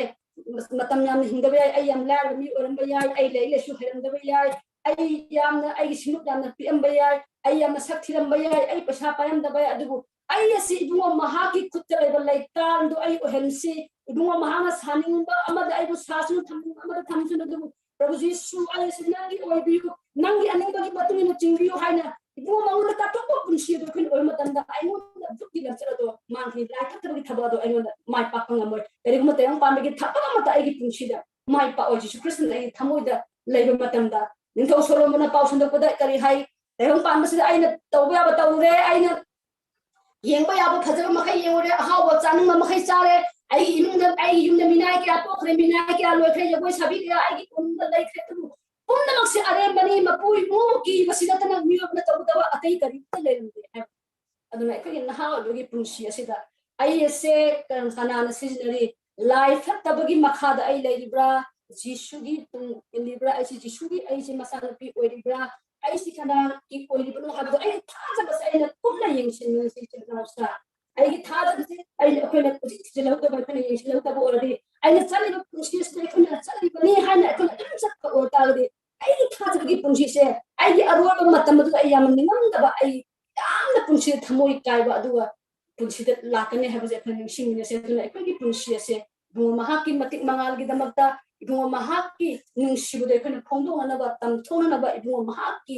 ꯃꯇꯝ ꯌꯥꯝꯅ ꯍꯤꯡꯗꯕ ꯌꯥꯏ, ꯑꯩ ꯌꯥꯝ ꯂꯥꯏꯔꯕ ꯃꯤ ꯑꯣꯏꯔꯝꯕ ꯌꯥꯏ, ꯑꯩ ꯂꯥꯏꯔꯤꯛ ꯂꯥꯏꯁꯨ ꯍꯩꯔꯝꯗꯕ ꯌꯥꯏ, ꯑꯩ ꯌꯥꯝꯅ, ꯑꯩꯒꯤ ꯁꯤꯡꯂꯨꯞ ꯌꯥꯝꯅ ꯄꯤꯛꯑꯝꯕ ꯌꯥꯏ, ꯑꯩ ꯌꯥꯝꯅ ꯁꯛ ꯊꯤꯔꯝꯕ ꯌꯥꯏ, ꯑꯩ ꯄꯩꯁꯥ ꯄꯥꯏꯔꯝꯗꯕ ꯌꯥꯏ, ꯑꯗꯨꯕꯨ ꯑꯩ ꯑꯁꯤ ꯏꯕꯨꯡꯉꯣ ꯃꯍꯥꯛꯀꯤ ꯈꯨꯠꯇ ꯂꯩꯕ ꯂꯩꯇꯥꯟꯗꯨ ꯑꯩ ꯑꯣꯏꯍꯟꯁꯤ꯫ ꯏꯕꯨꯡꯉꯣ ꯃꯍꯥꯛꯅ ꯁꯥꯅꯤꯡꯕ ꯑꯃꯗ ꯑꯩꯕꯨ ꯁꯥꯁꯅꯨ, ꯊꯝꯅꯤꯡꯕ ꯑꯃꯗ ꯊꯝꯁꯅꯨ, ꯑꯗꯨꯕꯨ ꯄ꯭ꯔꯚꯨ ꯖꯤꯁꯨ, ꯑꯩ ꯑꯁꯤ ꯅꯪꯒꯤ ꯑꯣꯏꯕꯤꯌꯨ, ꯅꯪꯒꯤ ꯑꯅꯤꯡꯕꯒꯤ ꯃꯇꯨꯡ ꯏꯟꯅ ꯆꯤꯡꯕꯤꯌꯨ ꯍꯥꯏꯅ ꯏꯕꯨꯡꯉꯣ ꯃꯉꯣꯟꯗ ꯀꯠꯊꯣꯛꯄ ꯄꯨꯟꯁꯤ ꯑꯗꯨ ꯑꯩꯈꯣꯏꯅ ꯑꯣꯏꯕ ꯃꯇꯝꯗ ꯑꯩꯉꯣꯟꯗ ꯗꯨꯛꯀꯤ ꯂꯝꯆꯠ ꯑꯗꯣ ꯃꯥꯡꯈꯤ, ꯂꯥꯏ ꯐꯠꯇꯕꯒꯤ ꯊꯕꯛ ꯑꯗꯣ ꯑꯩꯉꯣꯟꯗ ꯃꯥꯏ ꯄꯥꯛꯄ ꯉꯝꯃꯣꯏ꯫ ꯀꯔꯤꯒꯨꯝꯕ ꯇꯥꯏꯕꯪ ꯄꯥꯟꯕꯒꯤ ꯊꯕꯛ ꯑꯃꯠꯇ ꯑꯩꯒꯤ ꯄꯨꯟꯁꯤꯗ ꯃꯥꯏ ꯄꯥꯛꯑꯣꯏ꯫ ꯖꯤꯁꯨ ꯈ꯭ꯔꯤꯁꯇꯅ ꯑꯩꯒꯤ ꯊꯃꯣꯏꯗ ꯂꯩꯕ ꯃꯇꯝꯗ ꯅꯤꯡꯊꯧ ꯁꯣꯂꯣꯃꯣꯟꯅ ꯄꯥꯎ ꯁꯟꯗꯣꯛꯄꯗ ꯀꯔꯤ ꯍꯥꯏ? ꯇꯥꯏꯕꯪ ꯄꯥꯟꯕꯁꯤꯗ ꯑꯩꯅ ꯇꯧꯕ ꯌꯥꯕ ꯇꯧꯔꯦ, ꯑꯩꯅ ꯌꯦꯡꯕ ꯌꯥꯕ ꯐꯖꯕ ꯃꯈꯩ ꯌꯦꯡꯉꯨꯔꯦ, ꯑꯍꯥꯎꯕ ꯆꯥꯅꯤꯡꯕ ꯃꯈꯩ ꯆꯥꯔꯦ, ꯑꯩꯒꯤ ꯏꯃꯨꯡꯗ, ꯑꯩꯒꯤ ꯌꯨꯝꯗ ꯃꯤꯅꯥꯏ ꯀꯌꯥ ꯄꯣꯛꯈ꯭ꯔꯦ, ꯃꯤꯅꯥꯏ ꯀꯌꯥ ꯂꯣꯏꯈ꯭ꯔꯦ, ꯖꯒꯣꯏ ꯁꯥꯕꯤ ꯀꯌꯥ ꯑꯩꯒꯤ ꯀꯣꯅꯨꯡꯗ ꯂꯩꯈ꯭ꯔꯦ, ꯑꯗꯨꯕꯨ ꯄꯨꯝꯅꯃꯛꯁꯦ ꯑꯔꯦꯝꯕꯅꯤ, ꯃꯄꯨ ꯏꯃꯨꯡꯕꯨ ꯀꯤꯕ ꯁꯤ ꯅꯠꯇꯅ ꯃꯤꯑꯣꯏꯕꯅ ꯇꯧꯒꯗꯕ ꯑꯇꯩ ꯀꯔꯤꯝꯇ ꯂꯩꯔꯝꯗꯦ ꯍꯥꯏꯕ꯫ ꯑꯗꯨꯅ ꯑꯩꯈꯣꯏꯒꯤ ꯅꯍꯥ ꯑꯣꯏꯕꯒꯤ ꯄꯨꯟꯁꯤ ꯑꯁꯤꯗ ꯑꯩ ꯑꯁꯦ ꯀꯅꯥꯅ ꯁꯤꯖꯤꯟꯅꯔꯤ? ꯂꯥꯏ ꯐꯠꯇꯕꯒꯤ ꯃꯈꯥꯗ ꯑꯩ ꯂꯩꯔꯤꯕ꯭ꯔꯥ? ꯖꯤꯁꯨꯒꯤ ꯇꯨꯡ ꯏꯜꯂꯤꯕ꯭ꯔꯥ? ꯑꯩꯁꯤ ꯖꯤꯁꯨꯒꯤ ꯑꯩꯁꯤ ꯃꯆꯥꯅꯨꯄꯤ ꯑꯣꯏꯔꯤꯕ꯭ꯔꯥ? ꯑꯩꯁꯤ ꯀꯅꯥꯒꯤ ꯑꯣꯏꯔꯤꯕꯅꯣ ꯍꯥꯏꯕꯗꯣ ꯑꯩꯅ ꯊꯥꯖꯕꯁꯦ ꯑꯩꯅ ꯀꯨꯞꯅ ꯌꯦꯡꯁꯤꯟꯕꯁꯦ, ꯏꯆꯤꯟ ꯏꯅꯥꯎꯁꯤꯗ ꯑꯩꯒꯤ ꯊꯥꯖꯕꯁꯦ ꯑꯩꯅ, ꯑꯩꯈꯣꯏꯅ ꯍꯧꯖꯤꯛ ꯊꯤꯖꯤꯜꯍꯧꯗꯕ, ꯑꯩꯈꯣꯏꯅ ꯌꯦꯡꯁꯤꯜꯍꯧꯗꯕ ꯑꯣꯏꯔꯗꯤ, ꯑꯩꯅ ꯆꯠꯂꯤꯕ ꯄꯨꯟꯁꯤ ꯑꯁꯤꯗ ꯑꯩꯈꯣꯏꯅ ꯆꯠꯂꯤꯕꯅꯤ ꯍꯥꯏꯅ ꯑꯩꯈꯣꯏꯅ ꯑꯗꯨꯝ ꯆꯠꯄ ꯑꯣꯏꯇꯥꯔꯒꯗꯤ, ꯑꯩꯒꯤ ꯊꯥꯖꯕꯒꯤ ꯄꯨꯟꯁꯤꯁꯦ, ꯑꯩꯒꯤ ꯑꯔꯣꯏꯕ ꯃꯇꯝ ꯑꯗꯨꯗ ꯑꯩ ꯌꯥꯝꯅ ꯅꯤꯡꯉꯝꯗꯕ, ꯑꯩ ꯌꯥꯝꯅ ꯄꯨꯟꯁꯤꯗ ꯊꯃꯣꯏ ꯀꯥꯏꯕ, ꯑꯗꯨꯒ ꯄꯨꯟꯁꯤꯗ ꯂꯥꯛꯀꯅꯤ ꯍꯥꯏꯕꯁꯦ ꯑꯩꯈꯣꯏ ꯅꯤꯡꯁꯤꯡꯃꯤꯟꯅꯁꯦ꯫ ꯑꯗꯨꯅ ꯑꯩꯈꯣꯏꯒꯤ ꯄꯨꯟꯁꯤ ꯑꯁꯦ ꯏꯕꯨꯡꯉꯣ ꯃꯍꯥꯛꯀꯤ ꯃꯇꯤꯛ ꯃꯉꯥꯜꯒꯤꯗꯃꯛꯇ, ꯏꯕꯨꯡꯉꯣ ꯃꯍꯥꯛꯀꯤ ꯅꯨꯡꯁꯤꯕꯗꯣ ꯑꯩꯈꯣꯏꯅ ꯐꯣꯡꯗꯣꯛꯅꯅꯕ, ꯇꯝꯊꯣꯛꯅꯅꯕ, ꯏꯕꯨꯡꯉꯣ ꯃꯍꯥꯛꯀꯤ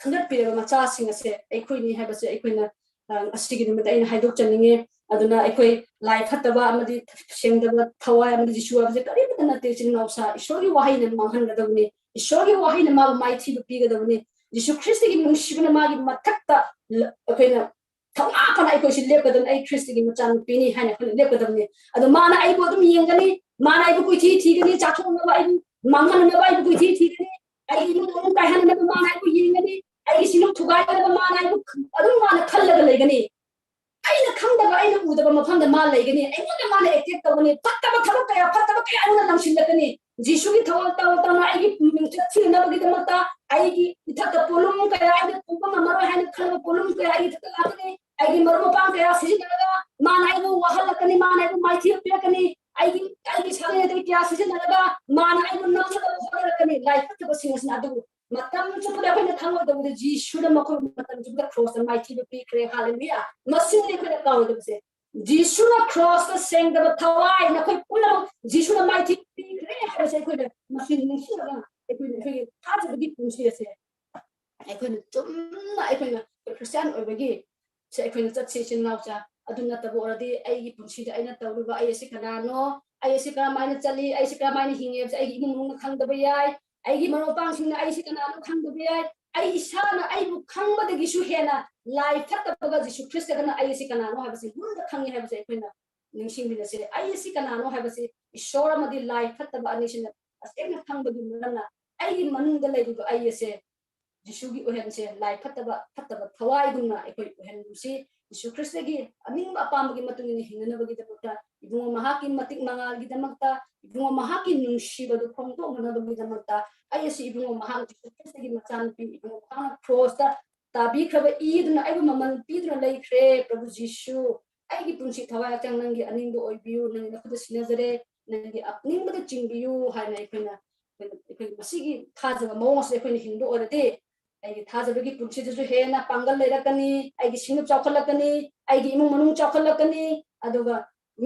ꯈꯟꯒꯠꯄꯤꯔꯕ ꯃꯆꯥꯁꯤꯡ ꯑꯁꯦ ꯑꯩꯈꯣꯏꯅꯤ ꯍꯥꯏꯕꯁꯦ ꯑꯩꯈꯣꯏꯅ, ꯑ, ꯑꯁꯤꯒꯤ ꯅꯨꯃꯤꯠꯇ ꯑꯩꯅ ꯍꯥꯏꯗꯣꯛꯆꯅꯤꯡꯉꯤ꯫ ꯑꯗꯨꯅ ꯑꯩꯈꯣꯏ ꯂꯥꯏ ꯐꯠꯇꯕ ꯑꯃꯗꯤ ꯁꯦꯡꯗꯕ ꯊꯋꯥꯏ ꯑꯃꯗꯤ ꯖꯤꯁꯨ ꯍꯥꯏꯕꯁꯦ ꯀꯔꯤꯃꯠꯇ ꯅꯠꯇꯦ, ꯏꯆꯤꯟ ꯏꯅꯥꯎꯁꯥ꯫ ꯏꯁꯣꯔꯒꯤ ꯋꯥꯍꯩꯅ ꯃꯥꯡꯍꯟꯒꯗꯕꯅꯤ, ꯏꯁꯣꯔꯒꯤ ꯋꯥꯍꯩꯅ ꯃꯥꯕꯨ ꯃꯥꯏꯊꯤꯕ ꯄꯤꯒꯗꯕꯅꯤ꯫ ꯖꯤꯁꯨ ꯈ꯭ꯔꯤꯁꯇꯒꯤ ꯅꯨꯡꯁꯤꯕꯅ ꯃꯥꯒꯤ ꯃꯊꯛꯇ ꯂ-, ꯑꯩꯈꯣꯏꯅ ꯊꯧꯅꯥ ꯐꯅ ꯑꯩꯈꯣꯏꯁꯤ ꯂꯦꯞꯀꯗꯕꯅꯤ꯫ ꯑꯩ ꯈ꯭ꯔꯤꯁꯇꯒꯤ ꯃꯆꯥꯅꯨꯄꯤꯅꯤ ꯍꯥꯏꯅ ꯑꯩꯈꯣꯏꯅ ꯂꯦꯞꯀꯗꯕꯅꯤ꯫ ꯑꯗꯣ ꯃꯥꯅ ꯑꯩꯕꯨ ꯑꯗꯨꯝ ꯌꯦꯡꯒꯅꯤ, ꯃꯥꯅ ꯑꯩꯕꯨ ꯀꯣꯏꯊꯤ ꯊꯤꯒꯅꯤ, ꯆꯥꯊꯣꯛꯅꯕ ꯑꯩꯕꯨ ꯃꯥꯡꯍꯟꯅꯕ ꯑꯩꯕꯨ ꯀꯣꯏꯊꯤ ꯊꯤꯒꯅꯤ, ꯑꯩꯒꯤ ꯏꯃꯨꯡ ꯃꯅꯨꯡ ꯀꯥꯏꯍꯟꯅꯕ ꯃꯥꯅ ꯑꯩꯕꯨ ꯌꯦꯡꯒꯅꯤ, ꯑꯩꯒꯤ ꯁꯤꯡꯂꯨ ꯊꯨꯒꯥꯏꯅꯕ ꯃꯥꯅ ꯑꯩꯕꯨ ꯑꯗꯨꯝ ꯃꯥꯅ ꯈꯜꯂꯒ ꯂꯩꯒꯅꯤ꯫ ꯑꯩꯅ ꯈꯪꯗꯕ, ꯑꯩꯅ ꯎꯗꯕ ꯃꯐꯝꯗ ꯃꯥ ꯂꯩꯒꯅꯤ꯫ ꯑꯩꯉꯣꯟꯗ ꯃꯥꯅ ꯑꯦꯇꯦꯛ ꯇꯧꯒꯅꯤ꯫ ꯐꯠꯇꯕ ꯊꯕꯛ ꯀꯌꯥ, ꯐꯠꯇꯕ ꯀꯌꯥ ꯑꯩꯉꯣꯟꯗ ꯂꯪꯁꯤꯜꯂꯛꯀꯅꯤ꯫ ꯖꯤꯁꯨꯒꯤ ꯊꯧꯒꯜ ꯇꯧ ꯇꯧꯅ ꯑꯩꯒꯤ ꯃꯤꯡꯆꯠ ꯊꯤꯅꯅꯕꯒꯤꯗꯃꯛꯇ ꯑꯩꯒꯤ ꯏꯊꯛꯇ ꯄꯣꯠꯂꯨꯝ ꯀꯌꯥ, ꯑꯩꯅ ꯄꯨꯕ ꯉꯝꯃꯔꯣꯏ ꯍꯥꯏꯅ ꯈꯜꯂꯕ ꯄꯣꯠꯂꯨꯝ ꯀꯌꯥ ꯑꯩꯒꯤ ꯏꯊꯛꯇ ꯂꯥꯛꯀꯅꯤ꯫ ꯑꯩꯒꯤ ꯃꯔꯨꯞ ꯃꯄꯥꯡ ꯀꯌꯥ ꯁꯤꯖꯤꯟꯅꯔꯒ ꯃꯥꯅ ꯑꯩꯕꯨ ꯋꯥꯍꯜꯂꯛꯀꯅꯤ, ꯃꯥꯅ ꯑꯩꯕꯨ ꯃꯥꯏꯊꯤꯕ ꯄꯤꯔꯛꯀꯅꯤ꯫ ꯑꯩꯒꯤ, ꯑꯩꯒꯤ ꯁꯥꯒꯩ ꯅꯥꯇꯩ ꯀꯌꯥ ꯁꯤꯖꯤꯟꯅꯔꯒ ꯃꯥꯅ ꯑꯩꯕꯨ ꯅꯝꯊꯅꯕ ꯍꯣꯠꯅꯔꯛꯀꯅꯤ꯫ ꯂꯥꯏ ꯐꯠꯇꯕꯁꯤꯡ ꯑꯁꯤꯅ ꯑꯗꯨꯕꯨ ꯃꯇꯝ ꯆꯨꯞꯄꯗ ꯑꯩꯈꯣꯏꯅ ꯈꯪꯂꯣꯏꯗꯕꯗ ꯖꯤꯁꯨꯅ ꯃꯈꯣꯏ ꯃꯇꯝ ꯆꯨꯞꯄꯗ ꯀ꯭ꯔꯣꯁꯇ ꯃꯥꯏꯊꯤꯕ ꯄꯤꯈ꯭ꯔꯦ꯫ ꯍꯥꯂꯦꯂꯨꯌꯥ! ꯃꯁꯤꯅꯤ ꯑꯩꯈꯣꯏꯅ ꯀꯥꯎꯔꯣꯏꯗꯕꯁꯦ꯫ ꯖꯤꯁꯨꯅ ꯀ꯭ꯔꯣꯁꯇ ꯁꯦꯡꯗꯕ ꯊꯋꯥꯏ ꯅꯈꯣꯏ ꯄꯨꯝꯅꯃꯛ ꯖꯤꯁꯨꯅ ꯃꯥꯏꯊꯤꯕ ꯄꯤꯈ꯭ꯔꯦ ꯍꯥꯏꯕꯁꯦ ꯑꯩꯈꯣꯏꯅ ꯃꯁꯤ ꯅꯤꯡꯁꯤꯡꯂꯒ ꯑꯩꯈꯣꯏꯅ ꯑꯩꯈꯣꯏꯒꯤ ꯊꯥꯖꯕꯒꯤ ꯄꯨꯟꯁꯤ ꯑꯁꯦ ꯑꯩꯈꯣꯏꯅ ꯆꯨꯝꯅ ꯑꯩꯈꯣꯏꯅ ꯈ꯭ꯔꯤꯁꯇꯤꯌꯥꯟ ꯑꯣꯏꯕꯒꯤ ꯁꯦ ꯑꯩꯈꯣꯏꯅ ꯆꯠꯁꯤ꯫ ꯏꯆꯤꯟ ꯏꯅꯥꯎꯁꯦ ꯑꯗꯨ ꯅꯠꯇꯕ ꯑꯣꯏꯔꯗꯤ ꯑꯩꯒꯤ ꯄꯨꯟꯁꯤꯗ ꯑꯩꯅ ꯇꯧꯔꯤꯕ, ꯑꯩ ꯑꯁꯤ ꯀꯅꯥꯅꯣ, ꯑꯩ ꯑꯁꯤ ꯀꯔꯝꯍꯥꯏꯅ ꯆꯠꯂꯤ, ꯑꯩ ꯁꯤ ꯀꯔꯝꯍꯥꯏꯅ ꯍꯤꯡꯉꯤ ꯍꯥꯏꯕꯁꯦ ꯑꯩꯒꯤ ꯏꯃꯨꯡ ꯃꯅꯨꯡꯅ ꯈꯪꯗꯕ ꯌꯥꯏ, ꯑꯩꯒꯤ ꯃꯔꯨꯞ ꯃꯄꯥꯡꯁꯤꯡꯅ ꯑꯩ ꯁꯤ ꯀꯅꯥꯅꯣ ꯈꯪꯗꯕ ꯌꯥꯏ, ꯑꯩ ꯏꯁꯥꯅ ꯑꯩꯕꯨ ꯈꯪꯕꯗꯒꯤꯁꯨ ꯍꯦꯟꯅ ꯂꯥꯏ ꯐꯠꯇꯕꯒ ꯖꯤꯁꯨ ꯈ꯭ꯔꯤꯁꯇꯒꯅ ꯑꯩ ꯑꯁꯤ ꯀꯅꯥꯅꯣ ꯍꯥꯏꯕꯁꯤ ꯃꯨꯟꯅ ꯈꯪꯉꯤ ꯍꯥꯏꯕꯁꯦ ꯑꯩꯈꯣꯏꯅ ꯅꯤꯡꯁꯤꯡꯃꯤꯟꯅꯁꯦ꯫ ꯑꯩ ꯑꯁꯤ ꯀꯅꯥꯅꯣ ꯍꯥꯏꯕꯁꯤ ꯏꯁꯣꯔ ꯑꯃꯗꯤ ꯂꯥꯏ ꯐꯠꯇꯕ ꯑꯅꯤꯁꯤꯅ ꯇꯁꯦꯡꯅ ꯈꯪꯕꯒꯤ ꯃꯔꯝꯅ ꯑꯩꯒꯤ ꯃꯅꯨꯡꯗ ꯂꯩꯔꯤꯕ ꯑꯩ ꯑꯁꯦ ꯖꯤꯁꯨꯒꯤ ꯑꯣꯏꯍꯟꯁꯦ꯫ ꯂꯥꯏ ꯐꯠꯇꯕ, ꯐꯠꯇꯕ ꯊꯋꯥꯏꯒꯨꯝꯅ ꯑꯩꯈꯣꯏ ꯑꯣꯏꯍꯟꯒꯨꯝꯁꯤ꯫ ꯖꯤꯁꯨ ꯈ꯭ꯔꯤꯁꯇꯒꯤ ꯑꯅꯤꯡꯕ ꯑꯄꯥꯝꯕꯒꯤ ꯃꯇꯨꯡ ꯏꯟꯅ ꯍꯤꯡꯅꯅꯕꯒꯤꯗꯃꯛꯇ, ꯏꯕꯨꯡꯉꯣ ꯃꯍꯥꯛꯀꯤ ꯃꯇꯤꯛ ꯃꯉꯥꯜꯒꯤꯗꯃꯛꯇ, ꯏꯕꯨꯡꯉꯣ ꯃꯍꯥꯛꯀꯤ ꯅꯨꯡꯁꯤꯕꯗꯨ ꯐꯣꯡꯗꯣꯛꯅꯅꯕꯒꯤꯗꯃꯛꯇ, ꯑꯩ ꯑꯁꯤ ꯏꯕꯨꯡꯉꯣ ꯃꯍꯥꯛ ꯖꯤꯁꯨ ꯈ꯭ꯔꯤꯁꯇꯒꯤ ꯃꯆꯥꯅꯨꯄꯤ, ꯏꯕꯨꯡꯉꯣ ꯃꯍꯥꯛꯅ ꯀ꯭ꯔꯣꯁꯇ ꯇꯥꯕꯤꯈ꯭ꯔꯕ ꯏꯗꯨꯅ ꯑꯩꯕꯨ ꯃꯃꯜ ꯄꯤꯗꯨꯅ ꯂꯩꯈ꯭ꯔꯦ꯫ ꯄ꯭ꯔꯚꯨ ꯖꯤꯁꯨ, ꯑꯩꯒꯤ ꯄꯨꯟꯁꯤ ꯊꯋꯥꯏ ꯍꯛꯆꯥꯡ ꯅꯪꯒꯤ ꯑꯅꯤꯡꯕ ꯑꯣꯏꯕꯤꯌꯨ, ꯅꯪꯒꯤ ꯅꯈꯨꯠꯇ ꯁꯤꯟꯅꯖꯔꯦ, ꯅꯪꯒꯤ ꯑꯅꯤꯡꯕꯗ ꯆꯤꯡꯕꯤꯌꯨ ꯍꯥꯏꯅ ꯑꯩꯈꯣꯏꯅ, ꯑꯩꯈꯣꯏꯅ, ꯑꯩꯈꯣꯏ ꯃꯁꯤꯒꯤ ꯊꯥꯖꯕ ꯃꯑꯣꯡ ꯑꯁꯤꯗ ꯑꯩꯈꯣꯏꯅ ꯍꯤꯡꯕ ꯑꯣꯏꯔꯗꯤ, ꯑꯩꯒꯤ ꯊꯥꯖꯕꯒꯤ ꯄꯨꯟꯁꯤꯗꯁꯨ ꯍꯦꯟꯅ ꯄꯥꯡꯒꯜ ꯂꯩꯔꯛꯀꯅꯤ, ꯑꯩꯒꯤ ꯁꯤꯡꯂꯨꯞ ꯆꯥꯎꯈꯠꯂꯛꯀꯅꯤ, ꯑꯩꯒꯤ ꯏꯃꯨꯡ ꯃꯅꯨꯡ ꯆꯥꯎꯈꯠꯂꯛꯀꯅꯤ, ꯑꯗꯨꯒ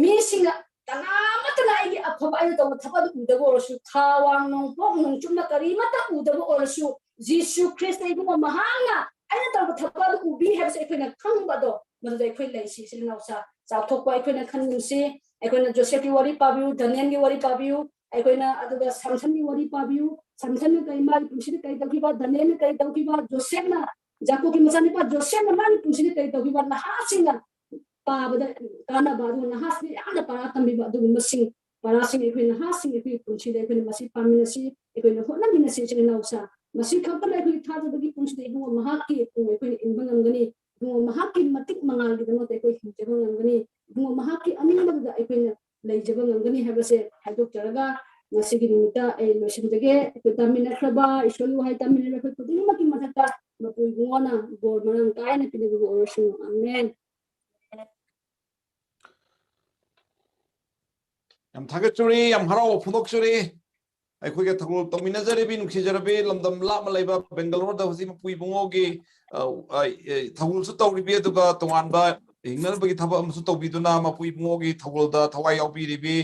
ꯃꯤꯁꯤꯡꯅ ꯀꯅꯥꯃꯠꯇꯅ ꯑꯩꯒꯤ ꯑꯐꯕ ꯑꯩꯅ ꯇꯧꯕ ꯊꯕꯛ ꯑꯗꯨ ꯎꯗꯕ ꯑꯣꯏꯔꯁꯨ, ꯊꯥ ꯋꯥꯡ ꯅꯣꯡꯄꯣꯛ ꯅꯣꯡꯆꯨꯞꯅ ꯀꯔꯤꯃꯠꯇ ꯎꯗꯕ ꯑꯣꯏꯔꯁꯨ, ꯖꯤꯁꯨ ꯈ꯭ꯔꯤꯁꯇ ꯏꯕꯨꯡꯉꯣ ꯃꯍꯥꯛꯅ ꯑꯩꯅ ꯇꯧꯕ ꯊꯕꯛ ꯑꯗꯨ ꯎꯕꯤ ꯍꯥꯏꯕꯁꯦ ꯑꯩꯈꯣꯏꯅ ꯈꯪꯕꯗꯣ, ꯃꯗꯨꯗ ꯑꯩꯈꯣꯏ ꯂꯩꯁꯤ꯫ ꯏꯆꯤꯜ ꯏꯅꯥꯎꯁꯥ ꯆꯥꯎꯊꯣꯛꯄ ꯑꯩꯈꯣꯏꯅ ꯈꯟꯃꯤꯟꯁꯤ꯫ ꯑꯩꯈꯣꯏꯅ ꯖꯣꯁꯦꯐꯀꯤ ꯋꯥꯔꯤ ꯄꯥꯕꯤꯌꯨ, ꯗꯥꯅꯤꯌꯦꯜꯒꯤ ꯋꯥꯔꯤ ꯄꯥꯕꯤꯌꯨ, ꯑꯩꯈꯣꯏꯅ ꯑꯗꯨꯒ ꯁꯝꯁꯟꯒꯤ ꯋꯥꯔꯤ ꯄꯥꯕꯤꯌꯨ꯫ ꯁꯝꯁꯟꯅ ꯀꯔꯤ, ꯃꯥꯒꯤ ꯄꯨꯟꯁꯤꯗ ꯀꯔꯤ ꯇꯧꯈꯤꯕ, ꯗꯥꯅꯤꯌꯦꯜꯅ ꯀꯔꯤ ꯇꯧꯈꯤꯕ, ꯖꯣꯁꯦꯐꯅ, ꯖꯥꯀꯣꯕꯀꯤ ꯃꯆꯥꯅꯨꯄꯥ ꯖꯣꯁꯦꯐꯅ ꯃꯥꯒꯤ ꯄꯨꯟꯁꯤꯗ ꯀꯔꯤ ꯇꯧꯈꯤꯕ, ꯅꯍꯥꯁꯤꯡꯅ ꯄꯥꯕꯗ ꯀꯥꯟꯅꯕ, ꯑꯗꯨꯒ ꯅꯍꯥꯁꯤꯡꯗ ꯌꯥꯝꯅ ꯄꯔꯥ ꯇꯝꯕꯤꯕ ꯑꯗꯨꯒꯨꯝꯕꯁꯤꯡ, ꯄꯔꯥꯁꯤꯡ ꯑꯩꯈꯣꯏ ꯅꯍꯥꯁꯤꯡ ꯑꯩꯈꯣꯏꯒꯤ ꯄꯨꯟꯁꯤꯗ ꯑꯩꯈꯣꯏꯅ ꯃꯁꯤ ꯄꯥꯃꯤꯟꯅꯁꯤ, ꯑꯩꯈꯣꯏꯅ ꯍꯣꯠꯅꯃꯤꯟꯅꯁꯤ꯫ ꯏꯆꯤꯜ ꯏꯅꯥꯎꯁꯥ ꯃꯁꯤ ꯈꯛꯇꯅ ꯑꯩꯈꯣꯏꯒꯤ ꯊꯥꯖꯕꯒꯤ ꯄꯨꯟꯁꯤꯗ ꯏꯕꯨꯡꯉꯣ ꯃꯍꯥꯛꯀꯤ ꯄꯨꯡ ꯑꯩꯈꯣꯏꯅ ꯏꯟꯕ ꯉꯝꯒꯅꯤ꯫ ꯏꯕꯨꯡꯉꯣ ꯃꯍꯥꯛꯀꯤ ꯃꯇꯤꯛ ꯃꯉꯥꯜꯒꯤꯗꯃꯛꯇ ꯑꯩꯈꯣꯏ ꯍꯤꯡꯖꯕ ꯉꯝꯒꯅꯤ꯫ ꯏꯕꯨꯡꯉꯣ ꯃꯍꯥꯛꯀꯤ ꯑꯅꯤꯡꯕꯗꯨꯗ ꯑꯩꯈꯣꯏꯅ ꯂꯩꯖꯕ ꯉꯝꯒꯅꯤ ꯍꯥꯏꯕꯁꯦ ꯍꯥꯏꯗꯣꯛꯆꯔꯒ ꯉꯁꯤꯒꯤ ꯅꯨꯃꯤꯠꯇ ꯑꯩ ꯂꯣꯏꯁꯤꯟꯖꯒꯦ꯫ ꯑꯩꯈꯣꯏ ꯇꯥꯃꯤꯟꯅꯈ꯭ꯔꯕ, ꯏꯁꯣꯔꯒꯤ ꯋꯥꯍꯩ ꯇꯥꯃꯤꯟꯅꯔꯤꯕ ꯑꯩꯈꯣꯏ ꯈꯨꯗꯤꯡꯃꯛꯀꯤ ꯃꯊꯛꯇ ꯃꯄꯨ ꯏꯕꯨꯡꯉꯣꯅ ꯕꯣꯔ ꯃꯔꯥꯡ ꯀꯥꯏꯅ ꯄꯤꯅꯕꯤꯕ ꯑꯣꯏꯔꯁꯅꯨ꯫ ꯑꯥꯃꯦꯟ꯫ ꯌꯥꯝ ꯊꯥꯒꯠꯆꯔꯤ, ꯌꯥꯝ ꯍꯔꯥꯎꯕ ꯐꯣꯡꯗꯣꯛꯆꯔꯤ꯫ ꯑꯩꯈꯣꯏꯒ ꯊꯧꯒꯜ ꯇꯧꯃꯤꯟꯅꯖꯔꯤꯕꯤ, ꯅꯨꯡꯁꯤꯖꯔꯕꯤ, ꯂꯝꯗꯝ ꯂꯥꯞꯅ ꯂꯩꯕ ꯕꯦꯡꯒꯂꯣꯔꯗ ꯍꯧꯖꯤꯛ ꯃꯄꯨ ꯏꯕꯨꯡꯉꯣꯒꯤ, ꯑ, ꯑ, ꯑꯦ, ꯊꯧꯒꯜꯁꯨ ꯇꯧꯔꯤꯕꯤ, ꯑꯗꯨꯒ ꯇꯣꯉꯥꯟꯕ ꯍꯤꯡꯅꯅꯕꯒꯤ ꯊꯕꯛ ꯑꯃꯁꯨ ꯇꯧꯕꯤꯗꯨꯅ ꯃꯄꯨ ꯏꯕꯨꯡꯉꯣꯒꯤ ꯊꯧꯒꯜꯗ ꯊꯋꯥꯏ ꯌꯥꯎꯕꯤꯔꯤꯕꯤ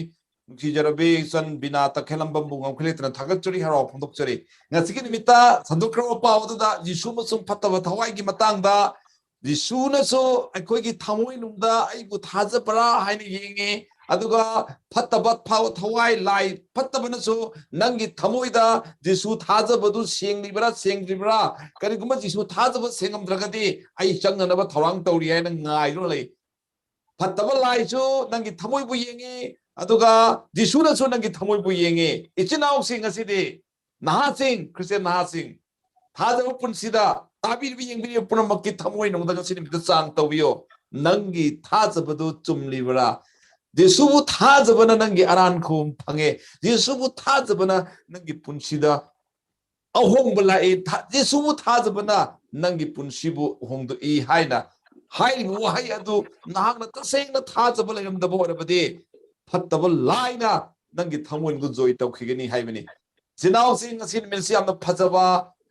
ꯅꯨꯡꯁꯤꯖꯔꯕꯤ ꯏꯆꯟ ꯕꯤꯅꯥ ꯇꯈꯦꯂꯝꯕꯝꯕꯨ ꯉꯝꯈꯩ ꯂꯩꯇꯅ ꯊꯥꯒꯠꯆꯔꯤ, ꯍꯔꯥꯎ ꯐꯣꯡꯗꯣꯛꯆꯔꯤ꯫ ꯉꯁꯤꯒꯤ ꯅꯨꯃꯤꯠꯇ ꯁꯟꯗꯣꯛꯈ꯭ꯔꯕ ꯄꯥꯎ ꯑꯗꯨꯗ ꯖꯤꯁꯨ ꯑꯃꯁꯨꯡ ꯐꯠꯇꯕ ꯊꯋꯥꯏꯒꯤ ꯃꯇꯥꯡꯗ ꯖꯤꯁꯨꯅꯁꯨ ꯑꯩꯈꯣꯏꯒꯤ ꯊꯃꯣꯏꯅꯨꯡꯗ ꯑꯩꯕꯨ ꯊꯥꯖꯕ꯭ꯔꯥ ꯍꯥꯏꯅ ꯌꯦꯡꯉꯤ, ꯑꯗꯨꯒ ꯐꯠꯇꯕ ꯊ-, ꯊꯋꯥꯏ ꯂꯥꯏ ꯐꯠꯇꯕꯅꯁꯨ ꯅꯪꯒꯤ ꯊꯃꯣꯏꯗ ꯖꯤꯁꯨ ꯊꯥꯖꯕꯗꯨ ꯁꯦꯡꯂꯤꯕ꯭ꯔꯥ ꯁꯦꯡꯗ꯭ꯔꯤꯕ꯭ꯔꯥ, ꯀꯔꯤꯒꯨꯝꯕ ꯖꯤꯁꯨ ꯊꯥꯖꯕ ꯁꯦꯡꯉꯝꯗ꯭ꯔꯒꯗꯤ ꯑꯩ ꯆꯪꯅꯅꯕ ꯊꯧꯔꯥꯡ ꯇꯧꯔꯤ ꯍꯥꯏꯅ ꯉꯥꯏꯗꯨꯅ ꯂꯩ꯫ ꯐꯠꯇꯕ ꯂꯥꯏꯁꯨ ꯅꯪꯒꯤ ꯊꯃꯣꯏꯕꯨ ꯌꯦꯡꯉꯤ, ꯑꯗꯨꯒ ꯖꯤꯁꯨꯅꯁꯨ ꯅꯪꯒꯤ ꯊꯃꯣꯏꯕꯨ ꯌꯦꯡꯉꯤ꯫ ꯏꯆꯤꯟ ꯏꯅꯥꯎꯁꯤꯡ, ꯉꯁꯤꯗꯤ ꯅꯍꯥꯁꯤꯡ, ꯈ꯭ꯔꯤꯁꯇꯤꯌꯥꯟ ꯅꯍꯥꯁꯤꯡ, ꯊꯥꯖꯕ ꯄꯨꯟꯁꯤꯗ ꯇꯥꯕꯤꯔꯤꯕ, ꯌꯦꯡꯕꯤꯔꯤꯕ ꯄꯨꯝꯅꯃꯛꯀꯤ ꯊꯃꯣꯏꯅꯨꯡꯗ ꯉꯁꯤ ꯅꯨꯃꯤꯠꯇ ꯆꯥꯡ ꯇꯧꯕꯤꯌꯣ꯫ ꯅꯪꯒꯤ ꯊꯥꯖꯕꯗꯨ ꯆꯨꯝꯂꯤꯕ꯭ꯔꯥ? ꯖꯤꯁꯨꯕꯨ ꯊꯥꯖꯕꯅ ꯅꯪꯒꯤ ꯑꯔꯥꯟ ꯈꯨꯕꯝ ꯐꯪꯉꯦ꯫ ꯖꯤꯁꯨꯕꯨ ꯊꯥꯖꯕꯅ ꯅꯪꯒꯤ ꯄꯨꯟꯁꯤꯗ ꯑꯍꯣꯡꯕ ꯂꯥꯛꯏ꯫ ꯊꯥ-, ꯖꯤꯁꯨꯕꯨ ꯊꯥꯖꯕꯅ ꯅꯪꯒꯤ ꯄꯨꯟꯁꯤꯕꯨ ꯍꯣꯡꯗꯣꯛꯏ ꯍꯥꯏꯅ ꯍꯥꯏꯔꯤꯕ ꯋꯥꯍꯩ ꯑꯗꯨ ꯅꯍꯥꯛꯅ ꯇꯁꯦꯡꯅ ꯊꯥꯖꯕ ꯂꯩꯔꯝꯗꯕ ꯑꯣꯏꯔꯕꯗꯤ, ꯐꯠꯇꯕ ꯂꯥꯏꯅ ꯅꯪꯒꯤ ꯊꯃꯣꯏꯗꯨ ꯖꯣꯏ ꯇꯧꯈꯤꯒꯅꯤ ꯍꯥꯏꯕꯅꯤ꯫ ꯏꯆꯤꯟ ꯏꯅꯥꯎꯁꯤꯡ, ꯉꯁꯤ ꯅꯨꯃꯤꯠꯁꯤ ꯌꯥꯝꯅ ꯐꯖꯕ,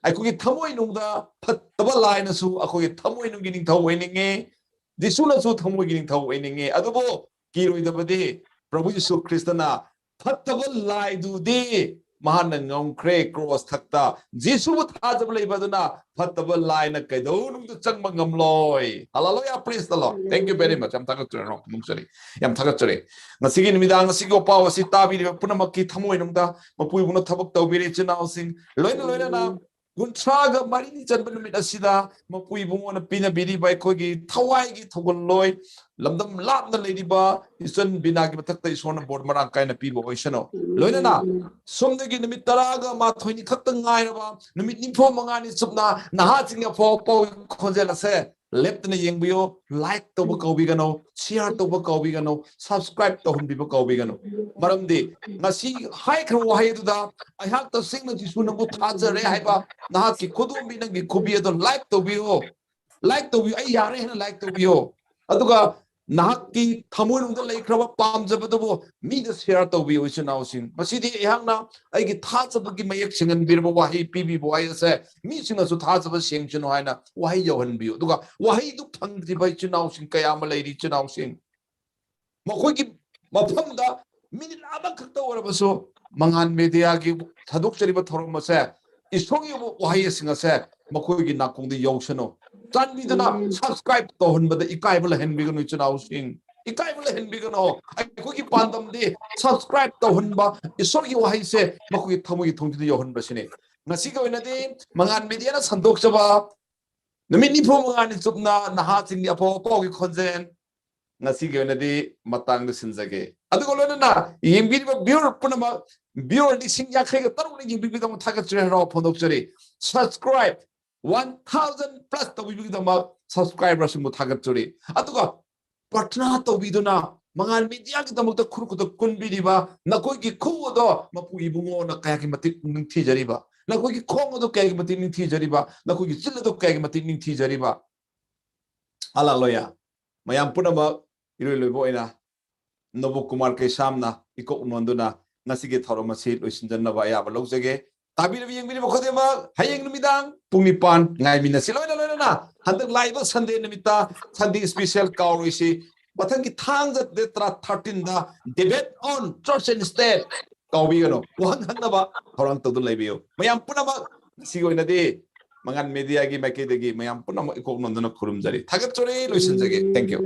ꯑꯩꯈꯣꯏꯒꯤ ꯊꯃꯣꯏꯅꯨꯡꯗ ꯐꯠꯇꯕ ꯂꯥꯏꯅꯁꯨ ꯑꯩꯈꯣꯏꯒꯤ ꯊꯃꯣꯏꯅꯨꯡꯒꯤ ꯅꯤꯡꯊꯧ ꯑꯣꯏꯅꯤꯡꯉꯤ, ꯖꯤꯁꯨꯅꯁꯨ ꯊꯃꯣꯏꯒꯤ ꯅꯤꯡꯊꯧ ꯑꯣꯏꯅꯤꯡꯉꯤ꯫ ꯑꯗꯨꯕꯨ ꯀꯤꯔꯣꯏꯗꯕꯗꯤ, ꯄ꯭ꯔꯚꯨ ꯖꯤꯁꯨ ꯈ꯭ꯔꯤꯁꯇꯅ ꯐꯠꯇꯕ ꯂꯥꯏꯗꯨꯗꯤ ꯃꯍꯥꯛꯅ ꯉꯝꯈ꯭ꯔꯦ ꯀ꯭ꯔꯣꯁ ꯊꯛꯇ꯫ ꯖꯤꯁꯨꯕꯨ ꯊꯥꯖꯕ ꯂꯩꯕ ꯑꯗꯨꯅ ꯐꯠꯇꯕ ꯂꯥꯏꯅ ꯀꯩꯗꯧꯅꯨꯡꯗ ꯆꯪꯕ ꯉꯝꯂꯣꯏ꯫ Hallelujah, praise the Lord. Thank you very much. ꯌꯥꯝ ꯊꯥꯒꯠꯆꯔꯤ, ꯅꯨꯡꯁꯤꯔꯤ꯫ ꯌꯥꯝ ꯊꯥꯒꯠꯆꯔꯤ꯫ ꯉꯁꯤꯒꯤ ꯅꯨꯃꯤꯗꯥꯡ ꯑꯁꯤꯒꯤ ꯄꯥꯎ ꯑꯁꯤ ꯇꯥꯕꯤꯔꯤꯕ ꯄꯨꯝꯅꯃꯛꯀꯤ ꯊꯃꯣꯏꯅꯨꯡꯗ ꯃꯄꯨ ꯏꯕꯨꯡꯅ ꯊꯕꯛ ꯇꯧꯕꯤꯔꯤ ꯏꯆꯤꯟ ꯏꯅꯥꯎꯁꯤꯡ, ꯂꯣꯏꯅ ꯂꯣꯏꯅꯅ ꯀꯨꯟꯊ꯭ꯔꯥꯒ ꯃꯔꯤꯅꯤ ꯆꯟꯕ ꯅꯨꯃꯤꯠ ꯑꯁꯤꯗ ꯃꯄꯨ ꯏꯕꯨꯡꯉꯣꯅ ꯄꯤꯅꯕꯤꯔꯤꯕ ꯑꯩꯈꯣꯏꯒꯤ ꯊꯋꯥꯏꯒꯤ ꯊꯧꯒꯜꯂꯣꯏ, ꯂꯝꯗꯝ ꯂꯥꯞꯅ ꯂꯩꯔꯤꯕ ꯏꯆꯟ ꯕꯤꯅꯥꯒꯤ ꯃꯊꯛꯇ ꯏꯁꯣꯔꯅ ꯕꯣꯔ ꯃꯔꯥꯡ ꯀꯥꯏꯅ ꯄꯤꯕ ꯑꯣꯏꯁꯅꯨ꯫ ꯂꯣꯏꯅꯅ ꯁꯣꯝꯗꯒꯤ ꯅꯨꯃꯤꯠ ꯇꯔꯥꯒ ꯃꯥꯊꯣꯏꯅꯤ ꯈꯛꯇ ꯉꯥꯏꯔꯕ ꯅꯨꯃꯤꯠ ꯅꯤꯐꯨ ꯃꯉꯥꯅꯤ ꯆꯨꯞꯅ ꯅꯍꯥꯁꯤꯡꯒꯤ ꯑꯐꯥꯎ ꯑꯐꯥꯎ ꯈꯣꯟꯖꯦꯜ ꯑꯁꯦ ꯂꯦꯞꯇꯅ ꯌꯦꯡꯕꯤꯌꯨ꯫ ꯂꯥꯏꯛ ꯇꯧꯕ ꯀꯥꯎꯕꯤꯒꯅꯨ, ꯁꯤꯌꯥꯔ ꯇꯧꯕ ꯀꯥꯎꯕꯤꯒꯅꯨ, ꯁꯕꯁꯀ꯭ꯔꯥꯏꯕ ꯇꯧꯍꯟꯕꯤꯕ ꯀꯥꯎꯕꯤꯒꯅꯨ꯫ ꯃꯔꯝꯗꯤ ꯉꯁꯤ ꯍꯥꯏꯈ꯭ꯔꯕ ꯋꯥꯍꯩ ꯑꯗꯨꯗ ꯑꯩꯍꯥꯛ ꯇꯁꯦꯡꯅ ꯖꯤꯁꯨ ꯅꯪꯕꯨ ꯊꯥꯖꯔꯦ ꯍꯥꯏꯕ ꯅꯍꯥꯛꯀꯤ ꯈꯨꯗꯣꯝꯕꯤ, ꯅꯪꯒꯤ ꯈꯨꯕꯤ ꯑꯗꯣ ꯂꯥꯏꯛ ꯇꯧꯕꯤꯌꯨ꯫ ꯂꯥꯏꯛ ꯇꯧꯕꯤꯌꯨ, ꯑꯩ ꯌꯥꯔꯦ ꯍꯥꯏꯅ ꯂꯥꯏꯛ ꯇꯧꯕꯤꯌꯨ꯫ ꯑꯗꯨꯒ ꯅꯍꯥꯛꯀꯤ ꯊꯃꯣꯏꯅꯨꯡꯗ ꯂꯩꯈ꯭ꯔꯕ ꯄꯥꯝꯖꯕꯗꯨꯕꯨ ꯃꯤꯗ ꯁꯤꯌꯥꯔ ꯇꯧꯕꯤꯌꯨ, ꯏꯆꯤꯟ ꯏꯅꯥꯎꯁꯤꯡ꯫ ꯃꯁꯤꯗꯤ ꯑꯩꯍꯥꯛꯅ ꯑꯩꯒꯤ ꯊꯥꯖꯕꯒꯤ ꯃꯌꯦꯛ ꯁꯦꯡꯍꯟꯕꯤꯔꯕ ꯋꯥꯍꯩ ꯄꯤꯕꯤꯕ ꯋꯥꯍꯩ ꯑꯁꯦ ꯃꯤꯁꯤꯡꯅꯁꯨ ꯊꯥꯖꯕ ꯁꯦꯡꯁꯅꯨ ꯍꯥꯏꯅ ꯋꯥꯍꯩ ꯌꯧꯍꯟꯕꯤꯌꯨ꯫ ꯑꯗꯨꯒ ꯋꯥꯍꯩꯗꯨ ꯐꯪꯗ꯭ꯔꯤꯕ ꯏꯆꯤꯟ ꯏꯅꯥꯎꯁꯤꯡ ꯀꯌꯥ ꯑꯃ ꯂꯩꯔꯤ, ꯏꯆꯤꯟ ꯏꯅꯥꯎꯁꯤꯡ꯫ ꯃꯈꯣꯏꯒꯤ ꯃꯐꯝꯗ ꯃꯤꯅꯤꯠ ꯑꯃꯈꯛꯇ ꯑꯣꯏꯔꯕꯁꯨ ꯃꯉꯥꯜ ꯃꯦꯗꯤꯌꯥꯒꯤ ꯊꯥꯗꯣꯛꯆꯔꯤꯕ ꯊꯧꯔꯝ ꯑꯁꯦ, ꯏꯁꯣꯔꯒꯤ ꯋꯥꯍꯩꯁꯤꯡ ꯑꯁꯦ ꯃꯈꯣꯏꯒꯤ ꯅꯥꯀꯣꯡꯗ ꯌꯧꯁꯅꯨ꯫ ꯆꯥꯟꯕꯤꯗꯨꯅ ꯁꯕꯁꯀ꯭ꯔꯥꯏꯕ ꯇꯧꯍꯟꯕꯗ ꯏꯀꯥꯏꯕ ꯂꯩꯍꯟꯕꯤꯒꯅꯨ, ꯏꯆꯤꯟ ꯏꯅꯥꯎꯁꯤꯡ꯫ ꯏꯀꯥꯏꯕ ꯂꯩꯍꯟꯕꯤꯒꯅꯨ꯫ ꯑꯩꯈꯣꯏꯒꯤ ꯄꯥꯟꯗꯝꯗꯤ ꯁꯕꯁꯀ꯭ꯔꯥꯏꯕ ꯇꯧꯍꯟꯕ, ꯏꯁꯣꯔꯒꯤ ꯋꯥꯍꯩꯁꯦ ꯃꯈꯣꯏꯒꯤ ꯊꯃꯣꯏꯒꯤ ꯊꯣꯡꯖꯤꯟꯗ ꯌꯧꯍꯟꯕꯁꯤꯅꯤ꯫ ꯉꯁꯤꯒꯤ ꯑꯣꯏꯅꯗꯤ ꯃꯉꯥꯜ ꯃꯦꯗꯤꯌꯥꯅ ꯁꯟꯗꯣꯛꯆꯕ ꯅꯨꯃꯤꯠ ꯅꯤꯐꯨ ꯃꯉꯥꯅꯤ ꯆꯨꯞꯅ ꯅꯍꯥꯁꯤꯡꯒꯤ ꯑꯐꯥꯎ ꯑꯐꯥꯎꯒꯤ ꯈꯣꯟꯖꯦꯜ ꯉꯁꯤꯒꯤ ꯑꯣꯏꯅꯗꯤ ꯃꯇꯥꯡꯗ ꯁꯤꯟꯖꯒꯦ꯫ ꯑꯗꯨꯒ ꯂꯣꯏꯅꯅ ꯌꯦꯡꯕꯤꯔꯤꯕ ꯚ꯭ꯌꯨꯋꯔ ꯄꯨꯝꯅꯃꯛ, ꯚ꯭ꯌꯨꯋꯔ ꯂꯤꯁꯤꯡ ꯌꯥꯡꯈꯩꯒ ꯇꯔꯨꯛꯅ ꯌꯦꯡꯕꯤꯕꯒꯤꯗꯃꯛ ꯊꯥꯒꯠꯆꯔꯤ, ꯍꯔꯥꯎ ꯐꯣꯡꯗꯣꯛꯆꯔꯤ꯫ ꯁꯕꯁꯀ꯭ꯔꯥꯏꯕ ꯋꯥꯟ ꯊꯥꯎꯖꯟ ꯄ꯭ꯂꯁ ꯇꯧꯕꯤꯕꯒꯤꯗꯃꯛ ꯁꯕꯁꯀ꯭ꯔꯥꯏꯕꯔꯁꯤꯡꯕꯨ ꯊꯥꯒꯠꯆꯔꯤ꯫ ꯑꯗꯨꯒ ꯄ꯭ꯔꯊꯅꯥ ꯇꯧꯕꯤꯗꯨꯅ ꯃꯉꯥꯜ ꯃꯦꯗꯤꯌꯥꯒꯤꯗꯃꯛꯇ ꯈꯨꯔꯨ ꯈꯨꯗꯛ ꯀꯨꯟꯕꯤꯔꯤꯕ ꯅꯈꯣꯏꯒꯤ ꯈꯨ ꯑꯗꯣ ꯃꯄꯨ ꯏꯕꯨꯡꯉꯣꯅ ꯀꯌꯥꯒꯤ ꯃꯇꯤꯛ ꯅꯤꯡꯊꯤꯖꯔꯤꯕ, ꯅꯈꯣꯏꯒꯤ ꯈꯣꯡ ꯑꯗꯣ ꯀꯌꯥꯒꯤ ꯃꯇꯤꯛ ꯅꯤꯡꯊꯤꯖꯔꯤꯕ, ꯅꯈꯣꯏꯒꯤ ꯆꯤꯜ ꯑꯗꯣ ꯀꯌꯥꯒꯤ ꯃꯇꯤꯛ ꯅꯤꯡꯊꯤꯖꯔꯤꯕ꯫ ꯍꯜꯂꯦꯂꯨꯌꯥ꯫ ꯃꯌꯥꯝ ꯄꯨꯝꯅꯃꯛ ꯏꯔꯣꯏ ꯂꯣꯏꯕ ꯑꯣꯏꯅ ꯅꯣꯕꯨ ꯀꯨꯃꯥꯔ ꯀꯩꯁꯥꯝꯅ ꯏꯀꯣꯛ ꯅꯣꯟꯗꯨꯅ ꯉꯁꯤꯒꯤ ꯊꯧꯔꯝ ꯑꯁꯤ ꯂꯣꯏꯁꯤꯟꯖꯅꯕ ꯑꯌꯥꯕ ꯂꯧꯖꯒꯦ꯫ ꯇꯥꯕꯤꯔꯤꯕ, ꯌꯦꯡꯕꯤꯔꯤꯕ ꯈꯨꯗꯤꯡꯃꯛ ꯍꯌꯦꯡ ꯅꯨꯃꯤꯗꯥꯡ ꯄꯨꯡ ꯅꯤꯄꯥꯟ ꯉꯥꯏꯃꯤꯟꯅꯁꯤ꯫ ꯂꯣꯏꯅ ꯂꯣꯏꯅꯅ ꯍꯟꯗꯛ ꯂꯥꯛꯏꯕ ꯁꯟꯗꯦ ꯅꯨꯃꯤꯠꯇ, ꯁꯟꯗꯦ ꯏꯁꯄꯤꯁꯦꯜ ꯀꯥꯎꯔꯣꯏꯁꯤ꯫ ꯃꯊꯪꯒꯤ ꯊꯥꯡꯖ ꯗꯦꯠ ꯇꯔꯥ, ꯊꯥꯔꯇꯤꯟꯗ debate on church and state ꯀꯥꯎꯕꯤꯒꯅꯨ꯫ ꯋꯥꯍꯪ ꯍꯪꯅꯕ ꯊꯧꯔꯥꯡ ꯇꯧꯗꯨꯅ ꯂꯩꯕꯤꯌꯨ꯫ ꯃꯌꯥꯝ ꯄꯨꯝꯅꯃꯛ ꯉꯁꯤꯒꯤ ꯑꯣꯏꯅꯗꯤ ꯃꯉꯥꯜ ꯃꯦꯗꯤꯌꯥꯒꯤ ꯃꯥꯏꯀꯩꯗꯒꯤ ꯃꯌꯥꯝ ꯄꯨꯝꯅꯃꯛ ꯏꯀꯣꯛ ꯅꯣꯟꯗꯨꯅ ꯈꯨꯔꯨꯝꯖꯔꯤ꯫ ꯊꯥꯒꯠꯆꯔꯤ, ꯂꯣꯏꯁꯤꯟꯖꯒꯦ꯫ Thank you꯫